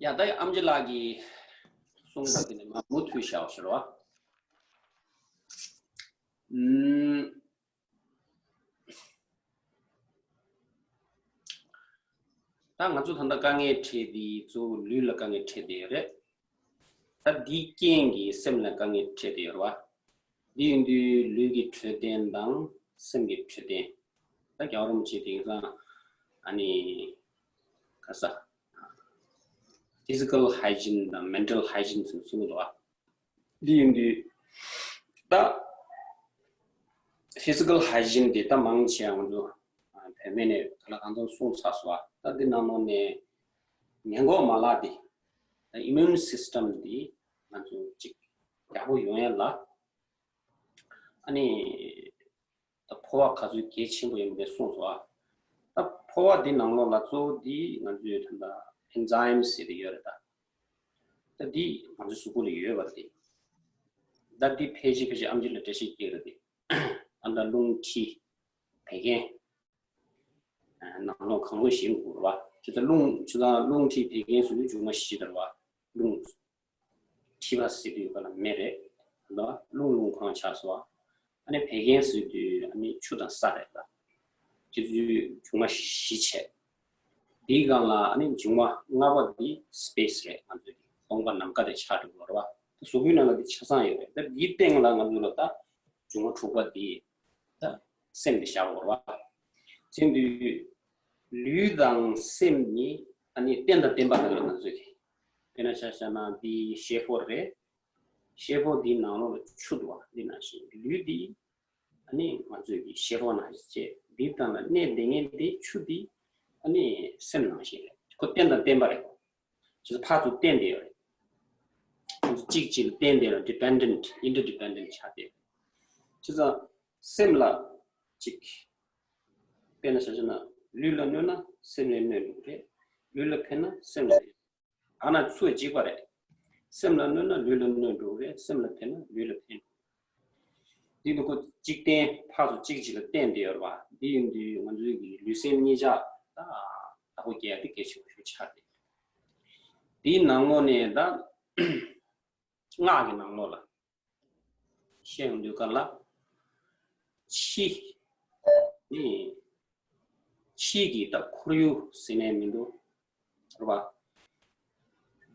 ཡ་ད་ཡ་ཨམ་ཆི་ལགས་ཀྱིས་གསུངས་པ་དེ་ནི་མ་མུ་མཐུད་བྱའོ་ཟེར་བ། ཨུམ། ད་ང་ཚོ་ད་ལྟ་དཀའ་ངལ་འཕྲད་དེ་གཙོ་བོ་ལུས་ལ་དཀའ་ངལ་འཕྲད་དེ་ཡོད་རེད། ད་འདིའི་རྐྱེན་གྱིས་སེམས་ལ་དཀའ་ངལ་འཕྲད་དེ་ཡོད་རེད་བ། འདི་ཡིན་དུས་ལུས་ཀྱི་འཕྲོད་བསྟེན་དང་སེམས་ཀྱི་འཕྲོད་བསྟེན། ད་རྒྱལ་བ་རིན་པོ་ཆེ་དེང་སང་ཨ་ནི་ག་ས་physical hygiene དང་mental hygiene ཟེར་གསུང་གི་འདུག་བ། འདི་ཡིན་དུས་ ད་physical hygiene དེ་ད་མང་ཆེ་ང་ཚོ་བོད་སྨན་ནས་ག་ལ་གང་ཚང་གསུངས་ཚར་སོང་། ད་འདི་ནང་ལོགས་ནས་ཉེན་འགོག་མ་ལག་དེ་ད་immune system དེ་ང་ཚོ་ཅིག་ཡག་པོ་ཡོང་ཡ་ལ། ཨ་ནི་ད་ཕོ་བ་ག་ཚོད་གལ་ཆེན་པོ་ཡིན་པ་དེ་གསུངས་སོང་ཨ། ད་ཕོ་བ་འདི་ནང་ལོགས་ལ་གཙོ་བོ་འདི་ང་ཚོའི་ད་ལྟ་enzyme ཟེར་དེ་ཡོད་རེད་ད། ད་འདི་ང་ཚོའི་གཟུགས་པོ་ལ་ཡོད་པ་དེ། ད་འདི་ཕལ་ཆེར་ཕལ་ཆེར་ཨམ་ཆི་ལ་འགྲེལ་བཤད་སྐྱེལ་རེད་དེ། ད་ལྟ་རླུང་མཁྲིས་བད་ཀན་ནང་ལོགས་གང་རུང་ཞིག་ཡིན་དགོས་རེད་བ། ཁྱེད་ཚོ་རླུང་ཁྱེད་ཚོ་རླུང་མཁྲིས་བད་ཀན་སོགས་མཇུག་མ་བཞི་དེ་རེད་བ། རླུང་མཁྲིས་པ་ཟེར་དུས་ག་ལ་མེ་རེད། ལ་རླུང་རླུང་ཁོང་ཆགས་སོ། ཨ་ནི་བད་ཀན་ཟེར་དུས་ཨ་ནི་ཆུ་དང་ས་རེད་ལ། སྤྱི་ཚོའི་འབྱུང་བ་བཞི་བྱས། དེའི་སྒང་ལ་ཨ་ནི་འབྱུང་བ་ལྔ་པ་འདི་space རེད། ང་ཚོའི་སྟོང་པ་ནམ་མཁའ་དེ་ཆགས་འགྲོ་གི་རེད་བ། གཟུགས་པོའི་ནང་ལ་འདི་ཆ་ཚང་ཡོད་རེད། ད་འདིའི་སྟེང་ལ་ང་ཚོ་ལ་ད་འབྱུང་བ་དྲུག་པ་འདི་ད་སེམས་དེ་བཞག་དགོས་རེད་བ། བྱས་དུས་ལུས་དང་སེམས་ནི་ཨ་ནི་རྟེན་དང་བརྟེན་པ་རེད་ལ། ང་ཚོས་དཔེར་ན་ཆ་བཞག་ན་འདི་ཤེལ་ཕོར་རེད། ཤེལ་ཕོར་འདིའི་ནང་ལོགས་ལ་ཆུ་འདུག་བ། འདི་ནང་བཞིན་ལུས་འདི་ཨ་ནི་ང་ཚོས་ཀྱི་ཤེལ་ཕོར་ནང་བཞིན་བྱས། འདིའི་སྟེང་ལ་གནས་བསྡད་མཁན་འདི་ཆུ་འདི་ཨ་ནི་སེམས་ནང་བཞིན་རེད། ཁོ་རྟེན་དང་བརྟེན་པ་རེད། ཁོ་ཕར་ཚུར་བརྟེན་བསྡད་ཡོད་རེད། ཁོ་ཚོ་གཅིག་གཅིག་ལ་བརྟེན་བསྡད་ཡོད་རེད། dependent, interdependent ཆགས་བསྡད་ཡོད་རེད། ཁྱེད་ཚོ་སེམས་ལ་གཅིག་དཔེར་ན་ཆ་བཞག་ན་ལུས་ལ་གནོད་ན་སེམས་ལ་གནོད་འགྲོ་གི་རེད། ལུས་ལ་ཕན་ན་སེམས་ལ། ཨ་ན་ཚུར་གཅིག་པ་རེད། སེམས་ལ་གནོད་ན་ལུས་ལ་གནོད་འགྲོ་གི་རེད། སེམས་ལ་ཕན་ན་ལུས་ལ་ཕན་འགྲོ། འདི་ནི་ཁོ་གཅིག་བརྟེན་ཕར་ཚུར་གཅིག་གཅིག་ལ་བརྟེན་བསྡད་ཡོད་རེད་བ། འདི་ཡིན་དུས་ང་ཚོའི་གི་ལུས་སེམས་གཉིས་ཆ་ད་བདག་པོ་རྒྱག་ཡ་དེ་གལ་ཆེན་པོ་ཞིག་ཆགས་ཏེ། འདིའི་ནང་ལོགས་ནས་ད་སྔགས་ཀྱི་ནང་ལོགས་ལ་བཤད་ཡོང་དུས་ག་ལ། ཕྱི་ནི་ཕྱི་གི་ད་ཁོར་ཡུག་ཟེར་ནས་མི་འདུག་རེད་བ།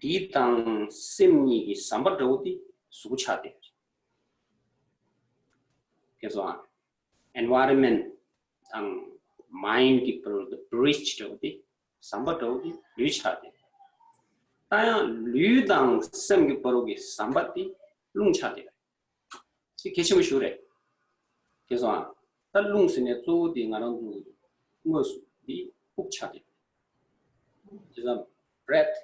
འདི་དང་སེམས་གཉིས་ཀྱི་ཟམ་པ་འདྲ་བོ་དེ་གཟུགས་ཆགས་བསྡད་པ་རེད། དེ་ཚོའང་environment དང་mind གི་བར་དུ་bridge འདྲ་བོ་དེ། ཟམ་པ་འདྲ་བོ་དེ་ལུས་ཆགས་བསྡད་པ་རེད། ད་ཡང་ལུས་དང་སེམས་ཀྱི་བར་དུ་གི་ཟམ་པ་དེ་རླུང་ཆགས་བསྡད་པ་རེད། ཅིག་གལ་ཆེན་པོ་ཞིག་རེད། དེ་སོང་ཨ། ད་རླུང་ཟེར་ནས་གཙོ་བོ་དེ་ང་རང་ཚོ་དངོས་སུ་འདི་དབུགས་ཆགས་ཏེ། དེ་ཙམ། Breath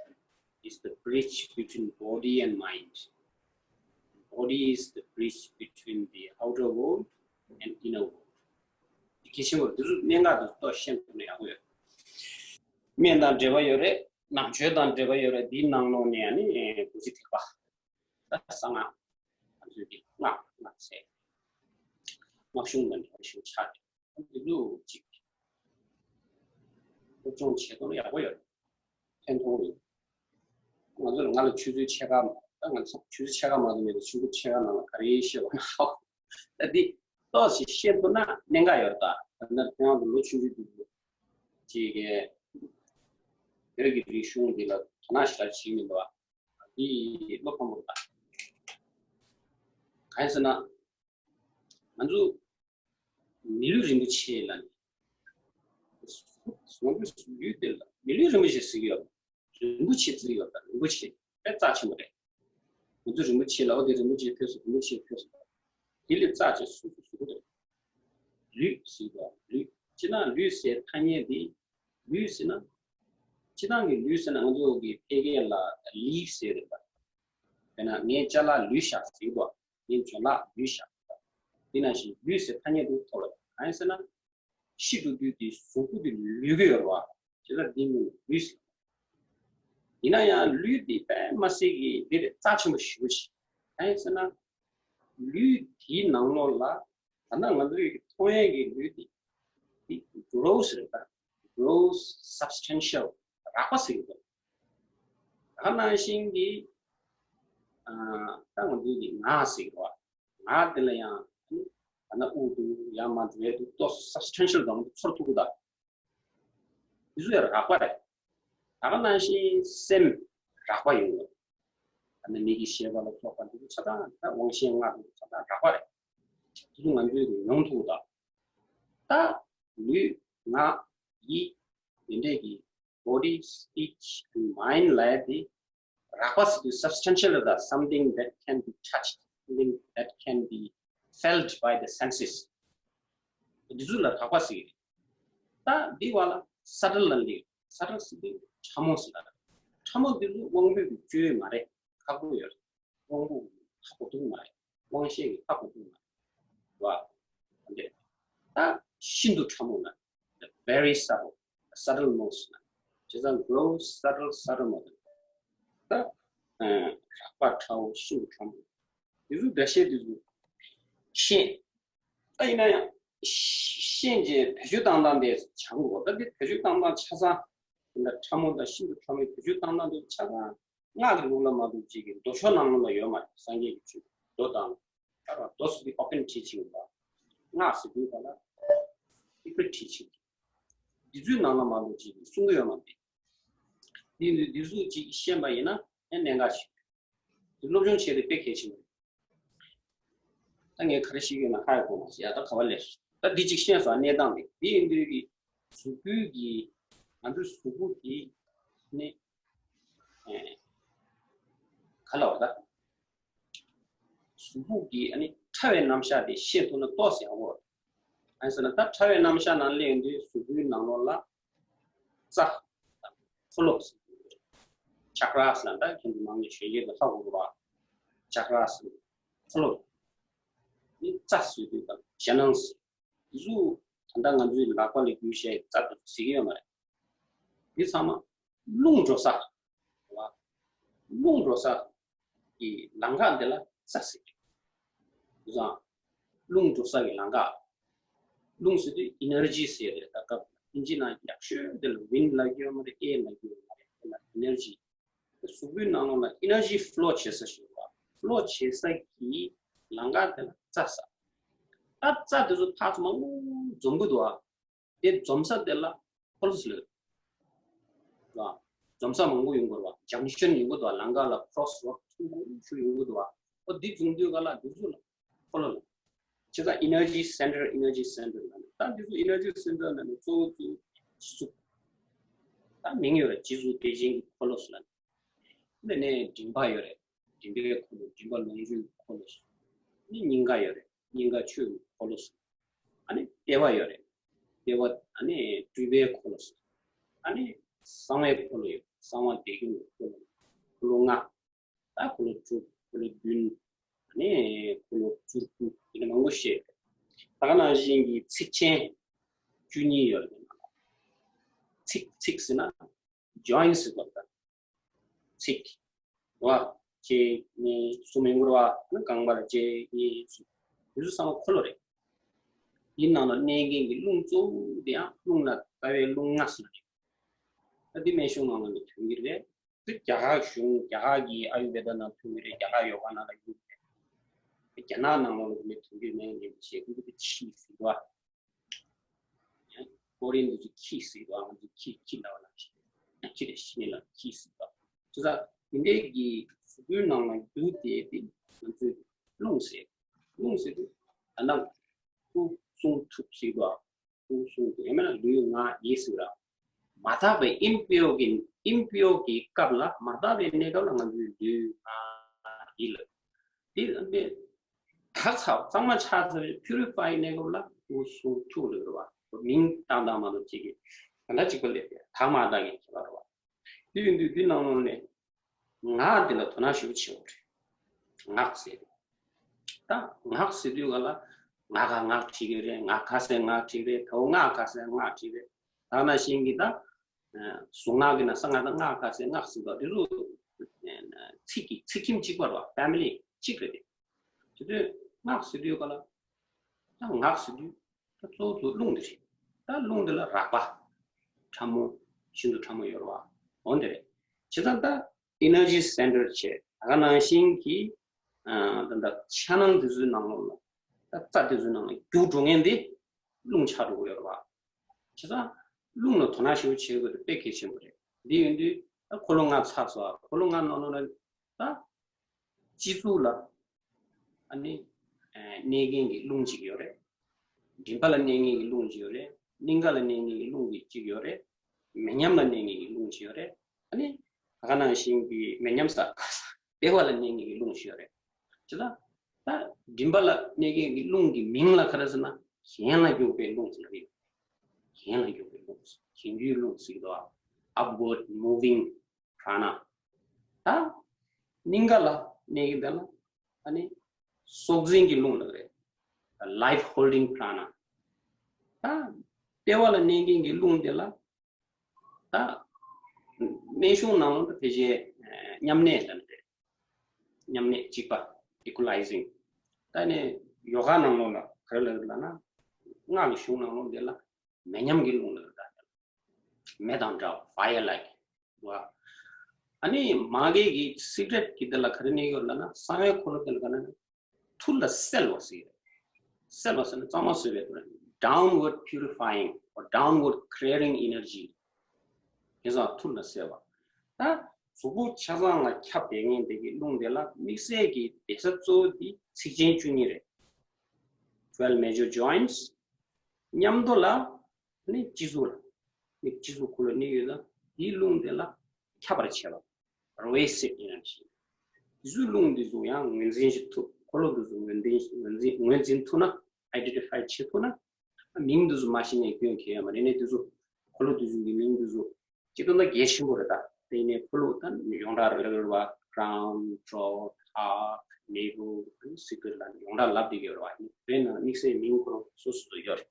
is the bridge between body and mind. Body is the bridge between the outer world and inner world. དེ་གལ་ཆེན་པོ་རེད། དེ་ཚོ་གནད་འགག་དེ་ཚོ་ཏོག་ཤེས་ཐུབ་ན་ཡག་པོ་ཡོད། སྨན་དང་འབྲེལ་བ་ཡོད་རེད། ནང་ཆོས་དང་འབྲེལ་བ་ཡོད་རེད། འདིའི་ནང་ལོགས་ནས་ཨ་ནི་བདུད་རྩི་ཐེག་པ། ད་གསང་སྔགས། ང་ཚོའི་གི་སྔགས་སྔགས་ཟེར། སྔགས་གཞུང་དང་འབྲེལ་བ་ཞིག་ཆགས་ཏེ། འདི་ཚོ་ཅིག་སློབ་སྦྱོང་བྱེད་ཐུབ་ན་ཡག་པོ་ཡོད། ཕན་ཐོགས་ཡོད། ང་ཚོར་ང་ལ་ཆུ་ཚོད་ཕྱེད་ཀ་མ། ད་ང་ཚོ་ཆུ་ཚོད་ཕྱེད་ཀ་མ་གཏོགས་མེད་དུ་ཆུ་ཚོད་ཕྱེད་ཀ་ནང་ལ་ག་རེ་བཤད་པ་ན་ཧ། ད་འདི་ཏོག་ཙམ་བཤད་ཐུབ་ན་གནད་འགག་ཡོད་ད། ད་ནི་ཁྱེད་རང་ཚོ་ལོ་ཆུང་ཆུང་དུས་ཅིག་གི་བོད་ཀྱི་རིག་གཞུང་འདི་ལ་དོ་སྣང་ཞེ་དྲག་བྱེད་མི་འདུག་བ། འདི་བློ་ཕམ་པོ་རེད་ད། གང་ཡིན་ཟེར་ན། ང་ཚོ་མི་ལུས་རིན་པོ་ཆེ་ལ་ནི། ང་ཚོ་ལུས་དེ་ལ་མི་ལུས་རིན་པོ་ཆེ་ཟེར་གྱི་ཡོད། རིན་པོ་ཆེ་ཟེར་གྱི་ཡོད་ད། རིན་པོ་ཆེ་དཔེ་རྩ་ཆེན་པོ་རེད། ང་ཚོ་རིན་པོ་ཆེ་ལ་འོ་དེ་རིན་པོ་ཆེ་ཐོས་སོང་། རིན་པོ་ཆེ་ཐོས་སོང་། དེ་ལས་རྩ་ཆེ་སུ་སུ་སུ་རེད། ལུས་ཟེར་གྱི་ཡོད། ལུས་ཅི་ན་ལུས་ཟེར་ཐ་སྙད་དེ། ལུས་ཟེར་ན། སྤྱིར་བཏང་གི་ལུས་ཟེར་ན་ང་ཚོ་གི་ཕལ་སྐད་ལ་leaf ཟེར་རེད་པ། དཔེར་ན་ངའི་ཅ་ལག་ལུས་བཞག་ཟེར་གྱི་འདུག་ངའི་ཇོ་ལགས་ལུས་བཞག་འདི་ནང་བཞིན་ལུས་ཟེར་ཐ་སྙད་དུ་ཐོགས་པ་གང་ཡིན་ཟེར་ན། ཤི་འགྲོ་དུས་དེ་གཟུགས་པོ་དེ་ལུས་ཀྱི་ཡོད་རེད་བ། བྱས་ཙང་འདི་མིང་ལུས་ཟེར། ཡིན་ན་ཡང་ལུས་འདི་དཔེ་མ་སྲིད་ཀྱི་འདི་རེད། རྩ་ཆེན་པོ་ཞེ་པོ་ཞིག་གང་ཡིན་ཟེར་ན། ལུས་དེའི་ནང་ལོགས་ལ་ད་ལྟ་ང་ཚོའི་མཐོང་ཡས་ཀྱི་ལུས་འདི་འདི་gross རེད་ད། gross substantial རགས་པ་ཟེར་གྱི་འདུག་ད་ག་ནང་བཞིན་གྱི་ཨ་ད་ང་ཚོའི་གི་ངག་ཟེར་གྱི་འདུག་ངག་དེ་ལ་ཡང་ད་ནི་དབུགས་འདུག་ཡང་མ་འགྲོ་ཡས་འདུག་ཏོག་ཙམ་substantial དང་ཚོར་ཐུབ་ཀྱི་ད། དེ་ཚོ་ཡང་རགས་པ་རེད། ད་ག་ནང་བཞིན་སེམས་རགས་པ་ཡིན་དགོས། ད་ནི་མིག་གི་ཤེས་པ་ལ་སོགས་པ་འདི་ཚོ་ཆ་ཚང་ད་དབང་ཤེས་ལྔ་འདི་ཚོ་ཆ་ཚང་རགས་པ་རེད། དེ་ཚོ་ང་ཚོས་མྱོང་ཐུབ་ཀྱི་ད། ད་ལུས་ངག་ཡིད་འདི་འདྲས་ཀྱི་body, speech and mind ལབ་ཡ་དེ་རགས་པ་ཟེར་དུས་substantial རེད་ད། something that can be touched, something that can be felt by the senses. འདི་ཚོ་ལ་རགས་པ་ཟེར་གྱི་རེད། ད་འདི་བ་ལ་subtle ལ་འདི་subtle ཟེར་དུས་ཕྲ་མོ་ཟེར་ལ། ཕྲ་མོ་འདི་ཚོ་དབང་པོའི་གི་སྤྱོད་ཡུལ་མ་རེད། ཁག་པོ་ཡོད་རེད། དབང་པོ་ཧ་གོ་ཐུབ་མ་རེད། དབང་ཤེས་ཀྱི་ཧ་གོ་ཐུབ་མ་རེད། བ། འདི། ད་ཤིན་ཏུ་ཕྲ་མོ་ན། The very subtle, subtle most ན། བྱས་ཙང་gross, subtle, subtle most ད། རགས་པ་ཕྲ་བོ་ཤིན་ཏུ་ཕྲ་མོ། འདི་ཚོ་འགའ་ཤས་འདི་ཚོ་ཤེས། ད་ཡིན་ན་ཡང་ཤེས་རྗེས་བེད་སྤྱོད་བཏང་སྟངས་དེ་སྦྱང་དགོས། ད་འདི་བེད་སྤྱོད་བཏང་སྟངས་ཆ་ཚང་། འདི་འདྲ་ཕྲ་མོ་དང་ཤིན་ཏུ་ཕྲ་མོའི་བེད་སྤྱོད་བཏང་སྟངས་དེ་ཆ་ཚང་སྔགས་ཀྱི་ལུགས་ལ་མ་གཏོགས་ཅིག་གི་མདོ་ཕྱོགས་ནང་ལོགས་ལ་ཡོད་མ་རེད། སངས་རྒྱས་ཀྱི་ཆོས་མདོ་དང་། ད་མདོ་ཟེར་དུས་open teaching ལ། སྔགས་ཟེར་དུས་ག་ལ་secret teaching འདི་ཚོའི་ནང་ལ་མ་གཏོགས་ཅིག་གི་གསུང་གི་ཡོད་མ་རེད། འདི་འདི་འདི་ཚོ་ཅིག་ཤེས་པ་ཡིན་ན་ཡང་གནད་འགག་ཆེ། འདི་སློབ་སྦྱོང་བྱས་ཏེ་དཔེ་གལ་ཆེན་པོ་རེད། ད་ངས་ག་རེ་ཞིག་ཡོད་ན་ཧ་ཡ་གོ་མ་ཤེས་ཡ། ད་ག་བ་ལས་ད་འདི་གཅིག་ཤེས་སོང་། གནས་སྟངས་འདི་འདི་ཡིན་དུས་ཀྱི་གཟུགས་པོའི་གི་ང་ཚོའི་གཟུགས་པོ་གི་ནི་ཨེ་ག་ལ་བ་ད་གཟུགས་པོ་གི་ཨ་ནི་ཕྲ་བའི་རྣམ་གཞག་དེ་ཤེས་ཐུབ་ན་ཏོག་ཙམ་ཡག་པོ་རེད། ཨ་ནི་ཟེར་ན་ད་ཕྲ་བའི་རྣམ་གཞག་ནང་སླེབས་ཡོང་དུས་གཟུགས་པོའི་ནང་ལོགས་ལ་རྩ། འཁོར་ལོ། chakras ལ་ད་ཁྱེད་ཀྱི་མང་ཉེ་ཞོལ་རྒྱལ་དུ་ཧ་གོ་རུ་བ། chakras འཁོར་ལོ། ནི་རྩ་ཟེར་དུས་དང་ཞེད་སྣང་ཟེར། དེ་ཚོ་ད་ལྟ་ང་ཚོའི་ལག་པ་ལ་རྒྱུ་བཤད་རྩ་དུ་ཟེར་གྱི་ཡོད་མ་རེད། འདི་ཚང་མ་རླུང་འགྲོ་ས་རེད་བ། རླུང་འགྲོ་ས་གི་ལམ་ཁ་འདི་ལ་རྩ་ཟེར་གྱི་རེད། བཟང་། རླུང་འགྲོ་ས་གི་ལམ་ཁ། རླུང་ཟེར་དུས་energy ཟེར་རེད། ད་སྐབས་ཨིན་ཇི་ནང་ཡག་ཤོས་འདི་ལ་wind ལབ་ཀྱི་ཡོད་མ་རེད། air ལབ་ཀྱི་ཡོད་མ་རེད། དེ་ལ་energy། གཟུགས་པོའི་ནང་ལོགས་ལ་energy flow བྱེད་ས་ཞིག་ཡོད་པ། flow བྱེད་ས་གི་ལམ་ཁ་དེ་ལ་རྩ་ཟེར། ད་རྩ་དེ་ཚོ་ཕར་ཚུར་མང་པོ་འཛོམས་ཀྱི་འདུག་ཨ། དེ་འཛོམས་ས་དེ་ལ་འཁོར་ལོ་ཟེར་ལབ། འཛོམས་ས་མང་པོ་ཡོང་གི་རེད་བ། junction ཡོང་གི་འདུག་བ། ལམ་ཁ་ལ་cross road ཐུང་ཐུང་ཞིག་ཡོང་གི་འདུག་བ། ཨོ་འདི་འཛོམས་དུས་ག་ལ་འདི་ཚོ་ལ་འཁོར་ལོ་ལབ། བྱས་ཙང་energy center, energy center ལབ་ནས། ད་འདི་ཚོ་energy center ལབ་ནས་གཙོ་བོ་གཙོ་བོ་སྤྱི་གཙུག་ད་མིང་ཡོད་རེད། སྤྱི་གཙུག་དེ་བཞིན་གྱི་འཁོར་ལོ་ཟེར་ལབ་ནས། འདི་ནས་མགྲིན་པ་ཡོད་རེད། མགྲིན་པའི་འཁོར་ལོ། མགྲིན་པ་ལོངས་སྤྱོད་འཁོར་ལོ་ཟེར། ནི་སྙིང་ག་ཡོད་རེད། སྙིང་ག་ཆོས་ཀྱི་འཁོར་ལོ་ཟེར། ཨ་ནི་ལྟེ་བ་ཡོད་རེད། ལྟེ་བ་ཨ་ནི་སྤྲུལ་པའི་འཁོར་ལོ་ཟེར། ཨ་ནི་གསང་བའི་འཁོར་ལོ་ཡོད། གསང་བ་བདེ་སྐྱོང་གི་འཁོར་ལོ། འཁོར་ལོ་ལྔ། ད་འཁོར་ལོ་དྲུག་འཁོར་ལོ་བདུན། ཨ་ནི་འཁོར་ལོ་བཅུ་དགུ། དེ་ནས་མང་པོ་བཤད། ད་ག་ནང་བཞིན་གྱི་ཚིགས་ཆེན་བཅུ་གཉིས་ཡོད་རེད། ཚིགས་ཚིགས་ཟེར་ན་joints ཟེར་བ་དང་། ཚིགས། བ། གཅིག་གཉིས་གསུམ་ཡོང་གི་རེད་བ། ཨ་ནི་རྐང་པ་ལ་གཅིག་གཉིས་གསུམ། དེ་ཚོ་ཚང་མ་འཁོར་ལོ་རེད། འདི་ནང་ལ་གནས་མཁན་གྱི་རླུང་གཙོ་བོ་དེ་ཡང་རླུང་ལ་ལྟ་བའི་རླུང་ལྔ་ཟེར་གྱི་རེད། ད་འདི་སྨན་གཞུང་ནང་ལ་ནི་ཐོན་གྱི་རེད། དེ་རྒྱ་གར་གཞུང་རྒྱ་གར་གྱི་ཨ་ཡུར་བེ་ད་ནང་ཐོན་གྱི་རེད། རྒྱ་གར་ཡོ་ག་ནང་ལ་ཡོད་རེད། རྒྱ་ནག་ནང་ལོགས་ལ་ནི་ཐོན་གྱི་མེད་ནི་ཞེས་ཁོ་ཚོ་གི་ཕྱིས་ཟིན་པ། ཀོ་རི་ཡན་འདི་ཚོ་ཁྱི་ཟེར་བ། ང་ཚོ་ཁྱི་ཁྱི་ལབ་ལ་ཁྱི་རེད། ཤི་ནི་ལ་ཁྱི་ཟེར་བ། དེ་ཚ་དེ་འདྲའི་གི་གཟུགས་པོའི་ནང་ལ་རྒྱུ་དེ་དེ་ང་ཚོས་རླུང་ཟེར། རླུང་ཟེར་དུས་ད་ནང་སྐུ་གསུང་ཐུགས་ཟེར་བ། སྐུ་གསུང་ཐུགས་ཡང་མིན་ན་ལུས་ངག་ཡིད་ཟེར་བ། མ་དག་པའི་ཨིམ་པིའོ་གི་ཨིམ་པིའོ་གི་སྐབས་ལ་མ་དག་པའི་གནས་སྐབས་ལ་ང་ཚོའི་ལུས་ངག་ཡིད་ལ། དེ་དག་ཚར་གཙང་མ་ཆགས་ཚར་བའི་purify གནས་སྐབས་ལ་སྐུ་གསུང་ཐུགས་ལ་རེད་བ། མིང་བཏགས་བཏགས་མ་གཏོགས་ཅིག་གི་ག་འདྲ་གཅིག་པ་ལས་དག་མ་དག་གི་ཁྱད་པར་རེད་བ། དེ་ཡིན་དུས་འདི་ནང་ལོགས་ནས་ངག་འདི་ལ་དོ་སྣང་ཞེ་པོ་བྱེད་དགོས་རེད། ངག་ཟེར། ད་ངག་ཟེར་དུས་ག་ལ་ང་ག་ངག་བྲིས་ཀྱི་རེད། ང་ག་ཟེར་ངག་བྲིས་ཀྱི་རེད། ད་འོ་ང་ག་ཟེར་ངག་བྲིས་རེད། ད་ནང་བཞིན་གྱི་ད། གཟུངས་སྔགས་ཀྱི་ནང་གསང་སྔགས་དང་སྔགས་ཁ་ཟེར་སྔགས་ཟེར་བ་འདི་ཚོ་ཚིག་གི་ཚིག་ཁྱིམ་གཅིག་པ་རེད་བ། family གཅིག་རེད་དེ། དེ་དུས་སྔགས་ཟེར་དུས་ག་ལ་ད་ངག་ཟེར་དུས་ད་གཙོ་བོ་གཙོ་རླུང་འདི་རེད། ད་རླུང་འདི་ལ་རགས་པ་ཕྲ་མོ་ཤིན་ཏུ་ཕྲ་མོ་ཡོད་རེད་བ། འོ་འདི་རེད། བྱས་ཙང་ད་energy center བྱས། ད་ག་ནང་བཞིན་གྱི་ད་ལྟ་ཆ་ནང་འདི་ཚོའི་ནང་ལོགས་ལ་ད་རྩ་འདི་ཚོའི་ནང་ལ་རྒྱུག་འགྲོ་མཁན་འདི་རླུང་ཆགས་འགྲོ་གི་ཡོད་རེད་བ། བྱས་ཙང་རླུང་ལ་དོ་སྣང་ཞེ་པོ་བྱེད་དགོས་དེ་དཔེ་གལ་ཆེན་པོ་རེད། འདི་ཡིན་དུས་ད་འཁོར་ལོ་ལྔ་ཚར་སོང་། འཁོར་ལོ་ལྔ་ནང་ལོགས་ལ་ད་སྤྱི་གཙུག་ལ་ཨ་ནི་གནས་མཁན་གྱི་རླུང་གཅིག་ཡོད་རེད། མགྲིན་པ་ལ་གནས་མཁན་གྱི་རླུང་གཅིག་ཡོད་རེད། སྙིང་ག་ལ་གནས་མཁན་གྱི་རླུང་གི་གཅིག་ཡོད་རེད། མེ་མཉམ་ལ་གནས་མཁན་གྱི་རླུང་གཅིག་ཡོད་རེད། ཨ་ནི་ད་ག་ནང་བཞིན་གྱི་མེ་མཉམ་ས་ལྟེ་བ་ལ་གནས་མཁན་གྱི་རླུང་གཅིག་ཡོད་རེད། བྱས་ཙང་ ད་མགྲིན་པ་ལ་གནས་མཁན་གྱི་རླུང་གི་མིང་ལ་ག་རེ་ཟེར་ན། གྱེན་ལ་རྒྱུག་པའི་རླུང་ཟེར་གྱི་ཡོད། གྱེན་ལ་རྒྱུག་པའི་རླུང་། གྱེན་རྒྱུའི་རླུང་ཟེར་གྱི་འདུག་བ། Upward moving prana། ད་སྙིང་ག་ལ་གནས་མཁན་དེ་ལ་ཨ་ནི་སྲོག་འཛིན་གྱི་རླུང་ལབ་རེད། Life holding prana། ད་ལྟེ་བ་ལ་གནས་མཁན་གྱི་རླུང་དེ་ལ། ད་སྨན་གཞུང་ནང་ལོགས་ལ་ཕལ་ཆེར་མཉམ་གནས་ལབ་ནི་རེད། མཉམ་གནས་གཅིག་པ། Equalizing། ད་ནི་ཡོ་ག་ནང་ལོགས་ལ་ག་རེ་ལབ་ལབ་ན། སྔགས་ཀྱི་གཞུང་ནང་ལོགས་འདི་ལ་མེ་མཉམ་གྱི་རླུང་ལབ་ད། མེ་དང་འདྲ་བ། Fire like། བ། ཨ་ནི་མ་གི་གི་secret གི་འདི་ལ་ག་རེ་གནས་ཡོད་ལབ་ན། གསང་བའི་འཁོར་ལོ་འདི་ལ་ག་རེ་ན། ཐུར་ལ་གསལ་བ་ཟེར། གསལ་བ་ཟེར་ན་གཙང་མ་བཟོས་པའི་ཐུར། Downward purifying or downward clearing energy། དེ་ཙང་ཐུར་ལ་གསལ་བ། ད་གཟུགས་པོ་ཆ་ཚང་ལ་ཁྱབ་བསྡད་མཁན་དེ་གི་རླུང་དེ་ལ་དམིགས་བསལ་གྱི་བསྡད་ས་གཙོ་བོ་དེ་ཚིགས་ཆེན་བཅུ་གཉིས་རེད། Twelve major joints། མཉམ་དུ་ལ་ནི་སྤྱི་གཟུགས་ལ། ནི་སྤྱི་གཟུགས་ཁོ་ལ་གནས་ཡོད་ན་དེའི་རླུང་དེ་ལ་ཁྱབ་པར་བྱེད་པ། Pervasive energy། དེ་ཚོའི་རླུང་འདི་ཚོ་ཡང་ངོས་འཛིན་བྱེད་ཐུབ། འཁོར་ལོ་འདི་ཚོ་ངོས་འཛིན་ངོས་འཛིན་ངོས་འཛིན་ཐུབ་ན། Identify བྱེད་ཐུབ་ན། མིང་འདི་ཚོ་མ་ཤེས་ནས་སྐྱོན་གལ་ཡོད་མ་རེད། ནས་འདི་ཚོ་འཁོར་ལོ་འདི་ཚོ་གི་མིང་འདི་ཚོ་སྤྱིར་བཏང་ད་གལ་ཆེན་པོ་རེད་ད། དེ་ནས་འཁོར་ལོ་ད་ཡོངས་གྲགས་རེ་རེ་བ། Crown, throat, heart, navel། ཨ་ནི་secret ལ་ཡོངས་གྲགས་ལབ་བསྡད་ཀྱི་ཡོད་རེད་བ། དེ་ནང་དམིགས་བསལ་མིང་ཁོ་རང་སོ་སོ་སོ་ཡོད་རེད།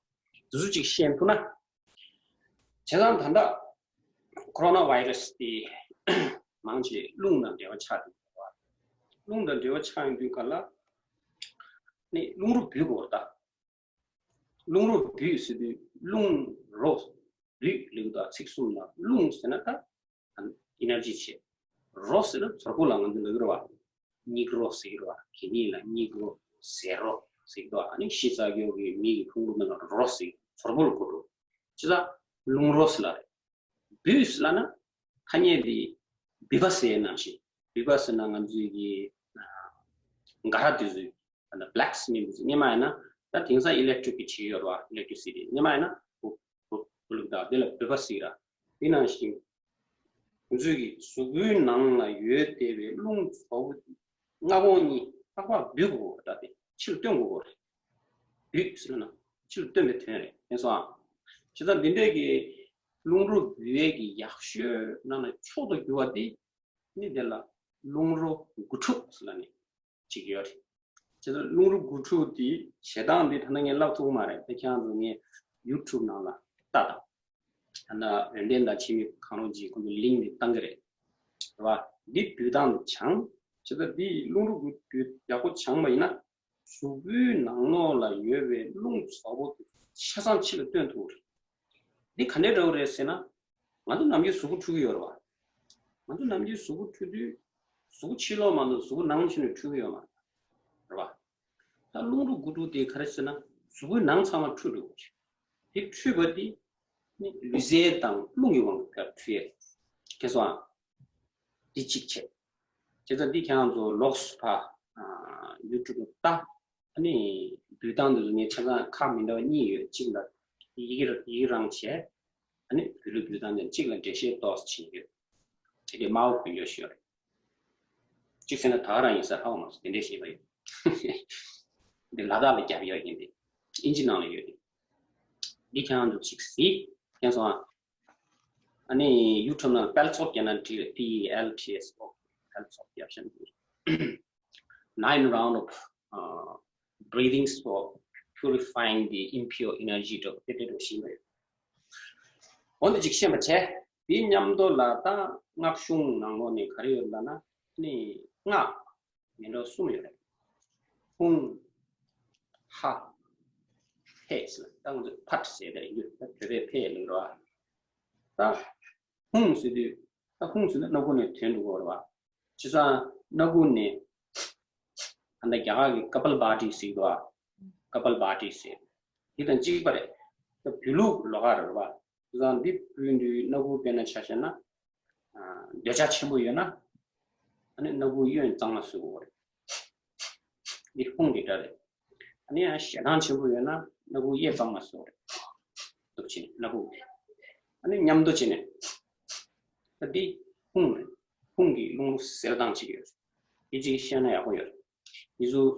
འདི་ཚོ་ཅིག་ཤེས་ཐུབ་ན། བྱས་ཙང་ད་ལྟ་ཁོ་རོ་ན་བྷའི་རེ་སི་དེ་མང་ཆེ་རླུང་དང་འབྲེལ་བ་ཆགས་འདུག་བ། རླུང་དང་འབྲེལ་བ་ཆགས་ཡོང་དུས་ག་ལ་ནི་རླུང་རོ་འབུད་དགོས་ད། རླུང་རོ་འབུད་ཟེར་དུས་རླུང་རོ་འབུད་ལབ་ད་ཚིག་གསུམ་ལ་རླུང་ཟེར་ན་ད་ཨེ་ནར་ཇི་བྱེད། རོ་ཟེར་ན་ཚོར་པོ་ལ་ང་ཚོ་ལབ་ཀྱི་རེད་བ། སྙིགས་རོ་ཟེར་གྱི་རེད་བ། གད་སྙིགས་ལ་སྙིགས་རོ། ཟད་རོ་ཟེར་གྱི་རེད་བ། ཨ་ནི་ཤི་ཚར་གྱི་མི་གི་ཕུང་པོ་ནང་ལ་རོ་ཟེར། ཚོར་པོ་ལ་གོ་འགྲོ། ཅི་ལ་རླུང་རོ་ཟེར་ལ་རེད། འབུད་ཟེར་ལ་ན་ཐ་སྙད་འདི་འབུད་པ་ཟེར་ནང་བཞིན། འབུད་པ་ཟེར་ན་ང་ཚོའི་གི་འགའ་ར་དེ་ཚོའི་ད་ལྟ་blacksmith སྙེ་མ་ཡིན་ན་ད་དེང་སང་electric གི་བྱེད་ཡོད་རེད་བ། Electricity སྙེ་མ་ཡིན་ན་བུ་བུ་བུ་ལུག་དང་དེ་ལ་འབུད་པ་ཟེར་ར། དེ་ནང་བཞིན་ང་ཚོའི་གི་གཟུགས་པོའི་ནང་ལ་ཡོད་བསྡད་པའི་རླུང་ཚ་པོ་སྔ་པོ་གཉིས་ལྷག་པར་འབུད་དགོས་པ་ད་དེ་ཕྱིར་བཏོན་དགོས་པ་རེད། འབུད་ཟེར་ན་ཕྱིར་བཏོན་པའི་དོན་རེད། ཡིན་སོང་ཨ། བྱས་ཙང་འདི་འདྲའི་གི་རླུང་རོ་འབུད་ཡས་ཀྱི་ཡག་ཤོས་ནང་ན་མཆོག་ཏུ་གྱུར་པ་འདི་ནི་དེ་ལ་རླུང་རོ་དགུ་ཕྲུགས་ཟེར་ལ་ནི་ཅིག་ཡོད་རེད། བྱས་ཙང་རླུང་རོ་དགུ་ཕྲུགས་འདི་བྱེད་སྟངས་འདི་ད་ལྟ་ངས་ལབ་ཐུབ་ཀྱི་མ་རེད། དེ་ཁྱེད་རང་ཚོ་ངས་YouTube ནང་ལ་ལྟ་དང་། ད་ལྟ་ཡོན་ཏན་དང་འཆི་མེད་གང་རུང་གིས་ཁོང་ཚོ་link འདི་བཏང་གི་རེད། རེད་བ། འདི་འབུད་སྟངས་འདི་སྦྱང་། བྱས་ཙང་འདི་རླུང་རོ་དགུ་འབུད་ཡག་པོ་སྦྱངས་པ་ཡིན་ན། གཟུགས་པོའི་ནང་ལོགས་ལ་ཡོད་པའི་རླུང་ཚ་པོ་དེ་ཆ་ཚང་ཕྱི་ལ་བཏོན་ཐུབ་རེད། འདི་ག་འདྲའི་འདྲ་བོ་རེད་ཟེར་ན། ང་ཚོ་ནམ་རྒྱུན་གཟུགས་པོ་འཁྲུ་གི་ཡོད་རེད་བ། ང་ཚོ་ནམ་རྒྱུན་གཟུགས་པོ་འཁྲུ་དུས་གཟུགས་པོ་ཕྱི་ལོགས་མ་གཏོགས་གཟུགས་པོ་ནང་ཕྱི་ནས་འཁྲུ་གི་ཡོད་མ་རེད་བ། ད་རླུང་རོ་དགུ་ཕྲུགས་དེ་ག་རེ་ཟེར་ན་གཟུགས་པོའི་ནང་ཚང་མ་འཁྲུ་འགྲོ་གི་རེད། དེ་འཁྲུས་པ་དེ་ནི་ལུས་རྩལ་དང་རླུང་གི་དབང་གིས་འཁྲུ་ཡས་རེད། ཁྱེད་ཚོའང་འདི་གཅིག་བྱས། བྱས་ཙང་འདི་ཁྱེད་རང་ཚོ་ལོགས་སུ་ཕར་YouTube ལ་ལྟ། ཨ་ནི་འབུད་སྟངས་འདི་ཚོ་ངས་ཆ་ཚང་ཁག་མི་འདྲ་བ་གཉིས་ཡོད། གཅིག་ལ་ཡི་གེ་ཡི་གེ་རང་བྱས། ཨ་ནི་འབུད་རུ་འབུད་སྟངས་དེ་གཅིག་ལ་འགྲེལ་བཤད་ཏོག་ཙམ་བྱེད་ཡོད། དེ་དེ་དམར་པོ་བུད་ཡོད་ཤོད་རེད། གཅིག་ཟེར་ན་ད་ག་རང་ཡིན་ས་ཧ་གོ་མ་སོང་། དེ་འདྲས་ཤེས་པ་ཡོད། འདི་ལ་དྭགས་ལ་རྒྱབ་ཡོད་ཡིན། དེ་ཨིན་ཇི་ནང་ལ་ཡོད། དེ་འདི་ཁྱེད་རང་ཚོ་གཅིག་གཟིགས། མཁྱེན་སོང་ཨ། ཨ་ནི་YouTube ནང་པལ་ཙོག་བརྒྱབ་ན་འགྲིག་རེད། P E L T S O། པལ་ཙོག་བརྒྱབ་ཤག་འགྲིག་རེད། Nine round of uh, breathings for purifying the impure energy འདྲ་པོ་དེ་འདྲ་འདྲ་ཞིག་རེད། འོ་འདི་གཅིག་ཤེས་པ་བྱས། དེའི་མཉམ་དུ་ལ་ད་སྔགས་གཞུང་ནང་ལོགས་ནས་ག་རེ་ཡོད་ལབ་ན། ནི་སྔགས་མི་འདྲ་གསུམ་ཡོད་རེད། ཧཱུྃ། ཧ། ཧེ་ཟེར། ད་ང་ཚོས་ཕཊ་ཟེར་དེ་ཡོད། ད་བོད་པས་ཕཊ་ལབ་རེད་བ། ད་ཧཱུྃ་ཟེར་དུས་ད་ཧཱུྃ་ཟེར་ན་སྣ་ཁུག་ནས་ཐོན་འགྲོ་གི་རེད་བ། བྱས་ཙང་སྣ་ཁུག་ནས་ད་ལྟ་རྒྱ་གར་གྱི་ཀ་པལ་བྷ་ཏི་ཟེར་གྱི་འདུག་བ། ཀ་པལ་བྷ་ཏི་ཟེར། དེ་དང་གཅིག་པ་རེད། ད་བོད་ལུགས་ལོགས་ཀ་རེད་བ། བྱས་ཙང་འདི་བུད་དུས་སྣ་ཁུག་དཔེར་ན་ཆ་བཞག་ན། འདོད་ཆགས་ཆེན་པོ་ཡོད་ན། ཨ་ནི་སྣ་ཁུག་གཡོན་གཙང་མ་བཟོ་དགོས་རེད། འདི་ཧཱུྃ་གི་སྒྲ་རེད། ཨ་ནི་ཡང་ཞེ་སྡང་ཆེན་པོ་ཡོད་ན་སྣ་ཁུག་གཡས་གཙང་མ་བཟོ་དགོས་རེད། འདུག་བྱས་ནས་སྣ་ཁུག་ཨ་ནི་མཉམ་དུ་བྱས་ནས། ད་འདི་ཧཱུྃ་རེད། ཧཱུྃ་གི་རླུང་རོ་གསལ་སྟངས་གཅིག་ཡོད་རེད། འདི་གཅིག་ཤེས་ན་ཡག་པོ་ཡོད་རེད། འདི་ཚོ་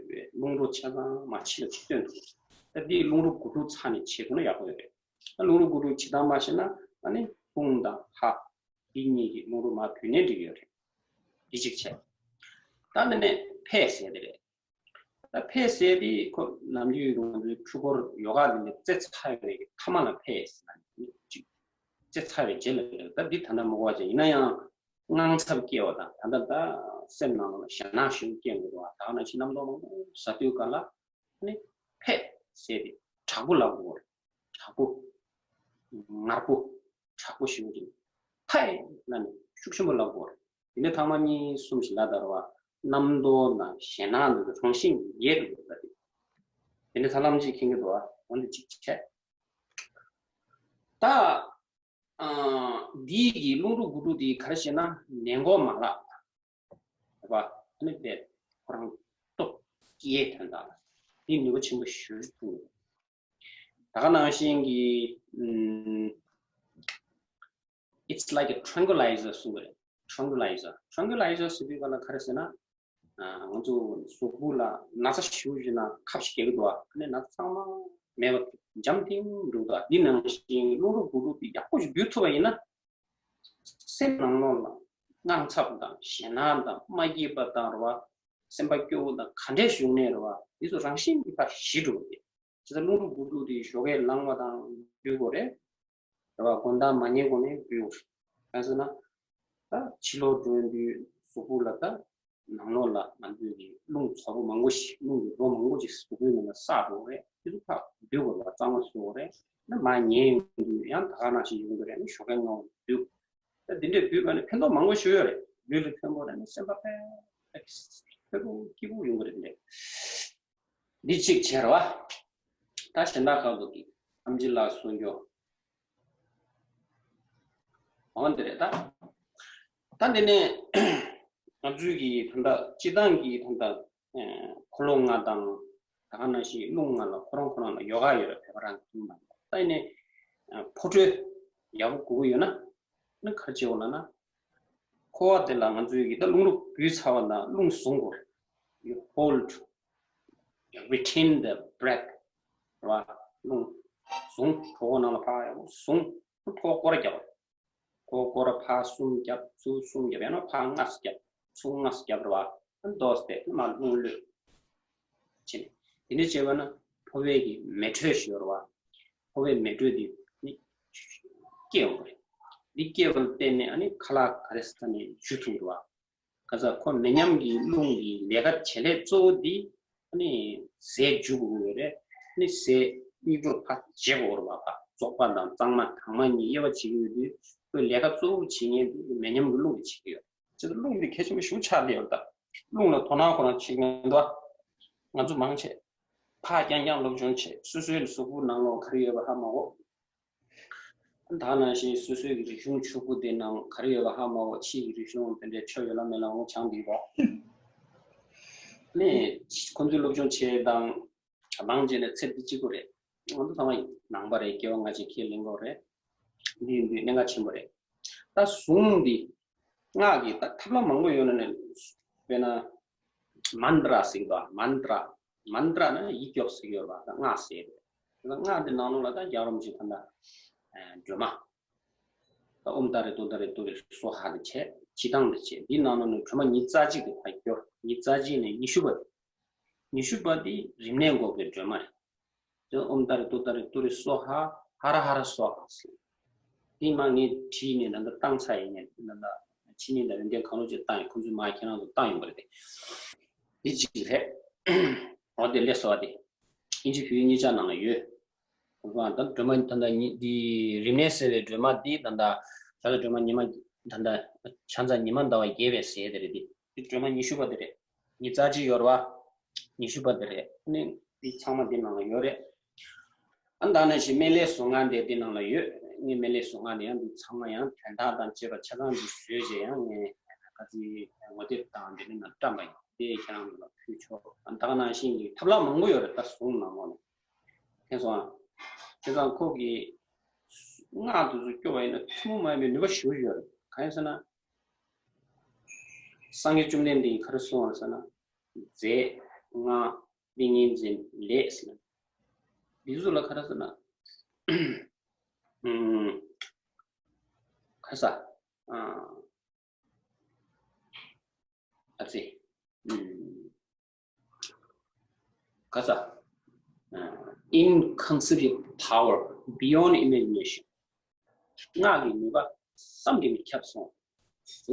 ཡོད་པའི་རླུང་རོ་ཆ་ཚང་མ་ཕྱི་ལ་ཕྱི་བཏོན་འདུག་ད་འདི་རླུང་རོ་དགུ་ཕྲུགས་ཚ་ནས་བྱེད་ཐུབ་ན་ཡག་པོ་ཡོད་རེད། ད་རླུང་རོ་དགུ་ཕྲུགས་བྱེད་སྟངས་མ་ཤེས་ན་ཨ་ནི་དཔུང་དང་ལྷ། འདི་གཉིས་ཀྱི་རླུང་རོ་མར་བུད་ནས་འགྲིག་ཡོད་རེད། འདི་གཅིག་བྱས། ད་འདི་ནས་ཕད་ཟེར་དེ་རེད། ད་ཕད་ཟེར་དེ་ཁོ་ནམ་རྒྱུན་ང་ཚོའི་འཕྲུལ་འཁོར་ཡོ་ག་འདི་ནས་རྩེ་ཚ་བའི་མཐའ་མ་ལ་ཕད་ཟེར་ན་ཅིག་རྩེ་ཚ་བའི་རྗེས་ལ་རེད། ད་འདི་ད་ལྟ་མོ་གོ་བ་ཅན་ཡིན་ན་ཡང་དངངས་འཚབ་སྐྱེ་བ་དང་ད་ལྟ་ད་སེམས་ནང་ལ་ཞེད་སྣང་ཞིག་སྐྱེ་འགྲོ་བ་ད་ག་ནང་བཞིན་རྣམ་རྟོག་མང་པོ་ཟ་དུས་ག་ལ་ནི་ཕད་ཟེར་དེ་དྲག་པོ་ལབ་དགོས་རེད། དྲག་པོ། ངར་པོ། དྲག་པོ་ཞིག་ཡིན། ཕའི་ལ་ནི་ཤུགས་ཆེན་པོ་ལབ་དགོས་རེད། དེ་ནས་ཐེངས་མ་གཉིས་གསུམ་ཞིག་ལབ་ད་ར་བ་རྣམ་རྟོག་དང་ཞེད་སྣང་འདི་ཚོ་རང་བཞིན་གྱིས་ཡལ་འགྲོ་གི་རེད། དེ་ནས་ད་ལམ་གཅིག་མཁྱེན་གྱི་འདུག་བ་འོ་འདི་གཅིག་བྱས། ད་ཨ་འདི་གི་རླུང་རོ་དགུ་ཕྲུགས་འདི་ག་རེ་བྱས་ན་ནད་འགོག་མ་ལག་རེད་བ། ཨ་ནི་དེ་ཁོ་རང་སྟོབས་སྐྱེད་དོན་དག་འདི་ནུས་པ་ཆེན་པོ་ཞེ་པོ་ཅིག་ཐོན་གྱི་འདུག་ད་ག་ནང་བཞིན་གྱི་ཨམ། It's like a tranquilizer གསུང་གི་རེད། Tranquilizer, tranquilizer ཟེར་དུས་ག་ལ་ག་རེ་ཟེར་ན། ང་ཚོ་གཟུགས་པོ་ལ་ན་ཚ་ཞེ་པོ་ཡོད་ན་ཁབ་ཞིག་རྒྱག་གི་འདུག་བ། ཨ་ནི་ན་ཚ་ཚང་མ་མེད་པ་འཇམ་ཐིང་འགྲོ་གི་འདུག་འདི་ནང་བཞིན་རླུང་རོ་དགུ་ཕྲུགས་འདི་ཡག་པོ་ཞིག་འབུད་ཐུབ་པ་ཡིན་ན། སེམས་ནང་ལོགས་ལ་དངངས་འཚབ་དང་ཞེད་སྣང་དང་མ་སྐྱིད་པ་དང་རེད་བ། སེམས་པ་སྐྱོ་བོ་དང་ག་འདྲས་བྱུང་ནའི་རེད་བ། འདི་ཚོ་རང་བཞིན་གྱིས་ཕར་ཞི་འགྲོ་གི་རེད། བྱས་ཙང་རླུང་རོ་དགུ་ཕྲུགས་དེ་ཞོགས་ཀས་ལངས་པ་དང་འབུད་དགོས་རེད། རེད་བ། དགོང་དག་མ་ཉལ་གོང་ནས་འབུད་དགོས་རེད། གང་ཟེར་ན། ད་ཕྱི་ལོགས་འགྲོ་དུས་གཟུགས་པོ་ལ་ད་ནང་ལོགས་ལ་ང་ཚོས་ཀྱི་རླུང་ཚ་པོ་མང་པོ་ཞིག་རླུང་གི་རོ་མང་པོ་ཞིག་གཟུགས་པོའི་ནང་ལ་བསགས་འགྲོ་གི་རེད། དེ་ཚོ་ཕར་འབུད་དགོས་རེད་བ། གཙང་མ་བཟོ་དགོས་རེད། ན་མ་ཉལ་ཡོང་དུས་ཡང་ད་ག་ནང་བཞིན་ཡོང་གི་རེད། ནི་ཞོགས་ཀས་སྔ་པོ་འབུད། ད་འདི་འདྲས་འབུད་པ་ནི་ཕན་ཐོགས་མང་པོ་ཞིག་ཡོད་རེད། ལུས་ལ་ཕན་པོ་རེད། ནི་སེམས་པ་དཔེ་ཕན་པོ་སྐྱིད་པོ་ཡོང་གི་རེད། འདི་འདྲས། འདི་གཅིག་བྱས་རེད་བ། ད་གཞན་དག་ཁག་ཏུ་གི་ཐམས་ཅད་ལ་སྲུང་སྐྱོབ། འོ་འདི་རེད་ད། ད་འདི་ནས་ང་ཚོའི་གི་ད་ལྟ་སྤྱི་བཏང་གི་ད་ལྟ་འཁོར་ལོ་ལྔ་དང་ད་ག་ནང་བཞིན་རླུང་ལྔ་ལ་ཁོ་རང་ཁོ་རང་ལ་ཡོ་ག་ཡོད་རེད། བོད་པ་རང་གི་ཐུན་མོང་མ་ཡིན་པ། ད་ཡིན་ནའི་ཕོ་བྲོས་ཡག་པོ་དགོས་ཀྱི་ཡོད་ན། ནི་ག་རེ་བྱེད་དགོས་ལབ་ན། ཁོ་བ་དེ་ལ་ང་ཚོའི་གི་ད་རླུང་རོ་འབུད་ཚར་བ་ན་རླུང་བཟུང་དགོས་རེད། You hold retain the breath རེད་བ། རླུང་བཟུང་། གྲོད་ཁོག་ནང་ལ་ཕར་ཡག་པོ་བཟུང་། གྲོད་ཁོག་སྐོར་ར་རྒྱབ། གྲོད་ཁོག་སྐོར་ར་ཕར་གསུམ་རྒྱབ། ཚུར་གསུམ་རྒྱབ། ཡང་ན་ཕར་ལྔ་རྒྱབ། ཚུར་ལྔ་རྒྱབ་རེད་བ། ཨ་ནི་ཏོག་ཙམ་དེ་མར་རླུང་གློད། བྱས་ནས་དེ་འདྲ་བྱས་པ་ན་ཕོ་བའི་གི་མེ་དྲོད་ཞེས་པ་རེད་བ། ཕོ་བའི་མེ་དྲོད་དེ་ནི་སྐྱེ་ཡོང་གི་རེད། འདི་སྐྱེ་བ་ལ་བརྟེན་ནས་ཨ་ནི་ཁ་ལག་ག་རེ་ཟ་ནས་འཇུ་ཐུབ་རེད་བ། ག་ས་ཁོ་མེ་མཉམ་གྱི་རླུང་གི་ལས་ཀ་བྱེད་ལས་གཙོ་བོ་འདི་ཨ་ནི་ཟས་འཇུ་དགོས་ཀྱི་ཡོད་རེད། ཨ་ནི་ཟས་མིག་ཏོ་ཕར་བརྗེ་དགོས་རེད་བ། ཕར་བཙོག་པ་དང་གཙང་མ་དྭངས་མ་གཉིས་དབྱེ་བ་འབྱེད་ཀྱི་ཡོད་དུས་ཁོའི་ལས་ཀ་གཙོ་བོ་བྱེད་མཁན་དེ་མེ་མཉམ་གྱི་རླུང་གིས་བྱེད་ཀྱི་ཡོད། བྱས་ཙང་རླུང་འདི་གལ་ཆེན་པོ་ཞེ་པོ་ཆགས་བསྡད་ཡོད་རེད་ད། རླུང་ལ་དོ་སྣང་ཁོ་རང་བྱེད་ཀྱི་མི་འདུག་ང་ཚོ་མང་ཆེ་ཕར་རྐྱང་རྐྱང་སློབ་སྦྱོང་བྱེད། སོ་སོའི་གཟུགས་པོ་ནང་ལོགས་ག་རེ་ཡོད་པ་ཧ་མ་གོ། ད་ནང་བཞིན་སོ་སོའི་གི་རིག་གཞུང་ཕྱུག་པོ་དེ་ནང་ག་རེ་ཡོད་པ་ཧ་མ་གོ། ཕྱིའི་གི་རིག་གཞུང་དེ་འདྲའི་ཆོ་ཡོད་ལ་མེད་ལ་འོ་སྦྱང་འདི་རོགས། ནས་ཁོ་ཚོའི་སློབ་སྦྱོང་བྱེད་དང་། མང་ཆེ་ནས་ཚེ་འདི་གཅིག་པོ་རེད། ང་ཚོ་ཚང་མ་ནང་པ་རེད། སྐྱེ་བ་སྔ་ཕྱི་ཁས་ལེན་དགོས་རེད། འདི་ཡིན་དུས་གནད་འགག་ཆེན་པོ་རེད། ད་གཟུངས་འདི་སྔགས་ཀྱི་ད་ཐབས་ལམ་མང་པོ་ཡོད་ནས་དཔེར་ན། མནྟྲ་ཟེར་གྱི་འདུག་མནྟྲ། མནྟྲ་ནི་ཡིག་སྐྱོགས་ཟེར་གྱི་ཡོད་རེད་བ། ད་སྔགས་ཟེར་རེད། ད་སྔགས་འདི་ནང་ལོགས་ལ་ད་རྒྱལ་བ་རིན་པོ་ཆེ་ད་ལྟ་སྒྲོལ་མ། ད་ཨོཾ་ཏཱ་རེ་ཏུཏྟཱ་རེ་ཏུ་རེ་སྭཱ་ཧཱ་དེ་བྱས། སྤྱི་བཏང་དེ་བྱས། འདི་ནང་ལོགས་ནས་སྒྲོལ་མ་ཉི་ཤུ་རྩ་གཅིག་དེ་ཕར་སྐྱོར། ཉི་ཤུ་རྩ་གཅིག་ནས་ཉི་ཤུ་པ་དེ། ཉི་ཤུ་པ་དེ་རིམས་ནད་འགོག་པའི་སྒྲོལ་མ་རེད། དེ་ཨོཾ་ཏཱ་རེ་ཏུཏྟཱ་རེ་ཏུ་རེ་སྭཱ་ཧཱ། ཧ་ར་ཧ་ར་སྭཱ་ཧཱ་ཟེར། དེ་མ་ངས་བྲིས་ནས་ད་ལྟ་བཏང་ཚར་ཡིན། ངས་ད་ལྟ་ཕྱི་ཉིན་དང་རིམ་བརྟན་གང་ལོ་ཅིག་བཏང་ཡིན། ཁོང་ཚོས་མ་ཁྱེད་རང་ཚོ་བཏང་ཡོང་པ་རེད་དེ། འདི་གཅིག་རེད། འོ་དེ་ལས་སོ་དེ། ཨིན་ཇི་བོད་ཡིག་གཉིས་ཆ་ནང་ལ་ཡོད། ད་སྒྲོལ་མ་ད་ལྟ་ཉི་འདི་རིམས་ནད་སེལ་བའི་སྒྲོལ་མ་འདི་ད་ལྟ་ཤ་ཚ་སྒྲོལ་མ་ཉི་མ་ད་ལྟ་ཕྱག་འཚལ་ཉི་མ་ཟླ་བ་རྒྱས་པའི་ཟས་དེ་རེད། འདི་འདི་སྒྲོལ་མ་ཉི་ཤུ་པ་དེ་རེད། ཉི་ཤུ་རྩ་གཅིག་ཡོད་རེད་བ། ཉི་ཤུ་པ་དེ་རེད། ཨ་ནི་འདི་ཚང་མ་འདི་ནང་ལ་ཡོད་རེད། ཨ་ནི་ད་ནང་བཞིན་སྨན་བླའི་གཟུངས་སྔགས་འདི་འདི་ནང་ལ་ཡོད། ངས་སྨན་བླའི་གཟུངས་སྔགས་འདི་ཡང་འདི་ཚང་མ་ཡང་དོན་དག་དང་བཅས་པ་ཆ་ཚང་འདི་བཟོས་རྗེས་ཡང་ངས་ག་ཚོད་ངོ་དེབ་དང་འདི་ནི་ནང་བཀྲམ་པ་ཡིན། དེ་ཁྱེད་རང་ཚོ་ལ་ཕུལ་ཆོག་ཨ་ནི་ད་ག་ནང་བཞིན་གྱི་ཐབས་ལམ་མང་པོ་ཡོད་རེད། ད་གཟུངས་ནང་ལོགས་ནས། མཁྱེན་སོང་ཨ། བྱས་ཙང་ཁོ་གིས་སྔགས་དེ་ཚོ་སྐྱོར་བ་ཡིན་ན་ཐུན་མོང་མ་ཡིན་པའི་ནུས་པ་ཞེ་པོ་ཡོད་རེད། གང་ཡིན་ཟེར་ན། སངས་རྒྱས་བཅོམ་ལྡན་འདས་ཀྱིས་ག་རེ་གསུངས་པ་ཟེར་ན། རྫས་སྔགས་ཏིང་ངེ་འཛིན་ལས་ཟེར་ན། འདི་ཚོ་ལ་ག་རེ་ཟེར་ན། ཨུམ། ག་རེ་ཟེར། ཨ། ཨ་ཙི། ཨུམ། ག་ས། ཨ། Inconceivable power beyond imagination. སྔགས་ཀྱི་ནུས་པ་བསམ་གྱིས་མི་ཁྱབ་སོང་།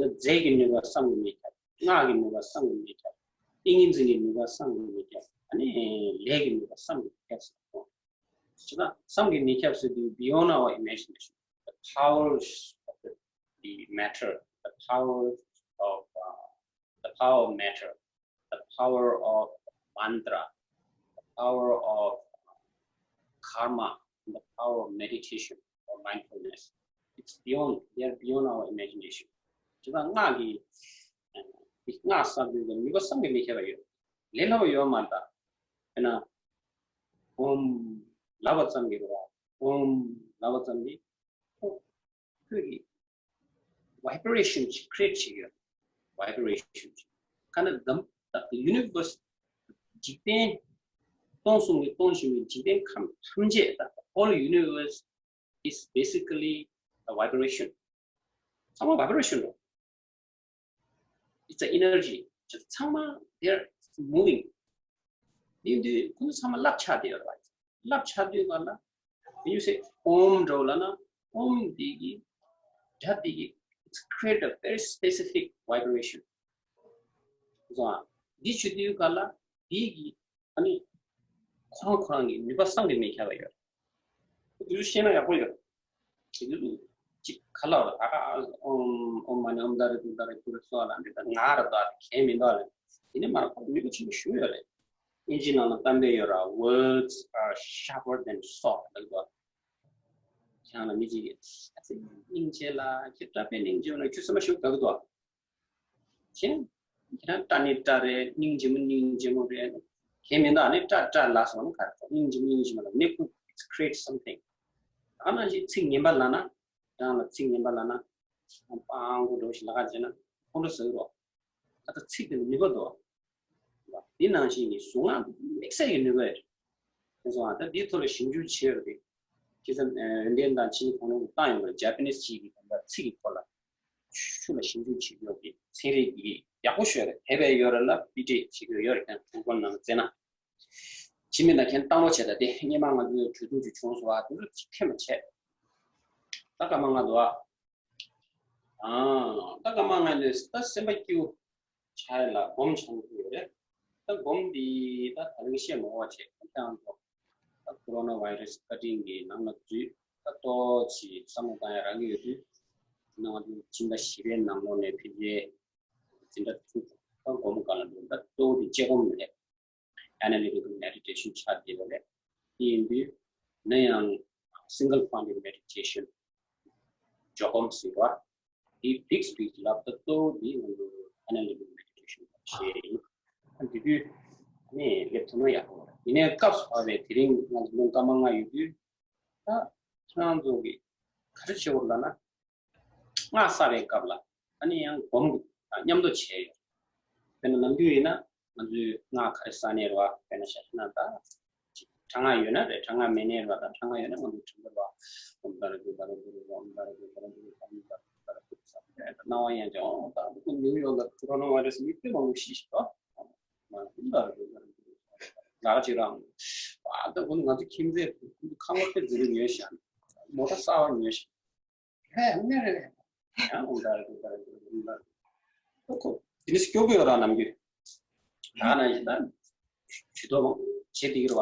རྫས་ཀྱི་ནུས་པ་བསམ་གྱིས་མི་ཁྱབ། སྔགས་ཀྱི་ནུས་པ་བསམ་གྱིས་མི་ཁྱབ། ཏིང་ངེ་འཛིན་གྱི་ནུས་པ་བསམ་གྱིས་མི་ཁྱབ། ཨ་ནི་ལས་ཀྱི་ནུས་པ་བསམ་གྱིས་མི་ཁྱབ་སོང་། བྱས་ཙང་བསམ་གྱིས་མི་ཁྱབ་ཟེར་དུས་beyond our imagination, the powers of the, the matter, the power of, uh, the power of matter, the power of mantra, the power of karma, and the power of meditation or mindfulness. It's beyond, they are beyond our imagination. བྱས་ཙང་སྔགས་ཀྱི་སྔགས་བསམ་གྱིས་མི་ཁྱབ། ནུས་པ་བསམ་གྱིས་མི་ཁྱབ་པ་ཡོད། ལས་སླ་པོ་ཡོད་མ་རེད་ད། དཔེར་ན། ཨོམ་ལབ་པ་ཙམ་གྱིས་རེད་བ། ཨོམ་ལབ་པ་ཙམ་གྱིས་ཁོ་ཁོས་ཀྱི་vibration་ཅིག་create་བྱེད་ཀྱི་ཡོད། vibration་ཅིག་ག་ནི་དམ་the universe འཇིག་རྟེན་སྟོང་གསུམ་གྱི་སྟོང་བཞི་པའི་འཇིག་རྟེན་ཁམས་ཐམས་ཅད་ད། The whole universe is basically a vibration. ཚང་མ་vibration་རེད། It's an energy. ཚང་མ་they're moving. དེ་དུས་ཁོང་ཚོ་ཚང་མ་རླབས་ཆགས་བསྡད་ཡོད་རེད་བ། རླབས་ཆགས་དུས་ག་ལ། When you say ཨོམ་འདྲ་བོ་ལབ་ན། ཨོམ་འདི་གི་སྒྲ་འདི་གི་it's create a very specific vibration. བཟོ་ཨ། འདི་བྱེད་དུས་ག་ལ། འདི་གི་ཨ་ནི་ཁོ་རང་ཁོ་རང་གི་ནུས་པ་བསམ་གྱིས་མི་ཁྱབ་པ་ཡོད། དེ་ཚོ་ཤེས་ན་ཡག་པོ་ཡོད། དེ་ཚོ་ཅིག་ཁ་ལག་ལ་ད་ག་ཨོམ་ཨོམ་མ་ཎི་ཨོམ་ད་རེ་དུ་ད་རེ་དུ་རེ་སོགས་ལ་འདི་ད་ང་ར་ད་གལ་མི་འདུག་ལ། དེ་ནས་མར་ཁོ་ནུས་པ་ཆེན་པོ་ཞིག་ཡོད་རེད། ཨིན་ཇི་ནང་ལ་གཏམ་དཔེ་ཡོད་ར། Words are sharper than sword ལབ་འདུག་ཁྱེད་རང་ལ་མི་གཅིག་གིས་ཨ་ཙི་སྙིང་རྗེ་ལ་ཁྱེད་སྐྲ་དཔེ་སྙིང་རྗེ་བ་ན་ཁྱོད་སེམས་པ་ཞིག་དགའ་གི་འདུག་ཁྱེད་ཁྱེད་རང་སྐྲ་ནི་སྐྲ་རེད། སྙིང་རྗེ་མོ་སྙིང་རྗེ་མོ་རེད། གལ་མི་འདུག་ཨ་ནི་སྐྲ་སྐྲ་ལ་སོང་ན་ག་རེ་སྙིང་རྗེ་མོ་སྙིང་རྗེ་མོ་ལ་ནི་ཁོ་it's create something. ཨ་ནང་བཞིན་ཚིག་ངན་པ་ལབ་ན། རང་ལ་ཚིག་ངན་པ་ལབ་ན། སྤང་གོ་འགྲོ་ཞིག་ལ་ཁ་བྱས་ན་ཁོང་ཁྲོ་ཟ་གི་རོ། ཨ་ད་ཚིག་དེ་ལ་ནུས་པ་འདུག་འདི་ནང་བཞིན་གྱི་གཟུངས་སྔགས་དམིགས་བསལ་གྱི་ནུས་པ་ཡོད། དེ་སོང་ཨ་ད་འདིའི་ཐོག་ལ་ཞིབ་འཇུག་བྱས་ཡོད་རེད། ཁྱེད་ཚོ་ཡོན་ཏན་དང་ཕྱིའི་གང་རུང་བཏང་ཡོང་བ་Japanese་གཅིག་གིས་གང་ལྟར་ཚིག་གི་སྐོར་ལ་ཆུ་ལ་ཞིབ་འཇུག་བྱེད་ཡོད་ཀྱི་ཚན་རིག་གི་ཡག་པོ་ཤོད་རེད། དེ་བས་ཡོད་རེད་ལ་པི་ཏྲེ་བྱེད་ཀྱི་ཡོད་རེད། ཀྱང་ཐུགས་ཁོ་ནང་བཙལ་ན། ཕྱི་མི་ལ་ཁྱེད་བཏང་རོགས་བྱས། ད་དེ་སྔས་མ་ང་ཚོའི་གྲོས་བསྡུར་ཅིག་བྱུང་སོང་ཨ། དེ་ཚོ་ཅིག་ཐེངས་མ་བྱས། ད་སྐར་མ་ལྔ་འདུག་ཨ། ཨ་ད་སྐར་མ་ལྔ་འདུག་ད་སེམས་པ་སྐྱིད་པོ་ཆགས་ཡ་ལ་སྒོམ་བྱང་དགོས་རེད། ད་སྒོམ་འདི་ད་ད་རིང་བཤད་མ་དགོས་པ་བྱས་ད་ཀྱང་ཐོག་ད་ཀོ་རོ་ན་བྷའི་རེ་སི་བཀའ་དྲིན་གྱིས་ནང་ལ་འཛུལ། ད་ཏོག་ཙམ་བསམ་བློ་བཏང་ཡ་རག་གི་ཡོད་དུས། ནང་དུ་སྤྱི་ཟླ་བཞི་པའི་ནང་ལོགས་ནས་ཕལ་ཆེར་འཛིན་གྲྭ་དྲུག་ད་སྒོམ་ག་ལ་འགྲོ། ད་གཙོ་བོ་དེ་དཔྱད་སྒོམ་རེད། Analytical meditation་ཆགས་བསྡད་པ་རེད། དེ་ཡིན་དུས་ན་ཡང་single pointed meditation་འཇོག་སྒོམ་ཟེར་བ། དེ་big speech་ལབ་ད་གཙོ་བོ་དེ་ང་ཚོ་analytical meditation་ཞེས་ཡིན། ཨ་དེ་དུས་ནས་སླེབས་ཐུབ་ན་ཡག་པོ་རེད། ཡིན་ནའི་སྐབས་སུ་བབས་པའི་དེ་རིང་ང་ཚོ་ལོ་སྐར་མ་ལྔ་ཡོད་དུས་ད་ཁྱེད་རང་ཚོ་གིས་ག་རེ་བྱེད་དགོས་ལབ་ན། སྔགས་བསགས་པའི་སྐབས་ལ་ཨ་ནི་ཡང་སྒོམ་དགོས། མཉམ་དུ་བྱས་ཡོད། དཔེར་ན་ནམ་རྒྱུན་ཡིན་ན་ང་ཚོས་སྔགས་ག་རེ་བསགས་ནས་རེད་བ། དཔེར་ན་ཞག་ཤི་ན་ད་དྲག་སྔགས་ཡོད་ན་རེད། དྲག་སྔགས་མེད་ནའི་རེད་བ། ད་དྲག་སྔགས་ཡོད་ན་ང་ཚོས་དྲན་པ་རེད་བ། ཨོཾ་ཏཱ་རེ་ཏུ་ཏཱ་རེ་ཏུ་རེ་ཨོཾ་ཏཱ་རེ་ཏུ་ཏཱ་རེ་ཏུ་རེ་ཨོཾ་ཏཱ་རེ་ཏུ་ཏཱ་རེ་ཏུ་རེ། སྣང་བ་ཡང་ཅིག་ཨོཾ་ཏཱ་རེ་ཏུ། ནིའུ་ཡོག་ལ་ཀོ་རོ་ན་བྷའི་རེ་སི་མི་དཔེ་མང་པོ་ཤི་ཤི་བ། ཨོཾ་ཏཱ་རེ་ཏུ་ཏཱ་རེ་ཏུ་རེ། ལ་ཅིག་རང་། ཨ་ད་ཁོང་ང་ཚོ་ཁྱིམ་མཚེས་ཁང་པ་དཔེ་འཛིན་རྒྱུ་ཉོས་ཤག་མོ་ཊ་གསར་པ་ཉོས་ཤག་ཧེ་ཧེ་རེད། ཡང་ཨོཾ་ཏཱ་རེ་ཏུ་ཏཱ་རེ་ཏུ་རེ་ཨོཾ་ཏཱ་རེ་ཏུ། ཁོ་དེ་ནི་སྐྱོ་པོ་ཡོད་ར་ནམ་རྒྱུན། ད་ནང་བཞིན་ད་ཇུས་གཏོགས་མང་བྱེད་བསྡད་ཀྱི་རེད་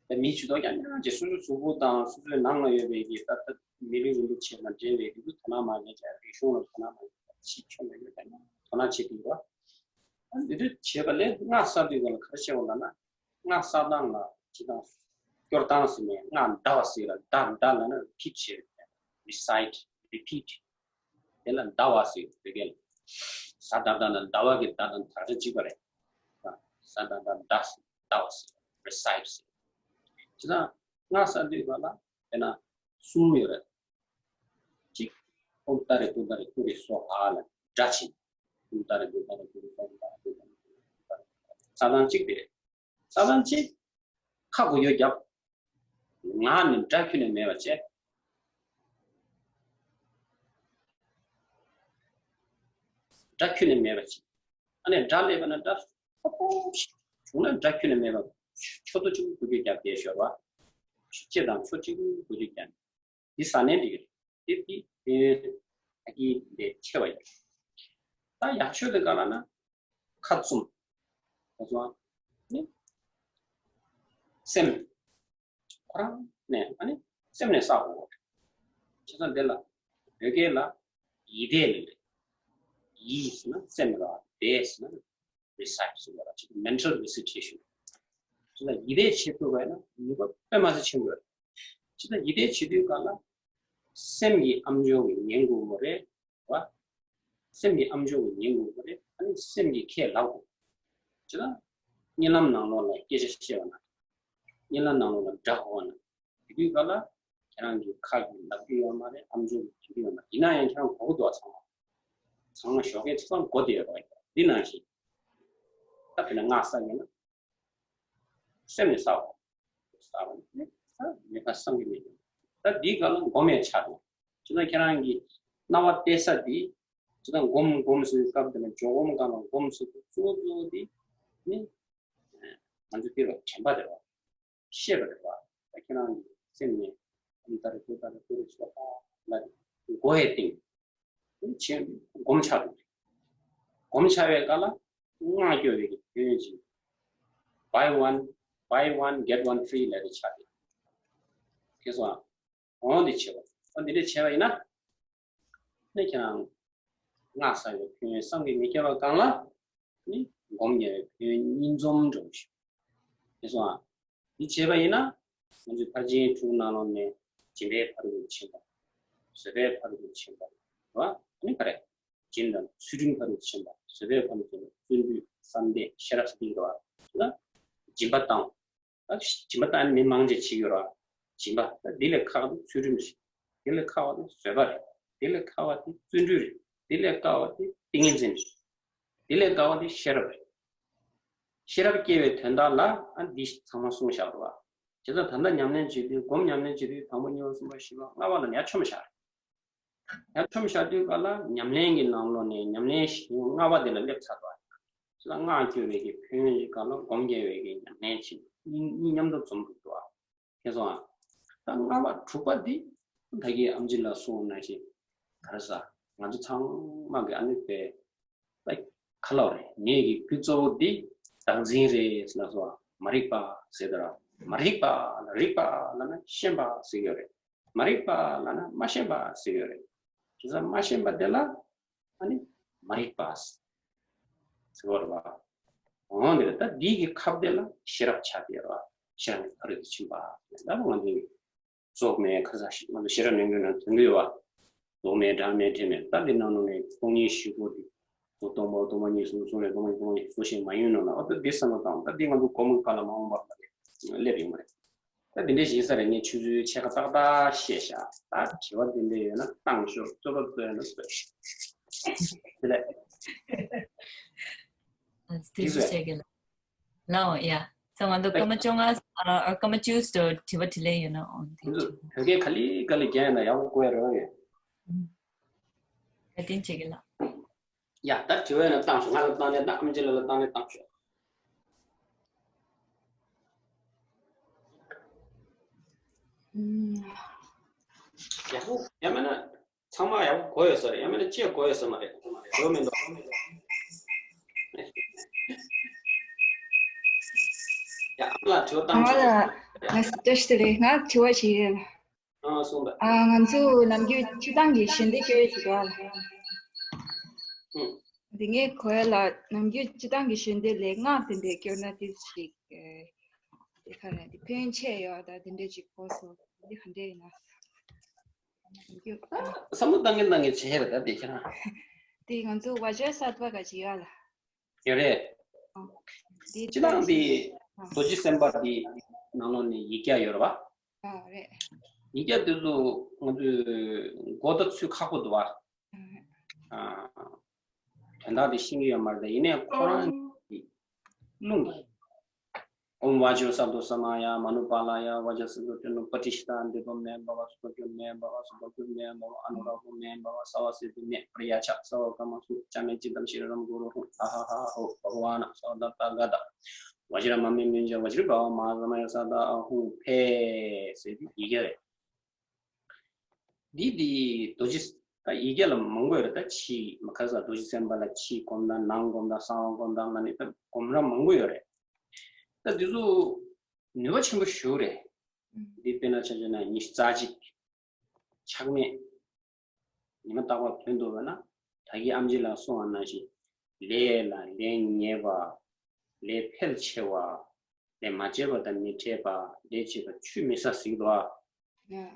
བ། ད་མི་ཇུས་གཏོགས་རྐྱང་རྐྱང་བྱས། སོ་སོའི་གཟུགས་པོ་དང་སོ་སོའི་ནང་ལ་ཡོད་པའི་གི་ད་ད་མི་ལུས་རིན་པོ་ཆེ་དང་འབྲེལ་བའི་རིགས་དོ་སྣང་མ་བྱས། རིག་གཞུང་ལ་དོ་སྣང་མ་བྱས། ཕྱི་ཕྱོགས་ལ་ཡོད་པའི་དོ་སྣང་བྱེད་ཀྱི་ཡོད་པ། འདི་འདྲ་བྱས་པ་ལས་སྔགས་བསགས་དུས་སྒང་ལ་ག་རེ་བྱེད་དགོས་ལབ་ན། སྔགས་བསགས་སྟངས་ལ་སྤྱིར་བཏང་སྐྱོར་སྟངས་ཟེར་ནས་སྔགས་བཟླ་བ་ཟེར་ལ། བཟླ་བཟླ་ལབ་ན་རི་པིཊ་བྱེད། recite, repeat. དེ་ལ་བཟླ་བ་ཟེར། བོད་སྐད་ལ། ཟ་ད་བཟླ་ན་ཟླ་བ་གི་ཟླ་དང་ད་རེས་གཅིག་པ་རེད། ཟ་ད་བཟླ། བཟླ་ཟེར། བཟླ་བ་ཟེར། recite ཟེར། སྤྱིར་བཏང་སྔགས་བསགས་དུས་སྒང་ལ་དཔེར་ན་གསུམ་ཡོད་རེད། གཅིག་ཨོཾ་ཏཱ་རེ་ཏུཏྟཱ་རེ་ཏུ་རེ་སྭཱ་ཧཱ་ལབ་སྒྲ་ཆེན། ཨོཾ་ཏཱ་རེ་ཏུཏྟཱ་རེ་ཏུ་རེ་སྭཱ་ཧཱ། ཏུཏྟཱ་རེ་ཏུཏྟཱ་རེ། བསགས་སྟངས་གཅིག་དེ་རེད། བསགས་སྟངས་གཅིག་ཁ་འགུལ་སྐྱོད་རྒྱབ། ངག་ནས་སྒྲ་ཁྱོན་ནས་མེད་པ་བྱས། སྒྲ་ཁྱོན་ནས་མེད་པ་བྱས། ཨ་ནི་སྒྲ་སླེབས་པ་ན་སྒྲ་ཧོ་ཧོ་ཞིག་བྱུང་ན་སྒྲ་ཁྱོན་ནས་མེད་པ། ཆུ་ཏོ་གཅིག་པུ་འགུལ་སྐྱོད་རྒྱབ་བསྡད་ཤོར་བ། ཆུ་ལྕེ་དང་ཕྱོགས་གཅིག་པུ་འགུལ་སྐྱོད་རྒྱབ། འདི་ཟ་ནའི་འགྲིག་གི་རེད། དེ་དེ་ཕན་ཡོན་ད་གིན་ལས་ཆེ་བ་ཡོད། ད་ཡག་ཤོས་དེ་ག་ལབ་ན། ཁ་བཙུམ། ཁ་བཙུམ། ནི་སེམས། ཁོ་རང་ནས་ཨ་ནི་སེམས་ནས་བསགས་དགོས། བྱས་ཙང་འདི་ལ་བོད་སྐད་ལ་ཡིད་བཟླས་ལབ་རེད། ཡིད་ཟེར་ན་སེམས་ལ། བཟླས་ཟེར་ན་recite ཟེར་བ་ལ་ཅིག mental recitation། ཅིག་ལ་ཡིད་བཟླས་བྱེད་ཐུབ་པ་ན་ནུས་པ་དཔེ་མ་སྲིད་ཆེན་པོ་རེད། ཅིག་ལ་ཡིད་བཟླས་བྱེད་དུས་སྒང་ལ་སེམས་ཀྱི་ཨམ་ཅོག་གིས་ཉན་དགོས་པ་རེད་བ། སེམས་ཀྱི་ཨམ་ཅོག་གིས་ཉན་དགོས་པ་རེད། ཨ་ནི་སེམས་ཀྱིས་ཁས་ལེན་དགོས། ཅིག་ལ་གཉིད་ལམ་ནང་ལོགས་ལ་སྐད་ཆ་བཤད་པ་ན། གཉིད་ལམ་ནང་ལོགས་ལ་སྒྲ་གོ་བ་ན། དེ་དུས་སྒང་ལ་ཁྱེད་རང་གི་ཁ་གིས་ལབ་ཀྱི་ཡོད་མ་རེད། ཨམ་ཅོག་གིས་ལབ་ཀྱི་ཡོད་མ་རེད། ཡིན་ན་ཡང་ཁྱེད་རང་གོ་གི་འདུག་བ། ཚང་མ་ཚང་མ་ཞོགས་ཀས་ཆ་ཚང་གོ་བསྡད་ཡོད་རེད། འདི་ནང་བཞིན་ད་དཔེར་ན་སྔགས་བསགས་ཡོད་ན་སེམས་ནས་བསགས་དགོས། བསགས་པ་ནི་ད་མི་ཁ་བསམ་གྱི་མེད། ད་འདི་སྒང་ལ་སྒོམ་ཡས་ཆགས་འདུག་ཅིག་ལ་ཁྱེད་རང་གི་སྣང་བ་གཏད་ས་འདི་ཅིག་ལ་སྒོམ་སྒོམ་ཟེར་བའི་སྐབས་དེ་ལ་འཇོག་སྒོམ་སྒང་ལ་སྒོམ་ཟེར་དུས་གཙོ་བོ་གཙོ་བོ་འདི་ནི་ང་ཚོ་སྐྱེ་བ་དྲན་པ་རེད་བ། ཤེས་པ་རེད་བ། ད་ཁྱེད་རང་གི་སེམས་ནས་ཨོཾ་ཏཱ་རེ་ཏུཏྟཱ་རེ་ཏུ་རེ་སྭཱ་ཧཱ་ལབ་དགོས་ཡས་སྟེང་ཆེན་སྒོམ་ཆགས་འདུག་སྒོམ་ཆགས་པའི་སྐབས་ལ་སྔགས་སྐྱོར་བའི་གི་ཕན་ཡོན་ཅིག buy one, buy one get one free ལབ་རེ་ཆགས་ཏེ། ཁྱེད་ཚོ་འོང་འདི་བྱེད་པ། འོང་འདི་འདྲ་བྱས་པ་ཡིན་ན། ནས་ཁྱེད་རང་སྔགས་བསགས་པའི་ཕན་ཡོན་བསམ་གྱིས་མི་ཁྱབ་པ་སྒང་ལ་ནི་སྒོམ་རྒྱག་པའི་ཕན་ཡོན་གཉིས་འཛོམས་འགྲོ་གི་ཞིག་དེ་སོང་ཨ། འདི་བྱས་པ་ཡིན་ན་ང་ཚོའི་ཕར་ཕྱིན་དྲུག་ནང་ལོགས་ནས་སྦྱིན་པའི་ཕ་རོལ་ཏུ་ཕྱིན་པ། བཟོད་པའི་ཕ་རོལ་ཏུ་ཕྱིན་པ་རེད་བ། ཨ་ནི་ག་རེ། སྦྱིན་དང་ཚུལ་ཁྲིམས་ཕ་རོལ་ཏུ་ཕྱིན་པ། བཟོད་པའི་ཕ་རོལ་ཏུ་ཕྱིན་པ། བརྩོན་འགྲུས་བསམ་གཏན་ཤེས་རབ་སྟེ་རེད་བ། ལ་སྦྱིན་པ་བཏང་། ད་སྦྱིན་པ་བཏང་ནས་མི་མང་ཆེ་བྱེད་ཀྱི་ཡོད་རེད་བ། སྦྱིན་པ་ད་འདི་ལས་ཁག་པ་དེ་ཚུལ་ཁྲིམས་རེད། འདི་ལས་ཁག་པ་དེ་བཟོད་པ་རེད། འདི་ལས་ཁག་པ་དེ་བརྩོན་འགྲུས་རེད། འདི་ལས་ཁག་པ་དེ་ཏིང་ངེ་འཛིན་རེད། འདི་ལས་ཁག་པ་དེ་ཤེས་རབ་རེད། ཤེས་རབ་སྐྱེ་བའི་དོན་དག་ལ་ཨ་འདི་ཚང་མ་གསུངས་བཞག་འདུག་བ། བྱས་ཙང་ད་ལྟ་ཉམས་ལེན་བྱེད་དུས་སྒོམ་ཉམས་ལེན་བྱེད་དུས་དང་པོ་གཉིས་པ་གསུམ་པ་བཞི་པ་ལྔ་པ་ལ་ཡར་མཆོང་བཞག་རེད། ཡར་མཆོང་བཞག་དུས་སྐབས་ལ་ཉམས་ལེན་གྱི་ནང་ལོགས་ནས་ཉམས་ལེན་ལྔ་པ་དེ་ལ་སླེབས་ཚར་འདུག་བ། བྱས་ཙང་སྔགས་སྐྱོར་བའི་གི་ཕན་ཡོན་གྱི་སྒང་ལ་སྒོམ་རྒྱག་པའི་གི་ཉམས་ལེན་བྱེད་གཉིས་གཉིས་མཉམ་དུ་འཛོམས་འདུག་འདུག་བ། ཁྱེད་ཚོ་ཨ། ད་ལྔ་པ་དྲུག་པ་འདི་ད་གིན་ཨམ་ཆི་ལགས་གསུངས་ནང་བཞིན་ག་རེ་ཟ། ང་ཚོ་ཚང་མ་གི་ཨ་ནི་པའི་ད་ཁ་ལོ་རེད། ངེད་ཀྱི་རྒྱུ་གཙོ་བོ་འདི་བདག་འཛིན་རེད་ལབ་སོང་། མ་རིག་པ་ཟེར་དུས་ར་མ་རིག་པ་ལ་རིག་པ་ལབ་ན་ཤེས་པ་ཟེར་གྱི་ཡོད་རེད། མ་རིག་པ་ལབ་ན་མ་ཤེས་པ་ཟེར་གྱི་ཡོད་རེད། དེ་ཚོ་མ་ཤེས་པ་དེ་ལ་ཨ་ནི་མ་རིག་པ་ཟེར་བ་རེད་བ། འོ་འདི་རེད། ད་འདི་གི་ཁ་དེ་ལ་ཤེས་རབ་ཆགས་བསྡད་རེད་བ། ཤེས་རབ་ཕ་རོལ་ཏུ་ཕྱིན་པ། ད་ང་ཚོའི་རྫོགས་སྨྲ་ཁ་ས་ཞིག་ང་ཚོ་ཤེས་རབ་སྙན་བརྒྱུད་ནང་དོན་གྱི་ཡོད་བ། རྫོགས་སྨྲ་སྒྲ་སྨྲ་དྲི་སྨྲ། ད་འདི་ནང་ལོགས་ནས་སྟོང་ཉིད་བཞི་པོ་འདི། སྟོང་པ་སྟོང་པ་ཉིད་གསུམ་གསུམ་ལས་སྟོང་པ་ཉིད་གསུམ་གསུམ་ཞེས་མ་ཡིན་ནོ་ན། འོ་ད་འདི་བསམ་བློ་བཏང་། ད་འདི་ང་ཚོ་སྒོམ་གྱི་སྐབས་ལ་མ་འོངས་པ་ལ་སླེབས་ཡོང་གི་རེད། སླེབས་ཡིན་ས་རེད། ངས་ཆུ་ཚོད་ཕྱེད་ཀ་ཏག་ཏག་བཤད་བཞག་ད་དྲི་བ་དེ་འདྲ་ཡོད་ན་བཏང་ཤོག་རྩོད་པ་རྩོད་ཡོད་ན་རྩོད་ཤོག་དེ་ལས། ཨ་ཐུགས་རྗེ་ཆེ་གི་ལགས། ལའོ་ཡ། ཚང་མ་འདུག་སྐར་མ་བཅོ་ལྔ། ཨ་སྐར་མ་བཅུ་ཙམ་དྲི་བ་དྲིས་ལན་ཡོད་ན་འོང་། དེ་ང་ཚོ་བོད་སྐད་ག་ལེ་ག་ལེ་རྒྱག་ཡོད་ན་ཡག་པོ་གོ་ཡ་རེད་བ། ཡ། བཀའ་དྲིན་ཆེ་གི་ལགས། ཡ་ད་དྲི་བ་ཡོད་ན་བཏང་ཤོག་ང་ལ་བཏང་ནས་ད་ཨམ་ཆི་ལགས་ལ་བཏང་ནས་བཏང་ཤོག་ཡག་པོ་ཡང་མིན་ན། ཚང་མ་ཡག་པོ་གོ་ཡོད་ས་རེད། ཡང་མིན་ན་ཅི་གོ་ཡོད་ས་མ་རེད། གོ་མི་འདུག་ཡ། ལ་དྲི་བ་བཏང་ང་ཆོག་ལ་ང་བཀྲ་ཤིས་བདེ་ལེགས། ང་དྲི་བ་ཞིག་ཡོད། ཨ་སོང་པ། ཨ་ང་ཚོ་ནམ་རྒྱུན་སྤྱི་བཏང་གི་ཞལ་འདེབས་སྐྱོར་ཡས་ཅིག་ཡོད་ལ། ཨུ། འདི་ངས་གོ་ཡ་ལ་ནམ་རྒྱུན་སྤྱི་བཏང་གི་ཞལ་འདེབས་ལས་སྔགས་དེ་འདྲས་སྐྱོར་ན་དེ་ཞིག་དེ་ག་རེ་དེ་ཕན་ཆེ་ཡོད་ད་དེ་འདྲས་ཅིག་གོ་སོང་། འདི་ག་འདྲས་ཡིན་ན། བསམ་བློ་བཏང་གིན་བཏང་གིན་བྱས་རེད་ད་དེ་ཁྱེད་རང་། དེ་ང་ཚོ་བ་ཇ་སཏྭ་ག་ཅིག་ཡོད་ལ། ཡོད་རེད། ཨ། དེ་སྤྱི་བཏང་དེ་ཨ། རྡོ་རྗེ་སེམས་དཔའ་དེ་ནང་ལོགས་ནས་ཡིག་བརྒྱ་ཡོད་རེད་བ། ཨ་རེད། ཡིག་བརྒྱ་དེ་ཚོ་ང་ཚོས་གོ་ད་ཚུལ་ཁག་པོ་འདུག་བ། ཨ། ཨ། དོན་དག་དེ་ཤེས་ཀྱི་ཡོད་མ་རེད་ད། ཡིན་ནའི་ཁོ་རང་གི་རླུང་གི་ཨོཾ་ཝཱ་ཇོ་སཏྭ་སཏྭ་མ་ཡ་མ་ནུ་པཱ་ལ་ཡ་ཝཱ་ཇ་སིདྡྷོ་ཏེ་ནོ་པ་ཏིཥྛ་ཏ་ཨ་ཏི་པ་མེ་བྷ་ཝ་སུ་བྷ་གྱོ་མེ་བྷ་ཝ་སུ་བྷ་གྱོ་མེ་བྷ་ཝ་ཨ་ནུ་རཱ་ཧོ་མེ་བྷ་ཝ་སརྦ་སིདྡྷི་མེ་པྲི་ཡ་ཆ་སརྦ་ཀ་མ་སུ་ཅ་མེ་ཅི་ཏམ་ཤྲི་རམ་གུ་རུ་ཧཱུྃ་ཨ་ཧ་ཧ་ཧོ་བྷ་ག་ཝ་ན་སརྦ་ད་ཏ་ག་ཏ་ཝ་ཇྲ་མ་མེ་མྱུ་ཛྱ་ཝ་ཇྲི་བྷ་ཝ་མ་ཧཱ་ས་མ་ཡ་སཏྭ་ཨ་ཧུ་ཕཊ་ཟེར་དེ་ཡི་གེ་རེད། འདི་འདི་རྡོ་རྗེ་ད་ཡི་གེ་ལ་མང་པོ་ཡོད་རེད་ད། ཕྱི་མ་ཁ་ས་རྡོ་རྗེ་སེམས་དཔའ་ལ་ཕྱི་སྒོམ་དང་ནང་སྒོམ་དང་གསང་བ་སྒོམ་དང་ང་ནི་ད་སྒོམ་ར་མང་པོ་ཡོད་རེད། ད་འདི་ཚོ་ནུས་པ་ཆེན་པོ་ཞེ་པོ་རེད། འདི་དཔེར་ན་ཆ་བཞག་ན་ཉི་ཤུ་རྩ་གཅིག་ཆག་མེད་ཉི་མ་རྟག་པར་ཐོན་འདུག་བས་ན། ད་གིན་ཨམ་ཆི་ལགས་གསུངས་པ་ནང་བཞིན་ལས་ལ་ལན་ཉེས་པ། ལས་འཕེལ་ཆེ་བ། ལས་མ་བྱས་པ་དང་མི་འཕྲད་པ། ལས་བྱས་པ་ཆུད་མི་ཟ་ཟེར་གྱི་འདུག་ཨ།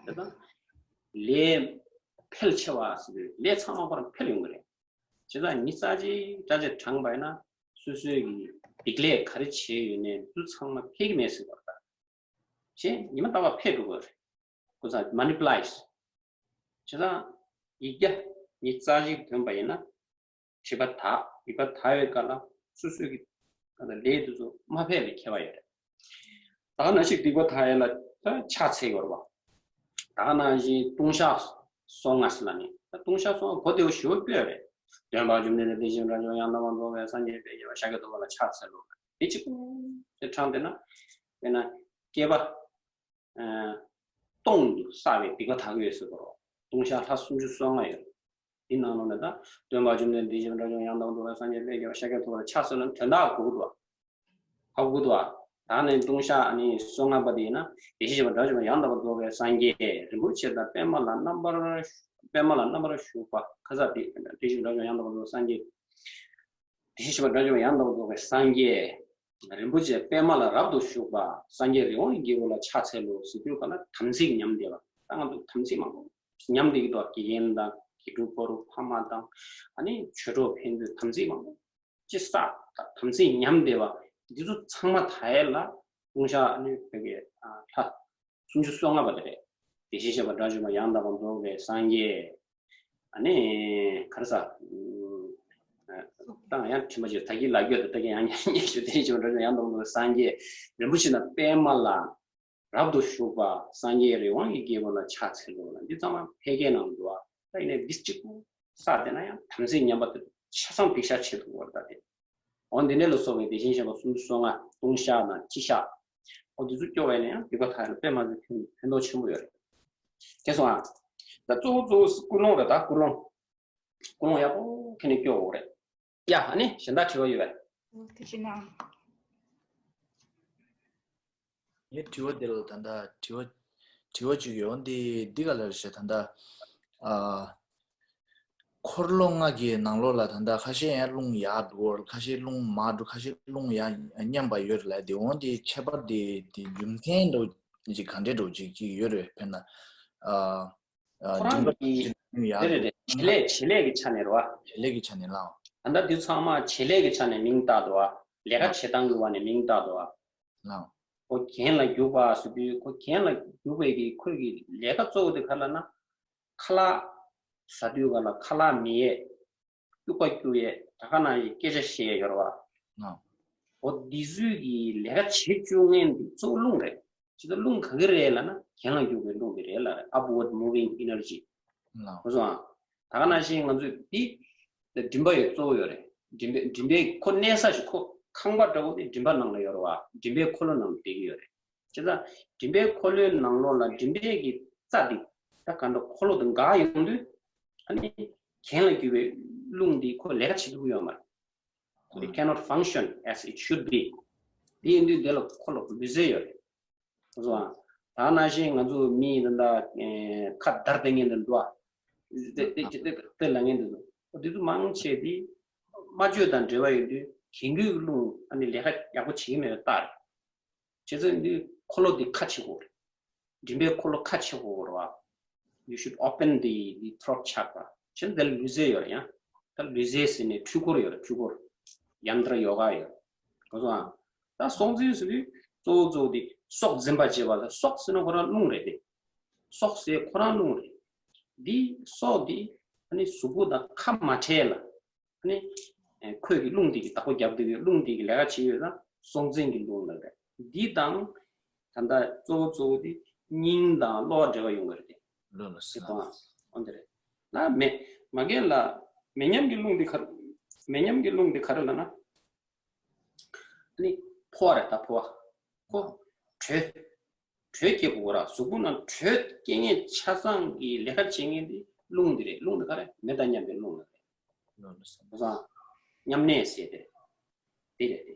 དེ་དང་། ལས་འཕེལ་ཆེ་བ་ཟེར་དུས་ལས་ཚང་མ་ཁོ་རང་འཕེལ་ཡོང་གི་རེད། བྱས་ཙང་ཉི་ཤུ་རྩ་གཅིག་རྩ་གཅིག་བགྲངས་པ་ཡིན་ན་སོ་སོའི་གི་སྡིག་ལས་ག་རེ་བྱས་ཡོད་ནའི་འདི་ཚང་མ་འཕེལ་གྱི་མེད་ཟེར་བ་ད། གཞན་ཉི་མ་རྟག་པར་འཕེལ་འགྲོ་གི་རེད། ཁོ་ཚང་མ་ནི་པུ་ལེ་ཊི། བྱས་ཙང་ཡིག་བརྒྱ་ཉི་ཤུ་རྩ་གཅིག་འདོན་པ་ཡིན་ན། བྱེད་པ་དག་ཡིག་པ་དག་ཡོད་ཀ་ལ་སོ་སོའི་གི་ལས་དེ་ཚོ་མ་ཕལ་བའི་ཁྱད་པར་ཡོད་རེད། ད་ག་ནང་བཞིན་སྡིག་པ་དག་ཡོད་ལ་ཕྱག་འཚལ་དགོས་རེད་བ། ད་ག་ནང་བཞིན་ལྟུང་བཤགས་སོ་ལྔ་ཟེར་ལ་ནི་ལྟུང་བཤགས་སོ་ལྔ་གོ་བདེ་བོ་ཞེ་པོ་དཔེ་རེད། སྟོན་པ་བཅོམ་ལྡན་འདས་དེ་བཞིན་དགྲ་བཅོམ་ཡང་དག་པར་རྫོགས་པའི་སངས་རྒྱས་དཔལ་གྱུར་པ་ཤཱཀྱ་ཐུབ་པ་ལ་ཕྱག་འཚལ་ལོ། དེ་གཅིག་པུ་དེ་དྲངས་བསྡད་ན། དཔེར་ན་བསྐལ་པ། སྟོང་དུ་བསགས་པའི་སྡིག་པ་དག་ཡོད་ཟེར་གོ། ལྟུང་བཤགས་ལྷ་སུམ་ཅུ་སོ་ལྔ་ཡོད། འདི་ནང་ལོགས་ནས་ད་སྟོན་པ་བཅོམ་ལྡན་འདས་དེ་བཞིན་དགྲ་བཅོམ་ཡང་དག་པར་རྫོགས་པའི་སངས་རྒྱས་དཔལ་གྱུར་པ་ཤཱཀྱ་ཐུབ་པ་ལ་ཕྱག་འཚལ་ལོ་དོན་དག་གོ་གི་འདུག་བ། ཧ་གོ་གི་འདུག་བ། ད་ནི་ལྟུང་བཤགས་ནི་སོ་ལྔ་པ་དེ་ཡིན་ན་བདེ་གཤེགས་སྤྱན་རས་གཟིགས་དགྲ་བཅོམ་ཡང་དག་པར་རྫོགས་པའི་སངས་རྒྱས་རིན་པོ་ཆེ་དང་པདྨ་ལ་རྣམ་པར་པདྨ་ལ་རྣམ་པར་བཞུགས་པ་ཁ་ས་དེ་བདེ་གཤེགས་སྤྱན་རས་གཟིགས་དགྲ་བཅོམ་ཡང་དག་པར་རྫོགས་པའི་སངས་རྒྱས། དེ་བཞིན་གཤེགས་པ་དགྲ་བཅོམ་པ་ཡང་དག་པར་རྫོགས་པའི་སངས་རྒྱས། རིན་པོ་ཆེ་པདྨ་ལ་རབ་ཏུ་བཞུགས་པ། སངས་རྒྱས་རི་དབང་གི་རྒྱལ་པོ་ལ་ཕྱག་འཚལ་ལོ་ཟེར་དུས་ག་ལ་དམ་ཚིག་ཉམས་བསྡད་པ། ད་ང་ཚོ་དམ་ཚིག་མང་པོ་ཉམས་བསྡད་ཀྱི་འདུག་དགེ་རྒན་དང་དགེ་ཕྲུག་ཕོ་རོག་ཕ་མ་དང་ཨ་ནི་ཆོས་གྲོགས་ཕན་ཚུན་དམ་ཚིག་མང་པོ་ཅི་ས་དམ་ཚིག་ཉམས་བསྡད་པ་འདི་ཚོ་ཚང་མ་ད་ཡལ་ལ་ལྟུང་བཤགས་ཨ་ནི་བོད་ཀྱི་ལྷ། སུམ་ཅུ་སོ་ལྔ་པ་དེ་རེད། དེ་བཞིན་གཤེགས་པ་དགྲ་བཅོམ་པ་ཡང་དག་པར་རྫོགས་པའི་སངས་རྒྱས། ཨ་ནི། ག་རེ་ཟ། ད་ཡང་དྲི་མ་བརྗོད་ད་གིན་ལ་རྒྱུད་དུ་ད་གིན་ཡང་ཉན་ཉན་ཞུ་དེ་བཞིན་གཤེགས་པ་དགྲ་བཅོམ་པ་ཡང་དག་པར་རྫོགས་པའི་སངས་རྒྱས། རིན་པོ་ཆེ་དང་པདྨ་ལ། རབ་ཏུ་བཞུགས་པ། སངས་རྒྱས་རི་དབང་གི་རྒྱལ་པོ་ལ་ཕྱག་འཚལ་ལོ་ལ་འདི་ཚང་མ་ཕལ་སྐད་ནང་འདུག་བ། ད་ཡིན་ནའི་འདི་གཅིག་པུ་བསགས་བསྡད་ན་ཡང་དམ་ཚིག་ཉམས་པ་དེ་ཆ་ཚང་འགྲིག་ཤག་ཆེད་དུ་བར་ད་དེ། འོ་འདི་འདྲ་ལ་སོགས་པའི་དེ་བཞིན་གཤེགས་པ་སུམ་ཅུ་སོ་ལྔ་ལྟུང་བཤགས་དང་སྤྱི་བཤགས། འོ་འདི་ཚོ་སྐྱོར་བས་ན་ཡང་སྡིག་པ་དག་ཡོད་ལ་དཔེ་མ་ཚད་ཕན་ཕན་ཐོགས་ཆེན་པོ་ཡོད་རེད། དེ་སོང་ཨ། ད་གཙོ་བོ་གཙོ་བོ་ཀུན་སློང་རེད་ད་ཀུན་སློང་། ཀུན་སློང་ཡག་པོ་ཁྱེད་ནས་སྐྱོར་དགོས་རེད། ཡ་ཨ་ནི་གཞན་དག་དྲི་བ་ཡོད་པས། ཐུགས་རྗེ་གནང་། ངའི་དྲི་བ་འདི་ལ་ད་ལྟ་དྲི་བ་དྲི་བ་གཅིག་ཡོད་འདི་འདི་ག་ལ་རེད་ཤག་ད་ལྟ་ཨ། འཁོར་ལོ་ལྔ་གི་ནང་ལོགས་ལ་ད་ལྟ་ཁ་ཤས་ཡང་རླུང་ཡར་འགྲོ་ཁ་ཤས་རླུང་མར་འགྲོ་ཁ་ཤས་རླུང་ཡར་མཉམ་པ་ཡོད་རེད་ལ་དེ་འོང་དེ་ཁྱད་པར་དེ་དེ་རྒྱུ་མཚན་འདྲ་ཅིག་ག་འདྲས་འདྲ་ཅིག་ཅིག་ཡོད་རེད་དཔེར་ན་ཨ། ཁོ་རང་གི་རེད་རེད་རེད་བྱེད་ལས་བྱེད་ལས་ཀྱི་ཆ་ནས་རེད་བ། བྱེད་ལས་ཀྱི་ཆ་ནས་ལའང་། ད་ལྟ་འདི་ཚང་མ་བྱེད་ལས་ཀྱི་ཆ་ནས་མིང་བཏགས་འདུག་བ། ལས་ཀ་བྱེད་སྟངས་ཀྱི་བ་ནས་མིང་བཏགས་འདུག་བ། ལའང་། ཁོ་གྱེན་ལ་རྒྱུག་པ་ཟེར་དུས་ཁོ་གྱེན་ལ་རྒྱུག་པའི་གི་ཁོའི་གི་ལས་ཀ་གཙོ་བོ་དེ་ག་ལ་ན། ཁ་ལག་ཟ་དུས་ག་ལ་ཁ་ལག་མི་ཡས། སྐྱུག་པ་སྐྱུག་ཡས་ད་ག་ནང་བཞིན་སྐད་ཆ་བཤད་ཡས་ཡོད་རེད་བ། ལའང་། འོ་འདི་ཚོའི་གི་ལས་ཀ་བྱེད་བཅུག་མཁན་འདི་གཙོ་བོ་རླུང་རེད། ཇི་ལྟར་རླུང་ག་གི་རེད་ལབ་ན་གྱེན་ལ་རྒྱུག་པའི་རླུང་དེ་རེད་ལབ་རེད། Upward moving energy། ལའང་། ཧུ་སོང་ཨ། ད་ག་ནང་བཞིན་ང་ཚོས་འདི་མགྲིན་པ་ཡོད་གཙོ་བོ་ཡོད་རེད། མགྲིན་པའི་མགྲིན་པའི་ཁོ་གནས་ས་ཞིག་ཁོ་ཁང་པ་འདྲ་བོ་དེ་མགྲིན་པ་ནང་ལ་ཡོད་རེད་བ། མགྲིན་པའི་འཁོར་ལོ་ནང་ལ་བསྡད་ཀྱི་ཡོད་རེད། བྱས་ཙང་མགྲིན་པའི་འཁོར་ལོའི་ནང་ལོགས་ལ་མགྲིན་པའི་གི་རྩ་འདི་ད་ག་འདྲ་འཁོར་ལོ་དེ་འགག་ཡོང་དུས་ཨ་ནི་གྱེན་ལ་རྒྱུག་པའི་རླུང་འདི་ཁོ་ལས་ཀ་བྱེད་ཐུབ་ཀྱི་ཡོད་མ་རེད། It cannot function as it should be. དེ་ཡིན་དུས་དེ་ལ་ཁོ་ལ་ལུས་རྩལ་ཡོད་རེད། སོང་ཨ། ད་ནང་བཞིན་ང་ཚོ་མི་འདི་འདྲ་ཁ་བརྡར་བསྡད་མཁན་འདི་འགྲོ་ཨ། དེ་དེ་དེ་དེ་ལ་ངན་འདི་འདུག་འོ་དེ་ཚོ་མང་ཆེ་དེ་སྨྲ་བརྗོད་དང་འབྲེལ་བ་ཡོད་དུས་གྱེན་རྒྱུད་ཀྱི་རླུང་ཨ་ནི་ལས་ཀ་ཡག་པོ་བྱེད་ཀྱི་མེད་པའི་རྟགས་རེད། བྱས་ཙང་འདི་འཁོར་ལོ་འདི་ཁ་ཕྱེ་དགོས་རེད། མགྲིན་པའི་འཁོར་ལོ་ཁ་ཕྱེ་དགོས་རེད་བ། You should open the the throat chakra. བྱས་ཙང་འདི་ལ་ལུས་རྩལ་ཡོད་རེད་ཡ། ད་ལུས་རྩལ་ཟེར་ནས་འཕྲུལ་འཁོར་ཡོད་རེད། འཕྲུལ་འཁོར། ཡན་ཏྲ་ཡོ་ག་ཡོད་རེད། གོ་སོང་ཨ། ད་སྲོག་འཛིན་ཟེར་དུས་གཙོ་བོ་གཙོ་བོ་དེ་སྲོག་འཛིན་པ་བྱེད་པ་ལ་སྲོག་ཟེར་ན་ཁོ་རང་རླུང་རེད་དེ། སྲོག་ཟེར་ཁོ་རང་རླུང་རེད། འདི་སྲོག་འདི་ཨ་ནི་གཟུགས་པོ་དང་ཁ་མ་བྲལ་ལ་ཨ་ནི་ཁོས་ཀྱི་རླུང་འདི་གི་བདག་པོ་རྒྱབ་འདི་གི་རླུང་འདི་གི་ལས་ཀ་བྱེད་ཡོད་ན་སྲོག་འཛིན་གྱི་རླུང་ལ་རེད། འདི་དང་ད་ལྟ་གཙོ་བོ་གཙོ་བོ་དེ་སྙིང་དང་གློ་བ་འབྲེལ་བ་ཡོང་གི་རེད་དེ། ལོ་ལོ་སི། དེ་དང་འོན་ཏེ་རེད། ན་མེ་མ་རྒན་ལ་མེ་མཉམ་གྱི་རླུང་འདི་ག་རེ། མེ་མཉམ་གྱི་རླུང་འདི་ག་རེ་ལབ་ན། ནི་ཕོ་བ་རེད་ད་ཕོ་བ། ཁོ་དྲོད། དྲོད་སྐྱེ་དགོས་ར་གཟུགས་པོ་ནང་དྲོད་སྐྱེ་མཁན་ཆ་ཚང་གི་ལས་ཀ་བྱེད་མཁན་དེ་རླུང་འདི་རེད། རླུང་འདི་ག་རེ་མེ་དང་མཉམ་པའི་རླུང་འདི་རེད། ལོ་ལོ་སི། བཟང་། མཉམ་གནས་ཟེར་དེ་རེད། དེ་རེད་དེ།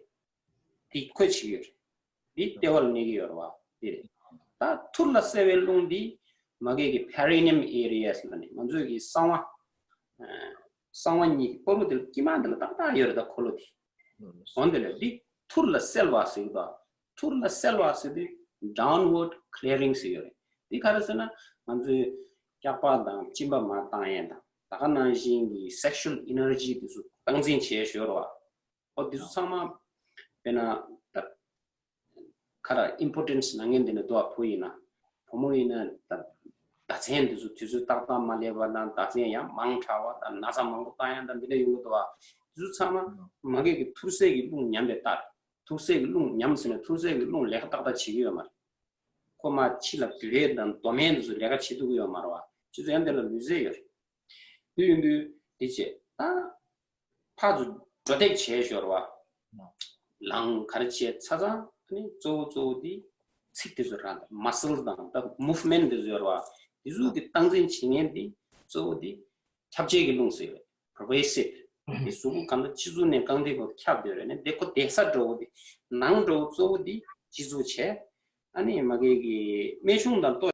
དེ་ཁོས་བྱེད་ཀྱི་ཡོད་རེད། དེ་ལྟེ་བ་ལ་གནས་ཀྱི་ཡོད་རེད་བ། དེ་རེད། ད་ཐུར་ལ་གསལ་བའི་རླུང་འདི་མ་གི་གི་perineum areas ལ་ནི་ང་ཚོས་ཀྱི་གསང་བ། གསང་བ་གཉིས་ཀྱི་བར་དུ་དེ་ལ་དཀྱིལ་མ་འདི་ལ་ཏག་ཏག་ཡོད་རེད་ད་འཁོར་ལོ་དེ། འོན་ཏེ་ལས་འདི་ཐུར་ལ་གསལ་བ་ཟེར་གྱི་འདུག་ཐུར་ལ་གསལ་བ་ཟེར་དུས་downward clearing ཟེར་ཡོད་རེད། འདི་ག་རེ་ཟེར་ན་ང་ཚོའི་སྐྱག་པ་དང་གཅིན་པ་མར་བཏང་ཡས་དང་ད་ག་ནང་བཞིན་གྱི་sexual energy དེ་ཚོ་སྟངས་འཛིན་བྱས་ཞོར་བ། ཨོ་དེ་ཚོ་ཚང་མ་དཔེར་ན་ད་ཁ་ར་impotence ན་ངན་དེ་ནས་དོ་བ་བུ་ཡིན་ན་བུ་མོ་ཡིན་ན་ད་ཟླ་མཚན་དེ་ཚོ་དུས་ཚོད་ཏག་ཏག་མ་སླེབས་པ་དང་ཟླ་མཚན་ཡང་མང་དྲགས་པ་དང་ན་ཚ་མང་པོ་བཏང་ཡ་དང་འདི་འདྲ་ཡོང་གི་འདུག་བ། དེ་ཚོ་ཚང་མ་མ་གི་གི་ཐུར་སེལ་གྱི་རླུང་ཉམས་པའི་རྟགས། ཐུར་སེལ་གྱི་རླུང་ཉམས་ཟེར་ནས་ཐུར་སེལ་གྱི་རླུང་ལས་ཀ་ཏག་ཏག་བྱེད་ཀྱི་ཡོད་མ་རེད། ཁོ་མ་ཕྱི་ལ་བྲོས་དང་རྡོ་སྨན་དེ་ཚོ་ལས་ཀ་བྱེད་ཐུབ་ཀྱི་ཡོད་མ་རེད་བ། ཁྱེད་ཚོ་ཡང་དེ་ལ་ལུས་རྩལ་ཡོད་རེད། དེ་ཡིན་དུས་དེ་བྱས་ད་ཕར་ཚུར་འགྲོ་འདེགས་བྱས་ཞོར་བ། ལངས་ག་རེ་བྱས་ཚ་ཚང་ནི་གཙོ་བོ་གཙོ་བོ་དེ་ཚིགས་དེ་ཚོ་རང་དང་muscle དང་ད་movement དེ་ཚོ་ཡོད་རེད་བ། དེ་ཚོ་གི་སྟངས་འཛིན་བྱེད་མཁན་དེ་གཙོ་བོ་དེ་ཁྱབ་བྱེད་ཀྱི་རླུང་ཟེར་བས་pervasive དེ་གཟུགས་པོ་གང་ལྟར་སྤྱི་གཙུག་ནས་རྐང་མཐིལ་བར་ཁྱབ་བསྡད་རེད་ནས་དེ་ཁོ་བསྡད་ས་འགྲོ་བོ་དེ་ནང་འགྲོ་བོ་གཙོ་བོ་དེ་སྤྱི་གཙུག་བྱས། ཨ་ནི་མ་གི་གི་སྨན་གཞུང་དང་ལྟོ།